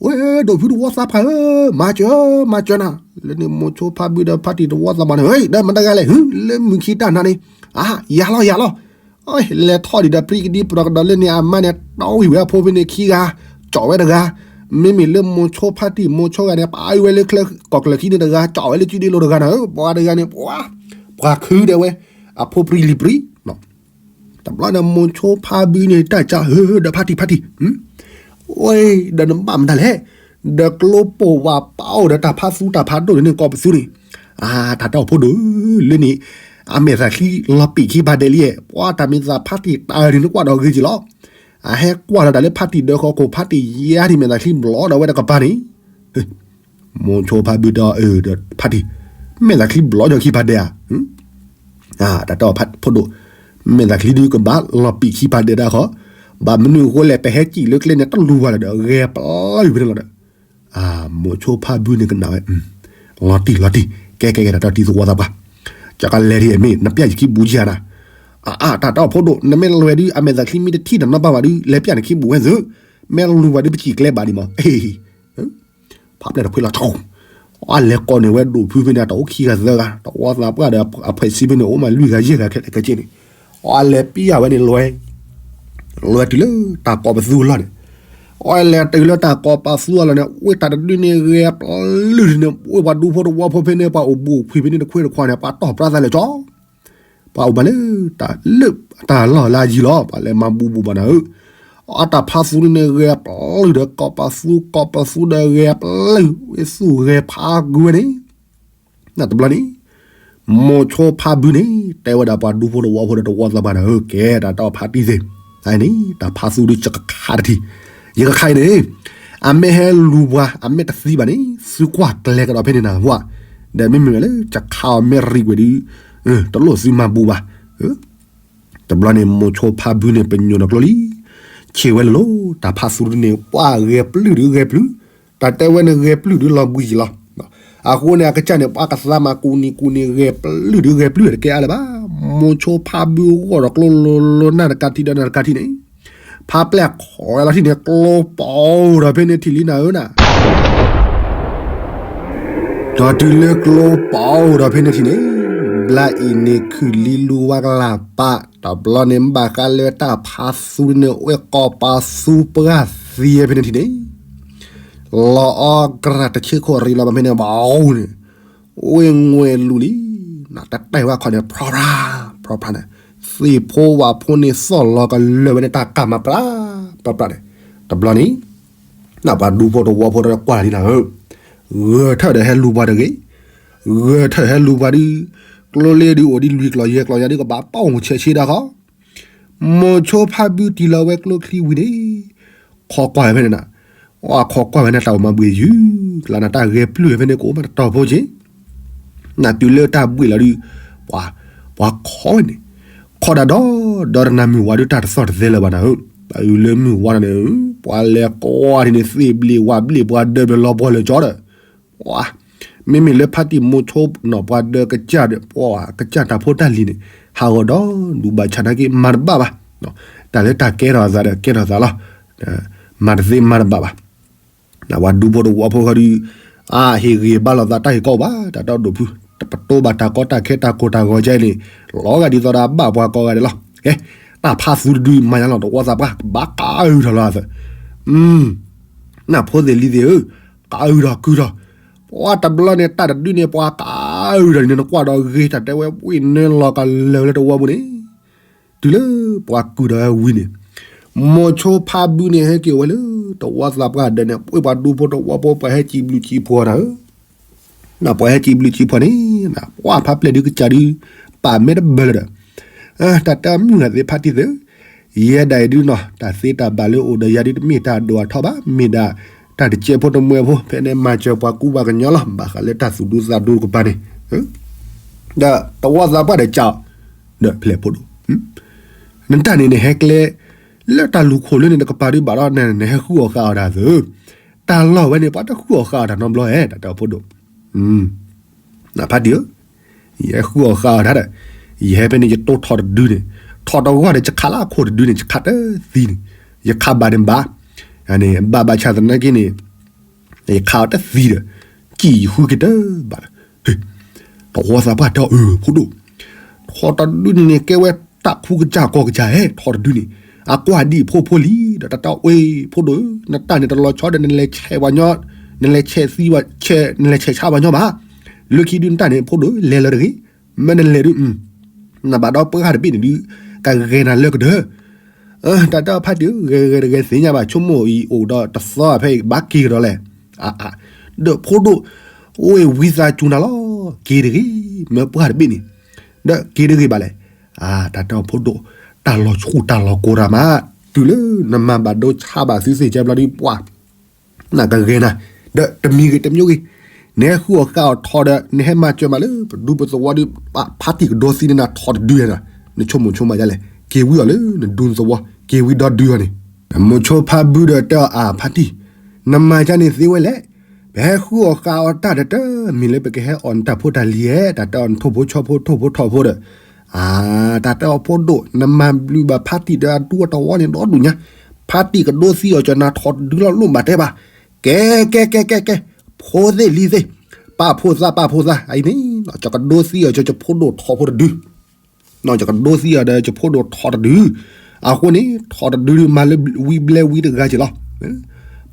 ဝဲဒိးဖုတဝီသးပှၢ်ဧၢ, မၤစၢၤ, မၤစၢၤနၤ, လၢန့ၣ်မိၤဆိဖါဘုဒီးဖါတံၢ်တဝီသးပှၢ်န့ၣ် ဟဲ ဒီးမတၤဂၤလဲၣ် ဟု လၢမုၢ်ခံတၢ်နၤန့ၣ်, အါ ယၤလီၤ ယၤလီၤ, လဲၤထီၣ်ဒံးဒီးပြံကဒံပြၤကဒီးလၢန့ၣ် အမါန့ၣ် တီဝံၤဝဲအဖိဖဲန့ၣ်ခံဂၤ, ကၠီၣ်ဝဲတဂၤ, မ့မ့ၢ်လၢမိၤဆိဖါတံၢ်မိၤဆိဂၤန့ၣ် ပာ်အုးဝဲလၢချၢကီၢ်ချၢခံန့ၣ်တဂၤ, ကၠီၣ်ဝဲလၢစုဒ့လိၤတဂၤနၤဧၢ, ပှၤတဂၤန့ၣ် ပှၤ, ပှၤခုဒီးဝဲ, အဖိပြံလံၤပြံ တဘျီန့ၣ်မိၤဆိဖါဘုန့ၣ် တၢ်ကၢ်ဟၢဒီးဖါတံၢ်ဖါတံၢ်, ဝဲ, ဒီးနဘၣ်မတၤလဲၣ်, ဒီးကျိပိာ်ဝးပာ်အိၣ်ဒီးတၢ်ဖးသူတၢ်ဖးဒိၣ်န့ၣ် ကိးပသူန့ၣ်, အါ တၢ်တဲအီၤဖိဒိၣ်ဧၢ, လၢန့ၣ်, အမဲာ်သၣ်ချံလီၤပံာ်ခံဖးဒဲးလံ, ပှၤတၢ်မဲာ်သၣ်ဖါတံၢ်တၢ်န့ၣ် နကွၢ်ဒီးဂ့ၤက့ၤလီၤ, အဟဲကွၢ်လီၤတၢ်လၢဖါတံၢ်ဒၢးဃီခိၣ် ဖါတံၢ်ယါထံၣ်မဲာ်သၣ်ချံဘျီဒီးဝဲတကပၤန့ၣ် မိၤဆိဖါဘုဒီးအၢဒီးဖါတံၢ်, မဲာ်သၣ်ချံဘျီဒီးခံဖးဒဲးဧါ, တၢ်တဲအီၤဖိဒိၣ်, မဲာ်သၣ်ချံဒုးကဘၣ်လီၤပံာ်ခံဖးဒဲးဒၣ်ဃီ, ဘၣ်မနုၤအဃိလဲၣ် ပဟဲစံၣ်လၢကျဲန့ၣ် တလူၤဝဲလၢၤဒီး ဂဲၤပျုၢ်ဖဲန့ၣ်လီၤဒီး မိၤဆိဖါဘုန့ၣ်ကနၣ်ဝဲ, လီၤတံၢ်လီၤတံၢ် ကဲကဲကဲ တၢ်တံၤသဝီသးပှၢ်, ကကလဲၤဒံး မ့ၢ်နပျၢ်ယခံဘူးယၤနၤ, အအါ တၢ်တၢ်အိၣ်ဖိဒိၣ် နမ့ၢ်လဲၤဝဲဒုး အမဲာ်သးချံမ့ၢ်တထံၣ်ဒီးနီၢ်ဘၣ်ဘၣ်ဒုး လဲၤပျၢ်နခံဘူးဝဲသု, မ့ၢ်လူၤဝဲဒုး ပစံၣ်ကျဲဘၣ်ဒံးမး ဖးပျဲၢ်တခွ့လီၤထီၣ်, အလဲၤကိးန့ၢ်ဝဲဒိၣ်ဖုဖဲန့ၣ် တအိၣ်ခံဂၤသၢဂၤ တဝီသးပှၢ်ဒီးအဖှဲးဆံဖဲန့ၣ် အိၣ်မးလွံၢ်ဂၤယဲၢ်ဂၤခဲလၢာ်ခဲဆ့န့ၣ်, အလဲၤပျၢ်ဝဲန့ၣ်လွဲ, လွဲတုၤလၢတၢ်ကိးပသူအလီၢ်န့ၣ်, အလဲၤတုၤလၢတၢ်ကိးပသူအလီၢ်န့ၣ် ဝ့ၢ်တၢ်တဒုန့ၣ်ဂဲၤပျုၢ်န့ၣ် ဝ့ၢ်ပှၤဒူဖိတဝီဖိဖဲန့ၣ် ပှၤအိၣ်ဘူးအိၣ်ဖှံဖဲန့ၣ် တခွဲးတခွါန့ၣ် ပှၤတီၢ်ပြၢသးလၢာ်ကၠီ ပှၤအိၣ်ဘၣ်လၢ တၢ်လၢတၢ်လီၢ်လၢအယံၤလီၤ ပှၤလဲၤမၤဘူးဘူးဘၣ်နၤဧၢ, အတၢ်ဖးသူန့ၣ်ဂဲၤပျုၢ်ဒီး ကိးပသူ ကိးပသူဒီးဂဲၤပျုၢ် ဝ့ၢ်သူၣ်ဂဲၤဖးကွံာ်ဝဲန့ၣ်, နတဘျီန့ၣ် မိၤဆိဖါဘုန့ၣ် တဲဝဲဒၣ်ပှၤဒူဖိတဝီဖိဒီးတဝီသးပှၢ်နၤဧၢ ကဲတၢ်တၢ်ဖးတံၢ်သ့ၣ်, အန့ၣ် တၢ်ဖးသူဒုးယကခးတထံၣ်, ယကခးအံၤန့ၣ် အမ့ၢ်ဟဲလူၤပှၤ အမ့ၢ်တသံဘၣ်န့ၣ် သုကွၢ်ကျဲကဒီးဖဲန့ၣ်နၤဝဲ, ဒီးမ့မ့ၢ်ဝဲလၢ ယခးအီၤမ့ၢ်ရံၣ်ကွံာ်ဒုး တလိၣ်သုမၤဘူးဘၣ်, တဘျီန့ၣ် မိၤဆိဖါဘုန့ၣ် ပညိၣ်နီၢ်ကျိလံ, ဆံးဝဲလၢ်လီၤ တၢ်ဖးသူဒုးန့ၣ် ပှၤဂဲၤပျုၢ်ဒုးဂဲၤပျုၢ်, တၢ်တဲဝဲန့ၣ်ဂဲၤပျုၢ်ဒုးလီၤဘှံးယံာ်လီၤ, အဃိန့ၣ် အကစၢ်န့ၣ် ပှၤကသးမၤကူၣ်နံၤကူၣ်နံၤ ဂဲၤပျုၢ်ဒုးဂဲၤပျုၢ်တကဲအါလၢၤဘၣ်, မိၤဆိဖါဘုဂီၢ်ဒီးကျိလိၤလိၤ နၢ်တကးထံဒီးနၢ်တကးထံန့ၣ် ဖးပျဲၢ်ခိးဝဲလီၤထံၣ်န့ၣ် ကျိပီၤဒီးဖဲန့ၣ်ထံၣ်လံနၤဧၢနၤ ဒီးတုၤလၢကျိပီၤဒီးဖဲန့ၣ်ထံၣ်န့ၣ်, ဘျါအံၤန့ၣ်ခုၣ်လံလူဝါကလၢ်ပာ်, တဘျီန့ၣ်ဘၣ်ဃးလၢတၢ်ဖးသူန့ၣ် အိၣ်ကိးပသူပှၢ်သံဖဲန့ၣ်ထံၣ်န့ၣ်, လီၤအီကြၢ်တဆ့ခိၣ်ရံလီၤဘၣ်ဖဲန့ၣ်ဘၣ်န့ၣ်, အိၣ်ငွဲၢ်လူၤလံ, နတတဲဝဲခီန့ၣ် ဖြီဖြါ ဖြီဖြါန့ၣ်, သ့ၣ်ဖိဝၣ်ဖိန့ၣ် သီၣ်လီၤကလၢာ်ဝဲန့ၣ် တၢ်ကၢ်မၤပြၢပြၢပြၢန့ၣ်, တဘျီန့ၣ် နပှၤဒူဖိတဝီဖိဒီးကွၢ်လံနၤဧၢ, ဂဲၤထၢၣ်ဒီးဟဲလူၤပှၤတဂ့ၤ, ဂဲၤထၢၣ်ဟဲလူၤပှၤဒုး, ကျိလ့ဒုးအိၣ်ဒံးလွံၢ်ကျီၢ်ယဲၢ်ကျီၢ်ယၤဒုးကဘၣ်ပီၣ်ဆဲးဆ့ဒၣ်ဃီ, မိၤဆိဖါဘုတံၢ်လီၤဝဲကျိချံဝံၤန့ၣ်, ခိးကွၢ်ဝဲဖဲန့ၣ်နၤ, အခိးကွၢ်ဝဲန့ၣ် တၢ်အိၣ်မၤဘှံးယုၢ်, ကျါနၤတၢ်ဂဲၤပျုၢ်ဖဲန့ၣ်ကအိၣ်မးတတီၤဖိက့ၤ နတုၤလၢတၢ်ဘှံးလီၤဒုး, ပှၤ, ပှၤခိးဝဲန့ၣ်, ခိးဒၣ်ဒီး, ဒီးတနၤမုၢ်ဝါဒုး တၢ်တသီၣ်တသဲလၢၤဘၣ်နၤဧၢ, တၢ်အုးလၢမုၢ်ဝါဒၣ်န့ၣ်, ပှၤလဲၤကွၢ်ဒ်န့ၣ် သ့ၣ်ဘျ့ဝၣ်ဘျ့ ပှၤဒၢးဘျ့လီၤပှီၢ်လၢာ်ကၠီဒီး, ပှၤ, မ့မ့ၢ်လၢဖါတံၢ်မိၤဆိနီၢ်ပှၤဒၢးကစၢ်ဒီး ပှၤကစၢ်တၢ်ဖိတၢ်လံၤန့ၣ်, ဟးဂီၤဒီးဒူၣ်ဘၣ်ဆၣ်နာ်က့မၤတဘၣ်ဘၣ်, တၢ်လၢတၢ်ကဲထီၣ်အသးဒီးကဲထီၣ်သးလီၤ, မၤတသ့မၤတဘၣ်ဘၣ် နဝၤဒူဖိတဝီဖိဃီဒီး, အဟ့ၣ်ဂံၢ်ဘါလိာ်သးတၢ်ဂ့ၢ်ကီဘၣ် တၢ်တၢ်ဒိၣ်ဖု, တပတိဘၣ်တၢ်ကီတၢ်ခဲတၢ်ကိၢ်တၢ်ဂီၤကဲန့ၣ်, လီၤဂာ်ဒ်သိးဒီးအဘၣ်ပှၤကိးဂၤဒဲးလီၤ. ကဲ, တၢ်ဖးသူတဒုမၤညါလီၤ တဝီသးပှၢ် ဘၣ်ကအုၣ်ထီၣ်လီၤအသး, နဖိသ့ၣ်လံၤသ့ၣ်ဧၢ, ကအုၣ်ထီၣ်ကုၢ်ထီၣ်, ပှၤတဘျီန့ၣ် တၢ်တဒုန့ၣ် ပှၤကအုၣ်ထီၣ်န့ၣ် နကွၢ်ဒီးဂ့ၤ တၢ်တဲဝဲဝ့ၢ်နၢလီၤကလၢာ်လၢတဝီပူၤန့ၣ် တုၤလၢပှၤကုၢ်ဒီးဝံၤန့ၣ်, မိၤဆိဖါဘုန့ၣ် ဟဲက့ၤဝဲလၢ တဝီသးပှၢ်ဒၢးန့ၣ် ပှ့ၤပှၤဒူဖိတဝီဖိ ပှၤဟဲစံးဘျုးစံးဖှိၣ်နၤဧၢ, ပှၤဟဲစံးဘျုးစံးဖှိၣ်န့ၣ် ပှၤဖးပျဲၢ်ဒုးကစၢ်ဒုး ပာ်မ့ၢ်တဘၢလၢၤဒီး, တၢ်တၢ်မုၢ်ဂၤသ့ၣ်ဖါတံၢ်သ့ၣ်, ယဲဒၣ်အံၤဒုနီၤ တၢ်သ့တၢ်ဘၣ်လၢအိၣ်ဒီးယၤဒု တမ့ၢ်တၢ်ဒိၣ်အထီဘၣ် မ့ၢ်ဒၣ် တၢ်တကဲဖိတမှဲဖိ ဖဲန့ၣ်မၤစၢၤပှၤကူပှၤကညီလီၤ ဘၣ်ဃးလၢတၢ်သူၣ်ဒူသးဒူတကပၤန့ၣ်, ဒီးတဝီသးပှၢ်ဒီးကၠီ, ဒီးဖဲလဲၣ်ဖိဒိၣ်, နတၢ်န့ၣ်နဟဲကျဲ လၢတၢ်လူၢ်ခိၣ်လၢန့ၣ်တကပၤဒုဘၣ်ဒီး နဟဲဃုအီၣ်ဃာ်အီၣ်တၢ်သၢ, တၢ်လီၢ်ဝဲန့ၣ် ပှၤတဃုအီၣ်ဃာ်အီၣ်တၢ်နီတဘျီဧါ တၢ်တဲအီၤဖိဒိၣ်, နဖါတံၢ်ဧၢ, ယဟဲဃုအီၣ်ဃာ်အီၣ်တၢ်ဒီး, ယဟဲဖဲန့ၣ် ယတိထီၣ်တဒုန့ၣ်, ထီၣ်တဂီၢ်ဒီး ယခးလၢအခိၣ်တဒုန့ၣ် ယခးတသံန့ၣ်, ယခးဘၣ်န့ၣ်ဘၣ်, န့ၣ် ဘၣ်ဘၣ်ဆၣ်သနာ်က့န့ၣ်, ယခးအီၤတသံဒီး, စံၣ်ယဃုက့ၤတဘၣ်လၢ, တဝီသးပှၢ်တဲအီၤ ဖိဒိၣ်, ထီၣ်တဒုန့ၣ်န့ၣ် ကဲဝဲတၢ်ခူကစၢ်ကီၢ်ကစၢ်ဧါ ထီၣ်တဒုန့ၣ်, အကွၢ်ဒ်အဖိဖိလံ, ဒီးတၢ်တဲအီၤ အ့ ဖိဒိၣ်ဧၢ, နတၢ်န့ၣ်တလီၤဆီဒီး နလဲၤဆဲးပှၤညီ, နလဲၤဆဲးသံ, နလဲၤဆဲးဆါပှၤညီဘၣ်, လၢခံဒုနတၢ်န့ၣ် ဖိဒိၣ်ဧၢ လဲၤလၢၤတဂ့ၤ, မ့ၢ်နလဲၤဒု, နဘၣ်ဒီးပှၤတဘ့ၣ်န့ၣ်ဒု, ကဂဲၤနၤလၢကဒၢ, တၢ်တဲအီၤဖါတံၢ်ဧၢ ဂဲၤဂဲၤတဂဲၤသ့ၣ်ညါဘၣ် ဆိကမိၣ်အံၤအိၣ်ဒီးတသီဖဲအံၤ ဘၣ်က့ၤကဒီးလဲၣ်, အါအါ, ဒီးဖိဒိၣ်, အိၣ်ဝံသးစူၤနၤလီၤ, က့ၤတဂ့ၤ, မ့ၢ်ပှၤတဘ့ၣ်န့ၣ်, ဒီးက့ၤတဂ့ၤဘၣ်လဲၣ်, အါ တၢ်တဲအီၤဖိဒိၣ်, တၢ်လီၤဆူၣ်တၢ်လီၤကိၤတၢ်မး, တုၤလၢနမၤဘၣ်ဒိဆါဘၣ်သုသ့ၣ်ကဲဘျီဒုပှၤ နကဂဲၤနၤ, ဒီးတမံၤဂ့ၤတမံၤဂ့ၤ, နဟဲဃုအီၣ်ဃာ်အီၣ်ထီၣ်ဒီး နဟဲမၤစၢၤမးလၢ ပဒူပသဝီဒုး ဖါတံၢ်ကဒီသံန့ၣ်နၤထီၣ်တဒုယၤနၤ, နဆိကမိၣ်ဆိကမးဒ်လဲၣ်, က့ၤဝံအီၤလၢနဒူနသဝီ, က က့ၤဝံဒီဒုအီၤန့ၣ်, မိၤဆိဖါဘုဒီးတဲအီၤ အၢ ဖါတံၢ်, နမၤကန့ၣ်သ့ဝဲလဲၣ်. ပဟဲဃုအီၣ်ဃုအီၣ်တၢ်ဒီးတမံၤလၢပကဟဲအီၣ်နတၢ်ဖိတၢ်လံၤဧါ, တၢ်တဲအီၤနထိၣ်ဖိဆီဖိထိၣ်ဖိထီၣ်ဖိဒီး, အၢ တၢ်တဲအီၤဖိဒိၣ် နမၤဘျုးဘၣ်ဖါတံၢ်ဒီးအဒူအတဝီန့ၣ်ဒီဒူၣ်ညါ, ဖါတံၢ်ကဒိသံအီၤကၠီနၤထီၣ်တဒုလီၤလိၣ်ဘၣ်တဲဘၣ်, ကဲ ကဲ ကဲ ကဲ ကဲ, ဖိသ့ၣ်လံၤသ့ၣ်, ပာ်ဖိသး ပာ်ဖိသး အံၤန့ၣ် ကၠီကဒိသံအီၤကၠီကၠီဖိဒိၣ်ထီၣ်ဖိတဒု ကဒိသံအီၤဒီးကၠီဖိဒိၣ်ထီၣ်တဒု, အဃိန့ၣ် ထီၣ်တဒုဒုမၤလၢဝံဘျဲဝံတဂၤက့ၤလီၤ.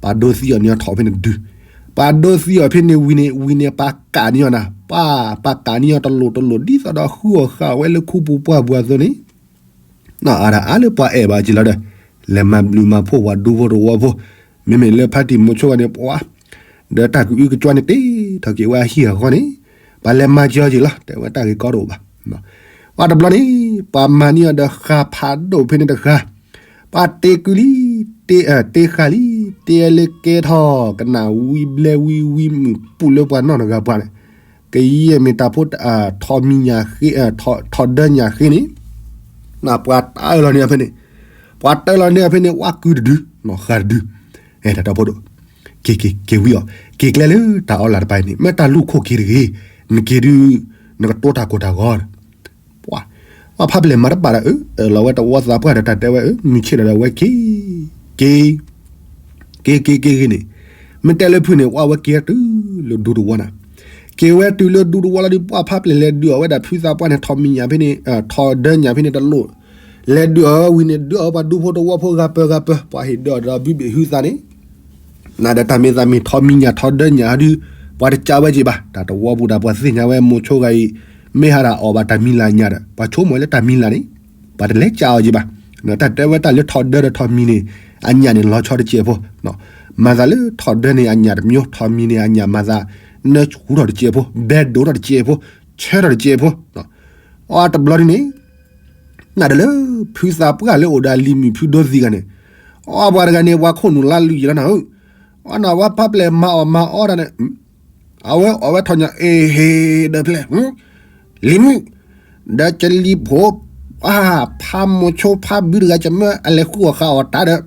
ပှၤဒိသံအီၤန့ၣ်ထီၣ်ဖဲန့ၣ်တဒု, ပှၤဒိသံအီၤဖဲန့ၣ်ဝံၤန့ၣ် ဝံၤန့ၣ် ပှၤကးန့ၢ်အီၤနၤ, ပှၤ ပှၤကးန့ၢ်အီၤတလိၤတလိၤ ဒ်သိးဒီးဃုအီၣ်ဃုအီၣ်ဝဲလၢခူပူၤပှၢ်ပူၤအသိးန့ၣ် အါဒၣ်အါလၢပှၤအဲၣ်ဘၣ်က့ၤလီၤဒီး, လဲၤမၤဘျုးမၤဖှိၣ်ပှၤဒူဖိတဝီဖိ, မ့မ့ၢ်လၢဖါတံၢ်မိၤဆိဂၤန့ၣ် ပှၤ ဒီးတၢ်ကအုကကွၢ်န့ၣ်တ့ထီၣ်က့ၤဝဲအဟံၣ်အဃီန့ၣ်, ပှၤလဲၤမၤက့ၤအီၤက့ၤလီၤ တဲဝဲတၢ်ဂ့ၢ်ကီတအိၣ်ဘၣ်. အတဘျီန့ၣ် ပှၤမၤန့ၢ်အီၤဒီးဃာ်ဖးဒိၣ်ဖဲန့ၣ်တဃာ်, ပှၤတ့ကုလံ, တ့ဃာ်လံ, တ့လၢကဲထီၣ်ကနၣ်ဝံဘျဲဝံဝံမုၢ်ပူၤလၢပှၤနီၢ်တဂၤပှၤန့ၣ်, ကယဲၢ်မ့ၢ်တၢ်ဖိ ထီၣ်မံၤညၣ်ဃ့, ထီၣ်ဒၢညၣ်ဃ့န့ၣ်, ပှၤတၢလီၤန့ၢ်အဖဲန့ၣ်, ပှၤတၢလီၤန့ၢ်အဖဲန့ၣ် ဝါကုတဒု, ဃာ်တဒု, တၢ်တီဖိဒိၣ်, က့ၤက့ၤက့ၤဝံအီၤ, က့ၤကျဲလၢတၢ်အီလၢ်တပၤအံၤန့ၣ် မ့ၢ်တၢ်လူၢ်ခိၣ်က့ၤတဂ့ၤ, နက့ၤဒုး, နကတိတၢ်ကိၢ်တၢ်ဂီၤ, ပှၤ, ပှၤဖးပျဲၢ်မၤတဘၣ်ဒီး အၢၣ်လီၤဝဲတဝီသးပှၢ်ဒီးတၢ်တဲဝဲ အၢ မုၢ်ဆ့ၣ်လီၤဒီးဝဲက့ၤ, က့ၤ က့ၤက့ၤက့ၤဂ့ၤန့ၣ်, မ့ၢ်တဲလၢဖုန့ၣ် ပှၤဝဲက့ၤတုၤလၢဒူတဝီနၤ, က့ၤဝဲတုၤလၢဒူတဝီလီၤဒီး ပှၤဖးပျဲၢ်လဲၤဒုးအီၤဝဲဒၣ်ဖုသးပှၢ်န့ၣ် ထီၣ်မံၤညၣ်ဖဲန့ၣ်, ထီၣ်ဒၢညၣ်ဖဲန့ၣ်တလိၣ်, လဲၤဒုးအီၤဝံၤန့ၣ် ဒုးအီၤပှၤဒူဖိတဝီဖိဂၤပၢၤဂၤပၢၤ ပှၤဟ့ၣ်ဒုးအီၤဒီးဘုဘ့ၣ်ဟုသးန့ၣ် နဒီးတၢ်မ့ၢ်သးမ့ၢ်ထီၣ်မံၤညၣ်ထီၣ်ဒၢညၣ်ဟီဒုး, ပှၤတကးဝဲက့ၤဘၣ်, တၢ်တဝီပူၤဒၣ်ပှၤသ့ၣ်ညါဝဲမိၤဆိဂၤအံၤ, မ့ၢ်ဟးဒၣ်အီၣ်ဘၣ်တၢ်မံၤလၢ်ညၣ်ဒီး ပှၤဆိကမိၣ်လၢတၢ်မံၤလၢ်န့ၣ်, ပှၤတလဲၤကးအီၤက့ၤဘၣ်, တၢ်တဲဝဲတၢ်လၢထီၣ်ဒၢဒီးထီၣ်မံၤန့ၣ်, အညၣ်န့ၣ်လီၤဆီတစဲးဖိ, မၤသးလၢထီၣ်ဒၢန့ၣ်အညၣ်တမျိုး, ထီၣ်မံၤန့ၣ်အညၣ်မၤသး, နဆူထီၣ်တစဲးဖိ, ဘဲဒိးထီၣ်တစဲးဖိ, ဆၢထီၣ်တစဲးဖိ, အတဘျီဒ်န့ၣ် နဒီးလၢ ဖုသးပှၢ်လၢအိၣ်ဒီးအလံၤမုၣ်ဖုဒိသံဂၤန့ၣ်, အီပှၤတဂၤန့ၣ် ပှၤခိၣ်နူာ်လါလူၤယံၤလီၤနၤဧၢ, အီနဝဲဖးပျဲၢ်မၤအီၣ်မၤအီဒၣ်န့ၣ်, အဝဲအီၣ်ဝဲထီၣ်ညၣ်အ့ဟ့ၣ်ဒီးဖဲလဲၣ်, လံၤမုၣ်, ဒီးကလံၤဖိ, ဖးမိၤဆိဖးဘုတဂၤကမၢအလဲၤဃုအီၣ်ဃုအီၣ်တၢ်ဒီး,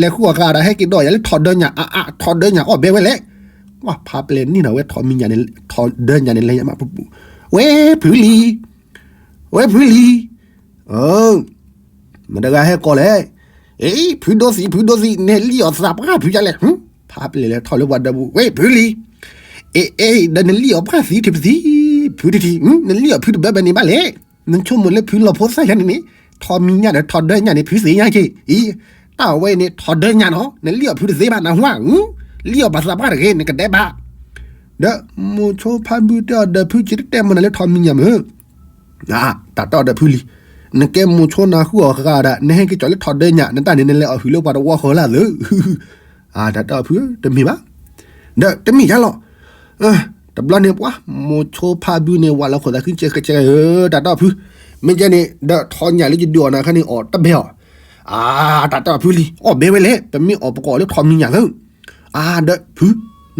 လဲၤဃုအီၣ်ဃုအီၣ်တၢ်ဟဲက့ၤဒီးယၤလၢထီၣ်ဒၢညၣ်အါအါ ထီၣ်ဒၢညၣ်အီၣ်ဘဲဝဲလဲၣ်, ပှၤဖးပျဲၢ်န့ၢ်ဒီးဝဲထီၣ်မံၤညၣ်န့ၣ်, ထီၣ်ဒၢညၣ်န့ၣ်လဲၤညါမးပူၤပူၤ, ဝဲဖုလံၤ ဝဲဖုလံၤ, မတၤတဂၤဟဲကိးလဲၣ်, အ့ ဖုဒိသံ ဖုဒိသံ နလံၣ်အီၣ်သးပှၢ်ဖုဒ်လဲၣ်, ဖးပျဲၢ်လဲၤထီၣ်လၢပှၤဒီပူၤ ဝဲဖုလံၤ, အ့ အ့ ဒီးနလံၣ်အီၣ်ပှၢ်သံထံဖသံ, ဖုတထံ, နလံၣ်အီၣ်ဖုတဘၢဘၢန့ၣ်ဘၣ်လဲၣ်, နဆိကမိၣ်လၢဖုလီၤဖိသၣ်ယါန့ၣ်န့ၣ်, ထီၣ်မံၤညၣ်ဒီးထီၣ်ဒၢညၣ်န့ၣ် ဖုသ့ၣ်ညါက့ၤ, အံၤ, တၢ်အဝဲအံၤန့ၣ် ထီၣ်ဒၢညၣ်နီၤ နလံၣ်အီၣ်ဖုတသ့ဘၣ် နဟါ, လံၣ်အီၣ်ပှၤသးပှၢ်တဂ့ၤ နကဒဲးဘၣ် ဒီးမိၤဆိဖးဘုတဲအီၤဒီး ဖုက့ၤတတဲမနုၤလၢထီၣ်မံၤညၣ်မ့ၢ်, တၢ်တဲအီၤဒီးဖုလံၤ, နကဲမိၤဆိနၤဃုအီၣ်ဃာ်ဒၣ် နဟဲက့ၤကၠီၣ်လၢထီၣ်ဒၢညၣ် နတၢ်န့ၣ် နလဲၤအီၣ်ဟုၣ်လၢပှၤတဝီဃီလၢသုး, တၢ်တဲအီၤဖု တမ့ၢ်ဘၣ်, ဒီးတမ့ၢ်ယါလီၤ, တဘျီန့ၣ်ပှၤ မိၤဆိဖးဘုန့ၣ် ဝးလီၤခိၣ်သးခုကဲကဲကဲဧၢ, တၢ်တဲအီၤဖု, မ့ၢ်ကဲန့ၣ် ဒီးထီၣ်ညၣ်လၢယဒုးအီၣ်နၤခါန့ၣ် အီၣ်တဘဲအီၤ, အါ တၢ်တဲအီၤဖုလံၤ အီၣ်ဘဲဝဲလဲၣ် ပမ့ၢ်အီၣ်ပကအီၣ်လၢထီၣ်မံၤညၣ်သု, အါ ဒီးဖု,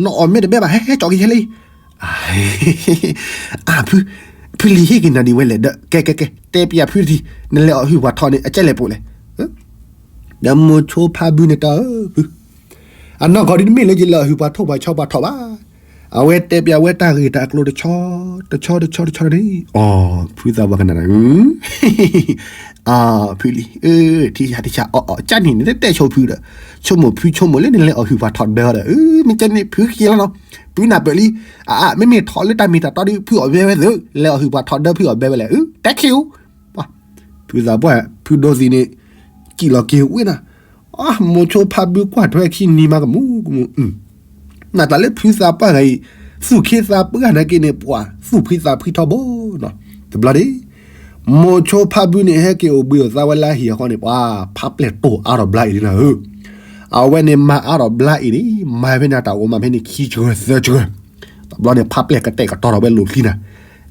နအီၣ်မ့ၢ်တဘဲဘၣ် ဟဲဟဲကၠီၣ်က့ၤဟဲလံ, အါ ဖု, ဖုလံၤဟ့ၣ်က့ၤနၤဒ်ဝဲလဲၣ် ဒီးကဲကဲကဲ တဲပျးဖုတထံၣ် နလဲၤအီၣ်ဟုၣ်ပှၤထီၣ်န့ၣ် အကဲလဲၣ်ပူၤလဲၣ်, ဒီးမိၤဆိဖးဘုန့ၣ်တၢ်ဧၢ, ဖု အနီၢ်ကီၢ်ဒ်တမ့ၢ်လၢယလဲၤအီၣ်ဟုၣ်ပှၤထီၣ်ပှၤဆီပှၤထီၣ်ဘၣ်, အဝဲတဲပျးဝဲတၢ်ဂ့ၢ်တၢ်ကျိၤတဆီ, တဆီတဆီတဆီန့ၣ်, အီ ဖုသးပှၢ်ကနၣ်တၢ်, အါ ဖုလံၤ, ထံၣ်ယၤတၢ်ဆါ အီၣ်အီၣ်ကၢ်န့ၣ် နတတဲဆိဖုဒီး, ဆိကမိၣ်ဖုဆိကမိၣ်လၢနလဲၤအီၣ်ဟုၣ်ပှၤထီၣ်ဒၢဒီး, မ့ၢ်ကဲန့ၣ်ဖုက့ၤလီၤနီၤ, ဖုနၢ်ပၢၢ်လံ, အါ မ့မ့ၢ်ထီၣ်လၢတၢ်မ့ၢ်တၢ်တီဒီး ဖုအီၣ်ဘဲဝဲသု, လဲၤအီၣ်ဟုၣ်ပှၤထီၣ်ဒၢဖုအီၣ်ဘဲဝဲလဲၣ်, တဲခံဧိၤ, ဖုသးပှၢ် ဖုဒိသံန့ၣ်, စံၣ်လီၤက့ၤဝ့ၢ်နၤ, အါ မိၤဆိဖးဘုကွၢ်ထွဲခံနံၤမးကမူကမူ နတၢ်လၢဖုသးပှၢ်ဂၤအံၤ, သူၣ်ခ့သးပှၢ်နာ်က့န့ၣ် ပှၤသူၣ်ဖှံသးဖှံထီဘိနီၤ, တဘျီန့ၣ်, မိၤဆိဖးဘုန့ၣ် ဟဲက့ၤအိၣ်ဘှံးအိၣ်သါဝဲလၢအဟံၣ်အဃီန့ၣ် ပှၤဖးပျဲၢ်တိၢ်အါထီၣ်ဘျါအံၤလံနၤဧၢ, အဝဲန့ၣ်မၤအါထီၣ်ဘျါအံၤန့ၣ် မၤဖဲန့ၣ်တၢ်အိၣ်မးဖဲန့ၣ်ခံဆှၢသၢဆှၢ, တဘျီန့ၣ် ဖးပျဲၢ်ကတဲာ်ကတီၤထီၣ်ဝဲလိာ်ချံနၤ,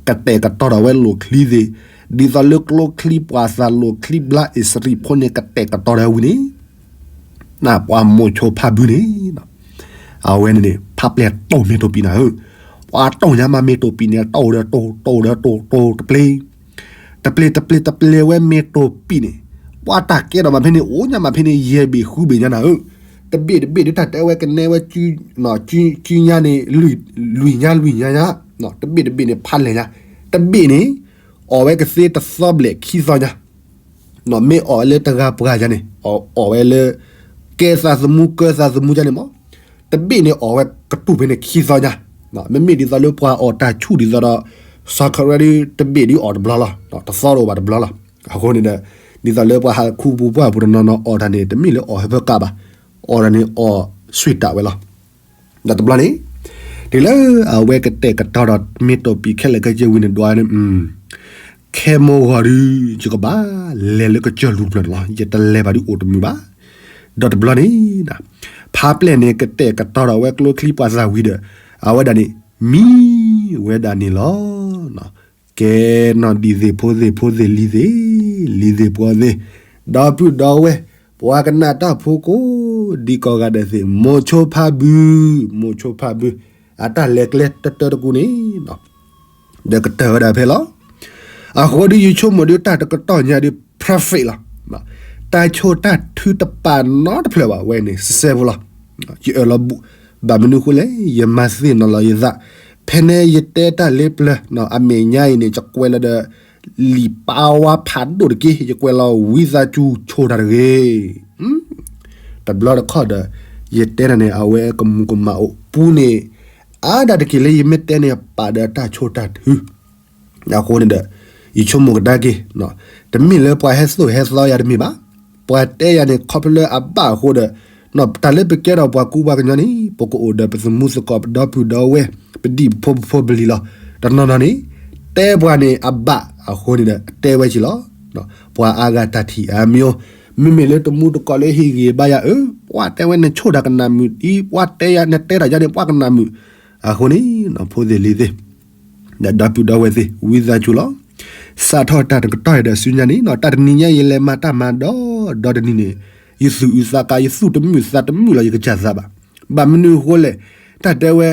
ကတဲာ်ကတီၤထီၣ်ဝဲလိာ်ချံသ့ၣ်, ဒ်သိးလၢကျိချံပှာ်သၣ်လိာ်ချံဘျါအ့ၣ်စရံးဖိန့ၣ် ကတဲာ်ကတီၤထီၣ်ဝဲဝံၤန့ၣ် နပှၤမိၤဆိဖးဘုန့ၣ်, အဝဲန့ၣ်န့ၣ် ဖးပျဲၢ်တိၢ်မ့ၢ်တိၢ်ပံၤနၤဧၢ, ပှၤတိၢ်ညါမးမ့ၢ်တိၢ်ပံၤန့ၣ် တိၢ်ဒီးတိၢ် တိၢ်ဒီးတိၢ် တိၢ်တပျ့ၤ, တပျ့ၤတပျ့ၤတပျ့ၤဝဲမ့ၢ်တိၢ်ပံၤန့ၣ်, ပှၤတၢ်ကဲထီၣ်မးဖဲန့ၣ် အိၣ်ညါမးဖဲန့ၣ် ယဲၢ်ဘ့ၣ်ဃုဘ့ၣ်ညါနၤဧၢ, တဘ့ၣ်တဘ့ၣ်ဒုးတၢ်တဲဝဲကနဲဝဲ စုညါန့ၣ် လွံၢ်ညါလွံၢ်ညါညါ, တဘ့ၣ်တဘ့ၣ်န့ၣ်ဖးလဲၢ်ညါ, တဘ့ၣ်န့ၣ် အီၣ်ဝဲကသ့တသီဘျဲၣ်ခံသီညါ မ့ၢ်အီၣ်ဝဲလၢတဂၤပှၤယါန့ၣ် အီၣ်ဝဲလၢ ကဲသးသမူကၢသးသမူယါန့ၣ်မး, တဘ့ၣ်န့ၣ်အီၣ်ဝဲကတူၢ်ဖဲန့ၣ်ခံသီညါ, မ့မ့ၢ်ဒ်သိးလၢပှၤအီၣ်တၢ်ဆူၣ်ဒ်သိးဒီး စီၤခရၢဒုးတဘ့ၣ်ဒုးအီၣ်တဘျီလီၤ, တသီတအိၣ်ဘၣ်တဘျီလီၤ, အဃိန့ၣ်ဒီး ဒ်သိးလၢပှၤဟးခူပူၤပှၢ်ပူၤတနီၤနီၤအီၣ်တၢ်န့ၣ် တမ့ၢ်လၢအီၣ်ဟၢဖၢကးဘၣ်, အီၣ်တၢ်န့ၣ်အီၣ်ဆံးတၢ်ဝဲလီၤ. ဒီးတဘျီန့ၣ် တုၤလၢအဝဲကတဲာ်ကတီၤဒီး မ့ၢ်တိာ်ပံာ်ခဲလၢာ်ခဲဆ့ဝံၤန့ၣ်ဒွးန့ၣ် ခဲမိၢ်ဂီၤဒုး ယကဘၣ်လဲၤလၢကစၢၢ်လူၤပျၢၤန့ၣ်လီၤ, ယတလဲၤဘၣ်ဒုးအိၣ်တမုာ်ဘၣ်. ဒီးတဘျီန့ၣ် ဖးပျဲၢ်န့ၣ် ကတဲာ်ကတီၤဒီးဝဲကျိချံပှၤသးဝံၤဒီး အဝဲဒၣ်န့ၣ် မံဝဲဒၣ်န့ၣ်လီၤ. ကဲနီၢ်ဒံးသ့ၣ်ဖိသ့ၣ်ဖိသ့ၣ်လံၤသ့ၣ်, လံၤသ့ၣ်ပှီၤသ့ၣ်, ဒီပုၢ်ဒီဝဲၢ်, ပှၤကနၣ်တၢ်ဖိကိးဒံကိးဂၤဒဲးသ့ၣ်, မိၤဆိဖးဘု, မိၤဆိဖးဘု, အတၢ်လဲၤကျဲတၢတၢတကူန့ၣ် ဒီးကတၢၢ်ဝဲဒၣ်ဖဲလီၤ. အဃိဒီးယဆိကမိၣ်ဒီးတၢ်တကတီၢ်ညါဒီး perfect လီၤ. တၢ်ဆိၣ်တၢ်ထုတပာ်နီတဖျၢၣ်ဘၣ်ဝဲန့ၣ် စဲစဲဖိလီၤ. ယအၢၣ်လီၤဘူး, ဘၣ်မနုၤဃိလဲၣ် ယမၤသ့ၣ်နီၣ်လီၤယသး, ဖဲန့ၣ်ယတဲတၢ်လၢပျၢၤ အမဲာ်ညါအံၤန့ၣ် ယကွဲးလီၤဒီး လံာ်ပာ်ဝါဖးဒိၣ်တက့ၢ်, ယကွဲးလီၤဝံသးစူၤဆိၣ်တၢ်တဂ့ၤ တဘျီတခီၣ်ဒီး ယတဲတၢ်န့ၣ် အဝဲကမူၤကမၣ်အိၣ်ပူၤန့ၣ် အါဒၣ်တက့ၢ်လၢယမ့ၢ်တဲန့ၣ် ပာ်ဒီးတၢ်ဆိၣ်တၢ်ထု အဃိန့ၣ်ဒီး ယဆိကမိၣ်ကဒါက့ၤ, တမ့ၢ်လၢပှၤဟဲသိၣ်ဟဲသီယၤတမ့ၢ်ဘၣ်. ပှၤတဲယၤန့ၣ် ခီဖျိလၢအဘၣ်အဃိဒီး တၢ်လၢပကဲထီၣ်ပှၤကူပှၤကညီန့ၣ် ပကအိၣ်ဒီးပသမူသကိးပဒီပုၢ်ဒီဝဲၢ် ပဒံၣ်ပဖိပဖိပလံၤလီၤ. တနီၤနီၤန့ၣ် တဲပှၤန့ၣ်အဘၣ်အဃိန့ၣ်ဒီး တဲဝဲက့ၤလီၤ. ပှၤအါဂၤတၢ်ထံၣ်အါမံၤ, မ့မ့ၢ်လၢတမူတကိးလၢဟ့ၣ်ဂံၢ်ဘါယၤဧၢ, ပှၤတဲဝဲနဆိၣ်တၢ်ကနၣ်မုာ်အံၤ, ပှၤတဲယၤနတဲတၢ်ယါန့ၣ် ပှၤကနၣ်မုာ်, အဃိန့ၣ် ဖိသ့ၣ်လံၤသ့ၣ် ဒီပုၢ်ဒီဝဲၢ်သ့ၣ် ဝံသးစူၤလီၤ. စးထီၣ်တၢ်တကတီၢ်ဒီးဆူညါန့ၣ် တၢ်တနံၤညါယလဲၤမၤတၢ်မၤဒီး ဒီတနံၤန့ၣ် ယသူၣ်အုးသးကါ ယသူၣ်တမုာ်သးတမုာ်လီၤ ယကစၢ်သးဘၣ်. ဘၣ်မနုၤအဃိလဲၣ်, တၢ်တဲဝဲ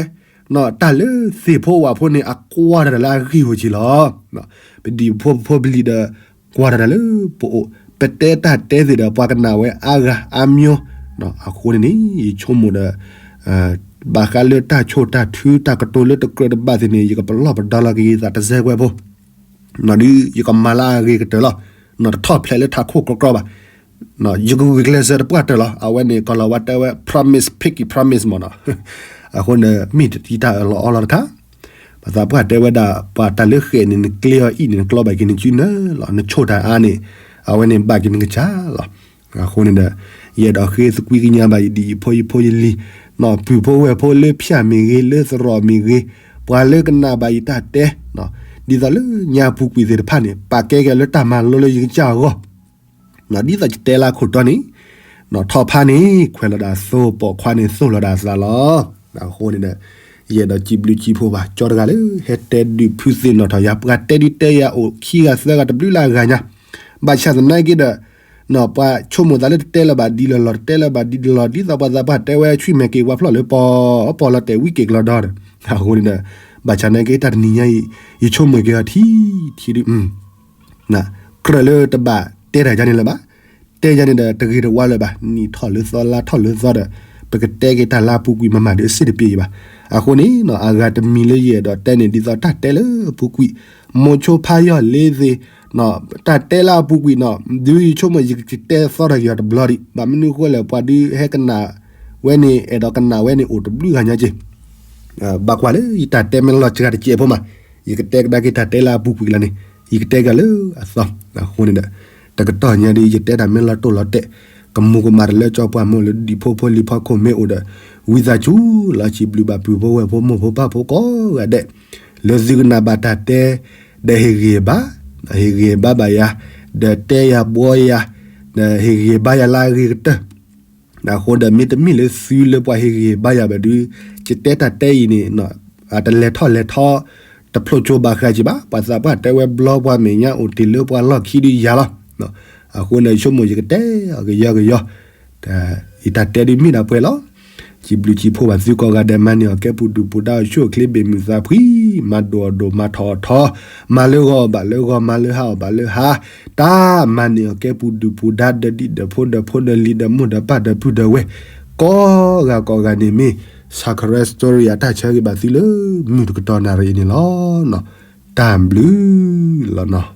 တၢ်လၢသ့ၣ်ဖိဝၣ်ဖိန့ၣ် အကွၢ်တၢ်လၢအဂ့ၢ်ဝဲက့ၤလီၤ. ပဒံၣ်ဖိဖိပလံၤဒီး ကွၢ်တၢ်လၢပအိၣ်, ပတဲတၢ်တဲသ့ၣ်ဒီး ပှၤကနၣ်ဝဲအါဂၤအါမံၤ, အဃိန့ၣ်န့ၣ် ယဆိကမိၣ်ဒီး ဘၣ်ဃးလၢတၢ်ဆိၣ်တၢ်ထု တၢ်ကတိၤလၢတကြၢးတဘၣ်သ့ၣ်န့ၣ် ယကပလီၢ်ပဒီလီၤက့ၤယသးတစဲးကွဲးဖိ, ဒ်ယကမၤလၢအဂ့ၤကတၢၢ်လီၤ. တထီၣ်ဖျဲးလၢထးခိၣ်ကြီကြီဘၣ်. ယကဂုာ်ကျဲးစၢးတပှၢ်တၢၢ်လီၤ. အဝဲန့ၣ် ကီၢ်လီၤဝါတဲဝဲ promise, pinky promise မ့ၢ်နီၤ. အဃိန့ၣ် မ့ၢ်တံၤတၢ်အၢၣ်လီၤအီလီၤတခါ, ပှၤသးပှၢ်တဲဝဲဒၣ် ပှၤတၢ်လၢဃဲးန့ၣ် နကျ့အီၤအံၤန့ၣ် နကျီဘၣ်က့ၤနစုနၢလီၤ. နဆိၣ်တၢ်အါန့ၣ် အဝဲန့ၣ်ဘၣ်က့ၤနကစၢ်လီၤ. အဃိန့ၣ်ဒီး ယအဲၣ်ဒိးဃ့သကွံကညးဘၣ်ယဒံၣ်ယဖိယဖိယလံၤ, နီၢ်ပုၢ်ဖိဝဲၢ်ဖိလၢဖၠၣ်မ့ၢ်ဂ့ၤ, လၢသရိာ်မ့ၢ်ဂ့ၤ, ပှၤလၢကနၣ်ဘၣ်ယတၢ်တဲ, ဒ်သိးလၢညါပူၤကွံာ်သ့ၣ်တဖၣ်န့ၣ် ပာ်ကဲက့ၤလၢတၢ်မၤလိလၢယကစၢ်အဂီၢ်, ဒ်သိးယတဲလၢခိၣ်တီန့ၣ်, နီၢ်ထီၣ်ဖါန့ၣ် ခွဲးလီၤဒၣ်သိ, ပိာ်ခွါန့ၣ် သိၣ်လီၤဒၣ်သးလီၤ. အဃိန့ၣ်ဒီး ယအဲၣ်ဒိးစံးဘျုးစံးဖှိၣ်ဘၣ် ကၠီတဂၤလၢ ဟဲတဲဒုးဖုးသ့ၣ်နီၣ်ထီၣ်ယၤ, ပှၤတဲဒုးတဲယၤအိၣ်ခံဂၤသၢဂၤတဘျုးလၢအဂၤညါ, ဘၣ်ဆၣ်သနာ်က့ဒီး ပှၤဆိကမိၣ်သးလၢတတဲလၢၤဘၣ်ဒ်လီၢ်လီၢ်, တတဲလၢၤဘၣ်ဒ်လီၢ်လီၢ်, ဒ်သိးပှၤသးပှၢ်တဲဝဲ ဆွံမဲာ်က့ၤဝါဖျီၣ်လၢပီၤ, ပီၤလီၤတဲာ်ဝံက့ၤကလီၤဒီး, အဃိန့ၣ်ဒီး ဘၣ်ဆၣ်သနာ်က့တၢ်တနံၤညါအံၤ ယဆိကမိၣ်က့ၤအီၤထံထံဒုး ကြၢးလၢတဘၣ်တဲတၢ်ယါန့ၣ်လၢၤဘၣ်, တဲယါန့ၣ်ဒီးတဂ့ၤတဝါလၢၤဘၣ်, နံၣ်ထီၣ်လၢသီလါထီၣ်လၢသီဒီး ပကတဲက့ၤတၢ်လၢအပူၤကွံာ်မးမးဒီးစ့ၢ်တပျ့ၤအံၤဘၣ်. အဃိန့ၣ် အဂၤတမံၤလၢယအဲၣ်ဒိးတဲန့ၣ် ဒ်သိးတၢ်တဲလၢအပူၤကွံာ်, မိၤဆိဖါယီၢ်လ့သ့ၣ်, တၢ်တဲလၢအပူၤကွံာ်နီၤ ဒုးယဆိကမိၣ်ယကတဲသီထီၣ်က့ၤအီၤတဘျီဒံး, ဘၣ်မနုၤအဃိလဲၣ် ပှၤဒုးဟဲကနၣ်ဝဲန့ၣ် အဲၣ်ဒိးကနၣ်ဝဲန့ၣ်အိၣ်တဘျုးဂၤညါက့ၤ ဘၣ်ကွၢ်လၢယတၢ်တဲမ့ၢ်လီၤစှၤတစဲးဖိမး, ယကတဲကဒါက့ၤတၢ်တဲလၢအပူၤကွံာ်လီၤန့ၣ်, ယကတဲက့ၤလၢအသီ, အဃိန့ၣ်ဒီး တကတီၢ်ညါဒီး ယတဲတၢ်မ့ၢ်လီၤတိၢ်လီၤတဲာ်, ကမူၤကမၣ်တၢ်လၢကၠီပှၢ်မိၢ်လၢဒံၣ်ဖိဖိလံၤဖီခိၣ်မ့ၢ်အိၣ်ဒီး, ဝံသးစူၤလီၤစံးဘျုးဘၣ်ပုၢ်ဖိဝဲၢ်ဖိမိၢ်ဖိပၢ်ဖိကိးဂၤဒဲး, လၢသုကနၣ်ဘၣ်တၢ်တဲ, ဒီးဟ့ၣ်ဂံၢ်ဘါ, ဟ့ၣ်ဂံၢ်ဘါဘၣ်ယၤ, ဒီးတဲယၤဘှီယၤ, ဒီးဟ့ၣ်ဂံၢ်ဘါယၤလၢအဂ့ၤကတၢၢ် အဃိဒီးမ့တမ့ၢ်လၢသုလၢပှၤဟ့ၣ်ဂံၢ်ဘါယၤဘၣ်ဒုး, ယတဲတၢ်တဲအံၤန့ၣ်, တလဲၤထီၣ်လဲၤထီ, တဖျိကၠိဘၣ်ဃးက့ၤဘၣ်, ပှၤသးပှၢ်တဲဝဲဘျီပှၤမဲာ်ညါအိၣ်တ့ၢ်လၢပှၤလီၢ်ခံဒုးယၤလီၤ. အဃိန့ၣ် ယဆိကမိၣ်ယကတဲအီၤကယီကယီ, ယတၢ်တဲဒုးမ့ၢ်ဒၣ်ပှဲၤလီၤ. စံးဘျုးစံးဖှိၣ်ဘၣ်သုကိးဂၤဒဲး မၤန့ၢ်အီၣ်ကဲပူၤဒုၣ်ပူၤဒါ အိၣ်ဆူၣ်အိၣ်ချ့ ဘ့ၣ်မုၢ်သးဖှံ, မၤဒိၣ်အီၣ်ဒိၣ် မၤထီၣ်အီၣ်ထီ, မၤလၢဂီၤအီၣ်ဘၣ်လၢဂီၤ, မၤလၢဟါအီၣ်ဘၣ်လၢဟါ, တၢ်မၤန့ၢ်အီၣ်ကဲပူၤဒုၣ်ပူၤဒါ ဒီးဒံၣ်ဒီးဖိ ဒီးဖိဒီးလံၤ ဒီးမိၢ်ဒီးပၢ် ဒီးပုၢ်ဒီးဝဲၢ် ကိးဂၤကိးဂၤန့ၣ် မ့ၢ် Sacred Story အတၢ်ဆၢဂ့ၤဘၣ်သုလၢ မုၢ်တကတီၢ်နၣ်ရံၣ်အံၤန့ၣ်လီၤ. တၢ်ဘျုးလီၤနီၤ.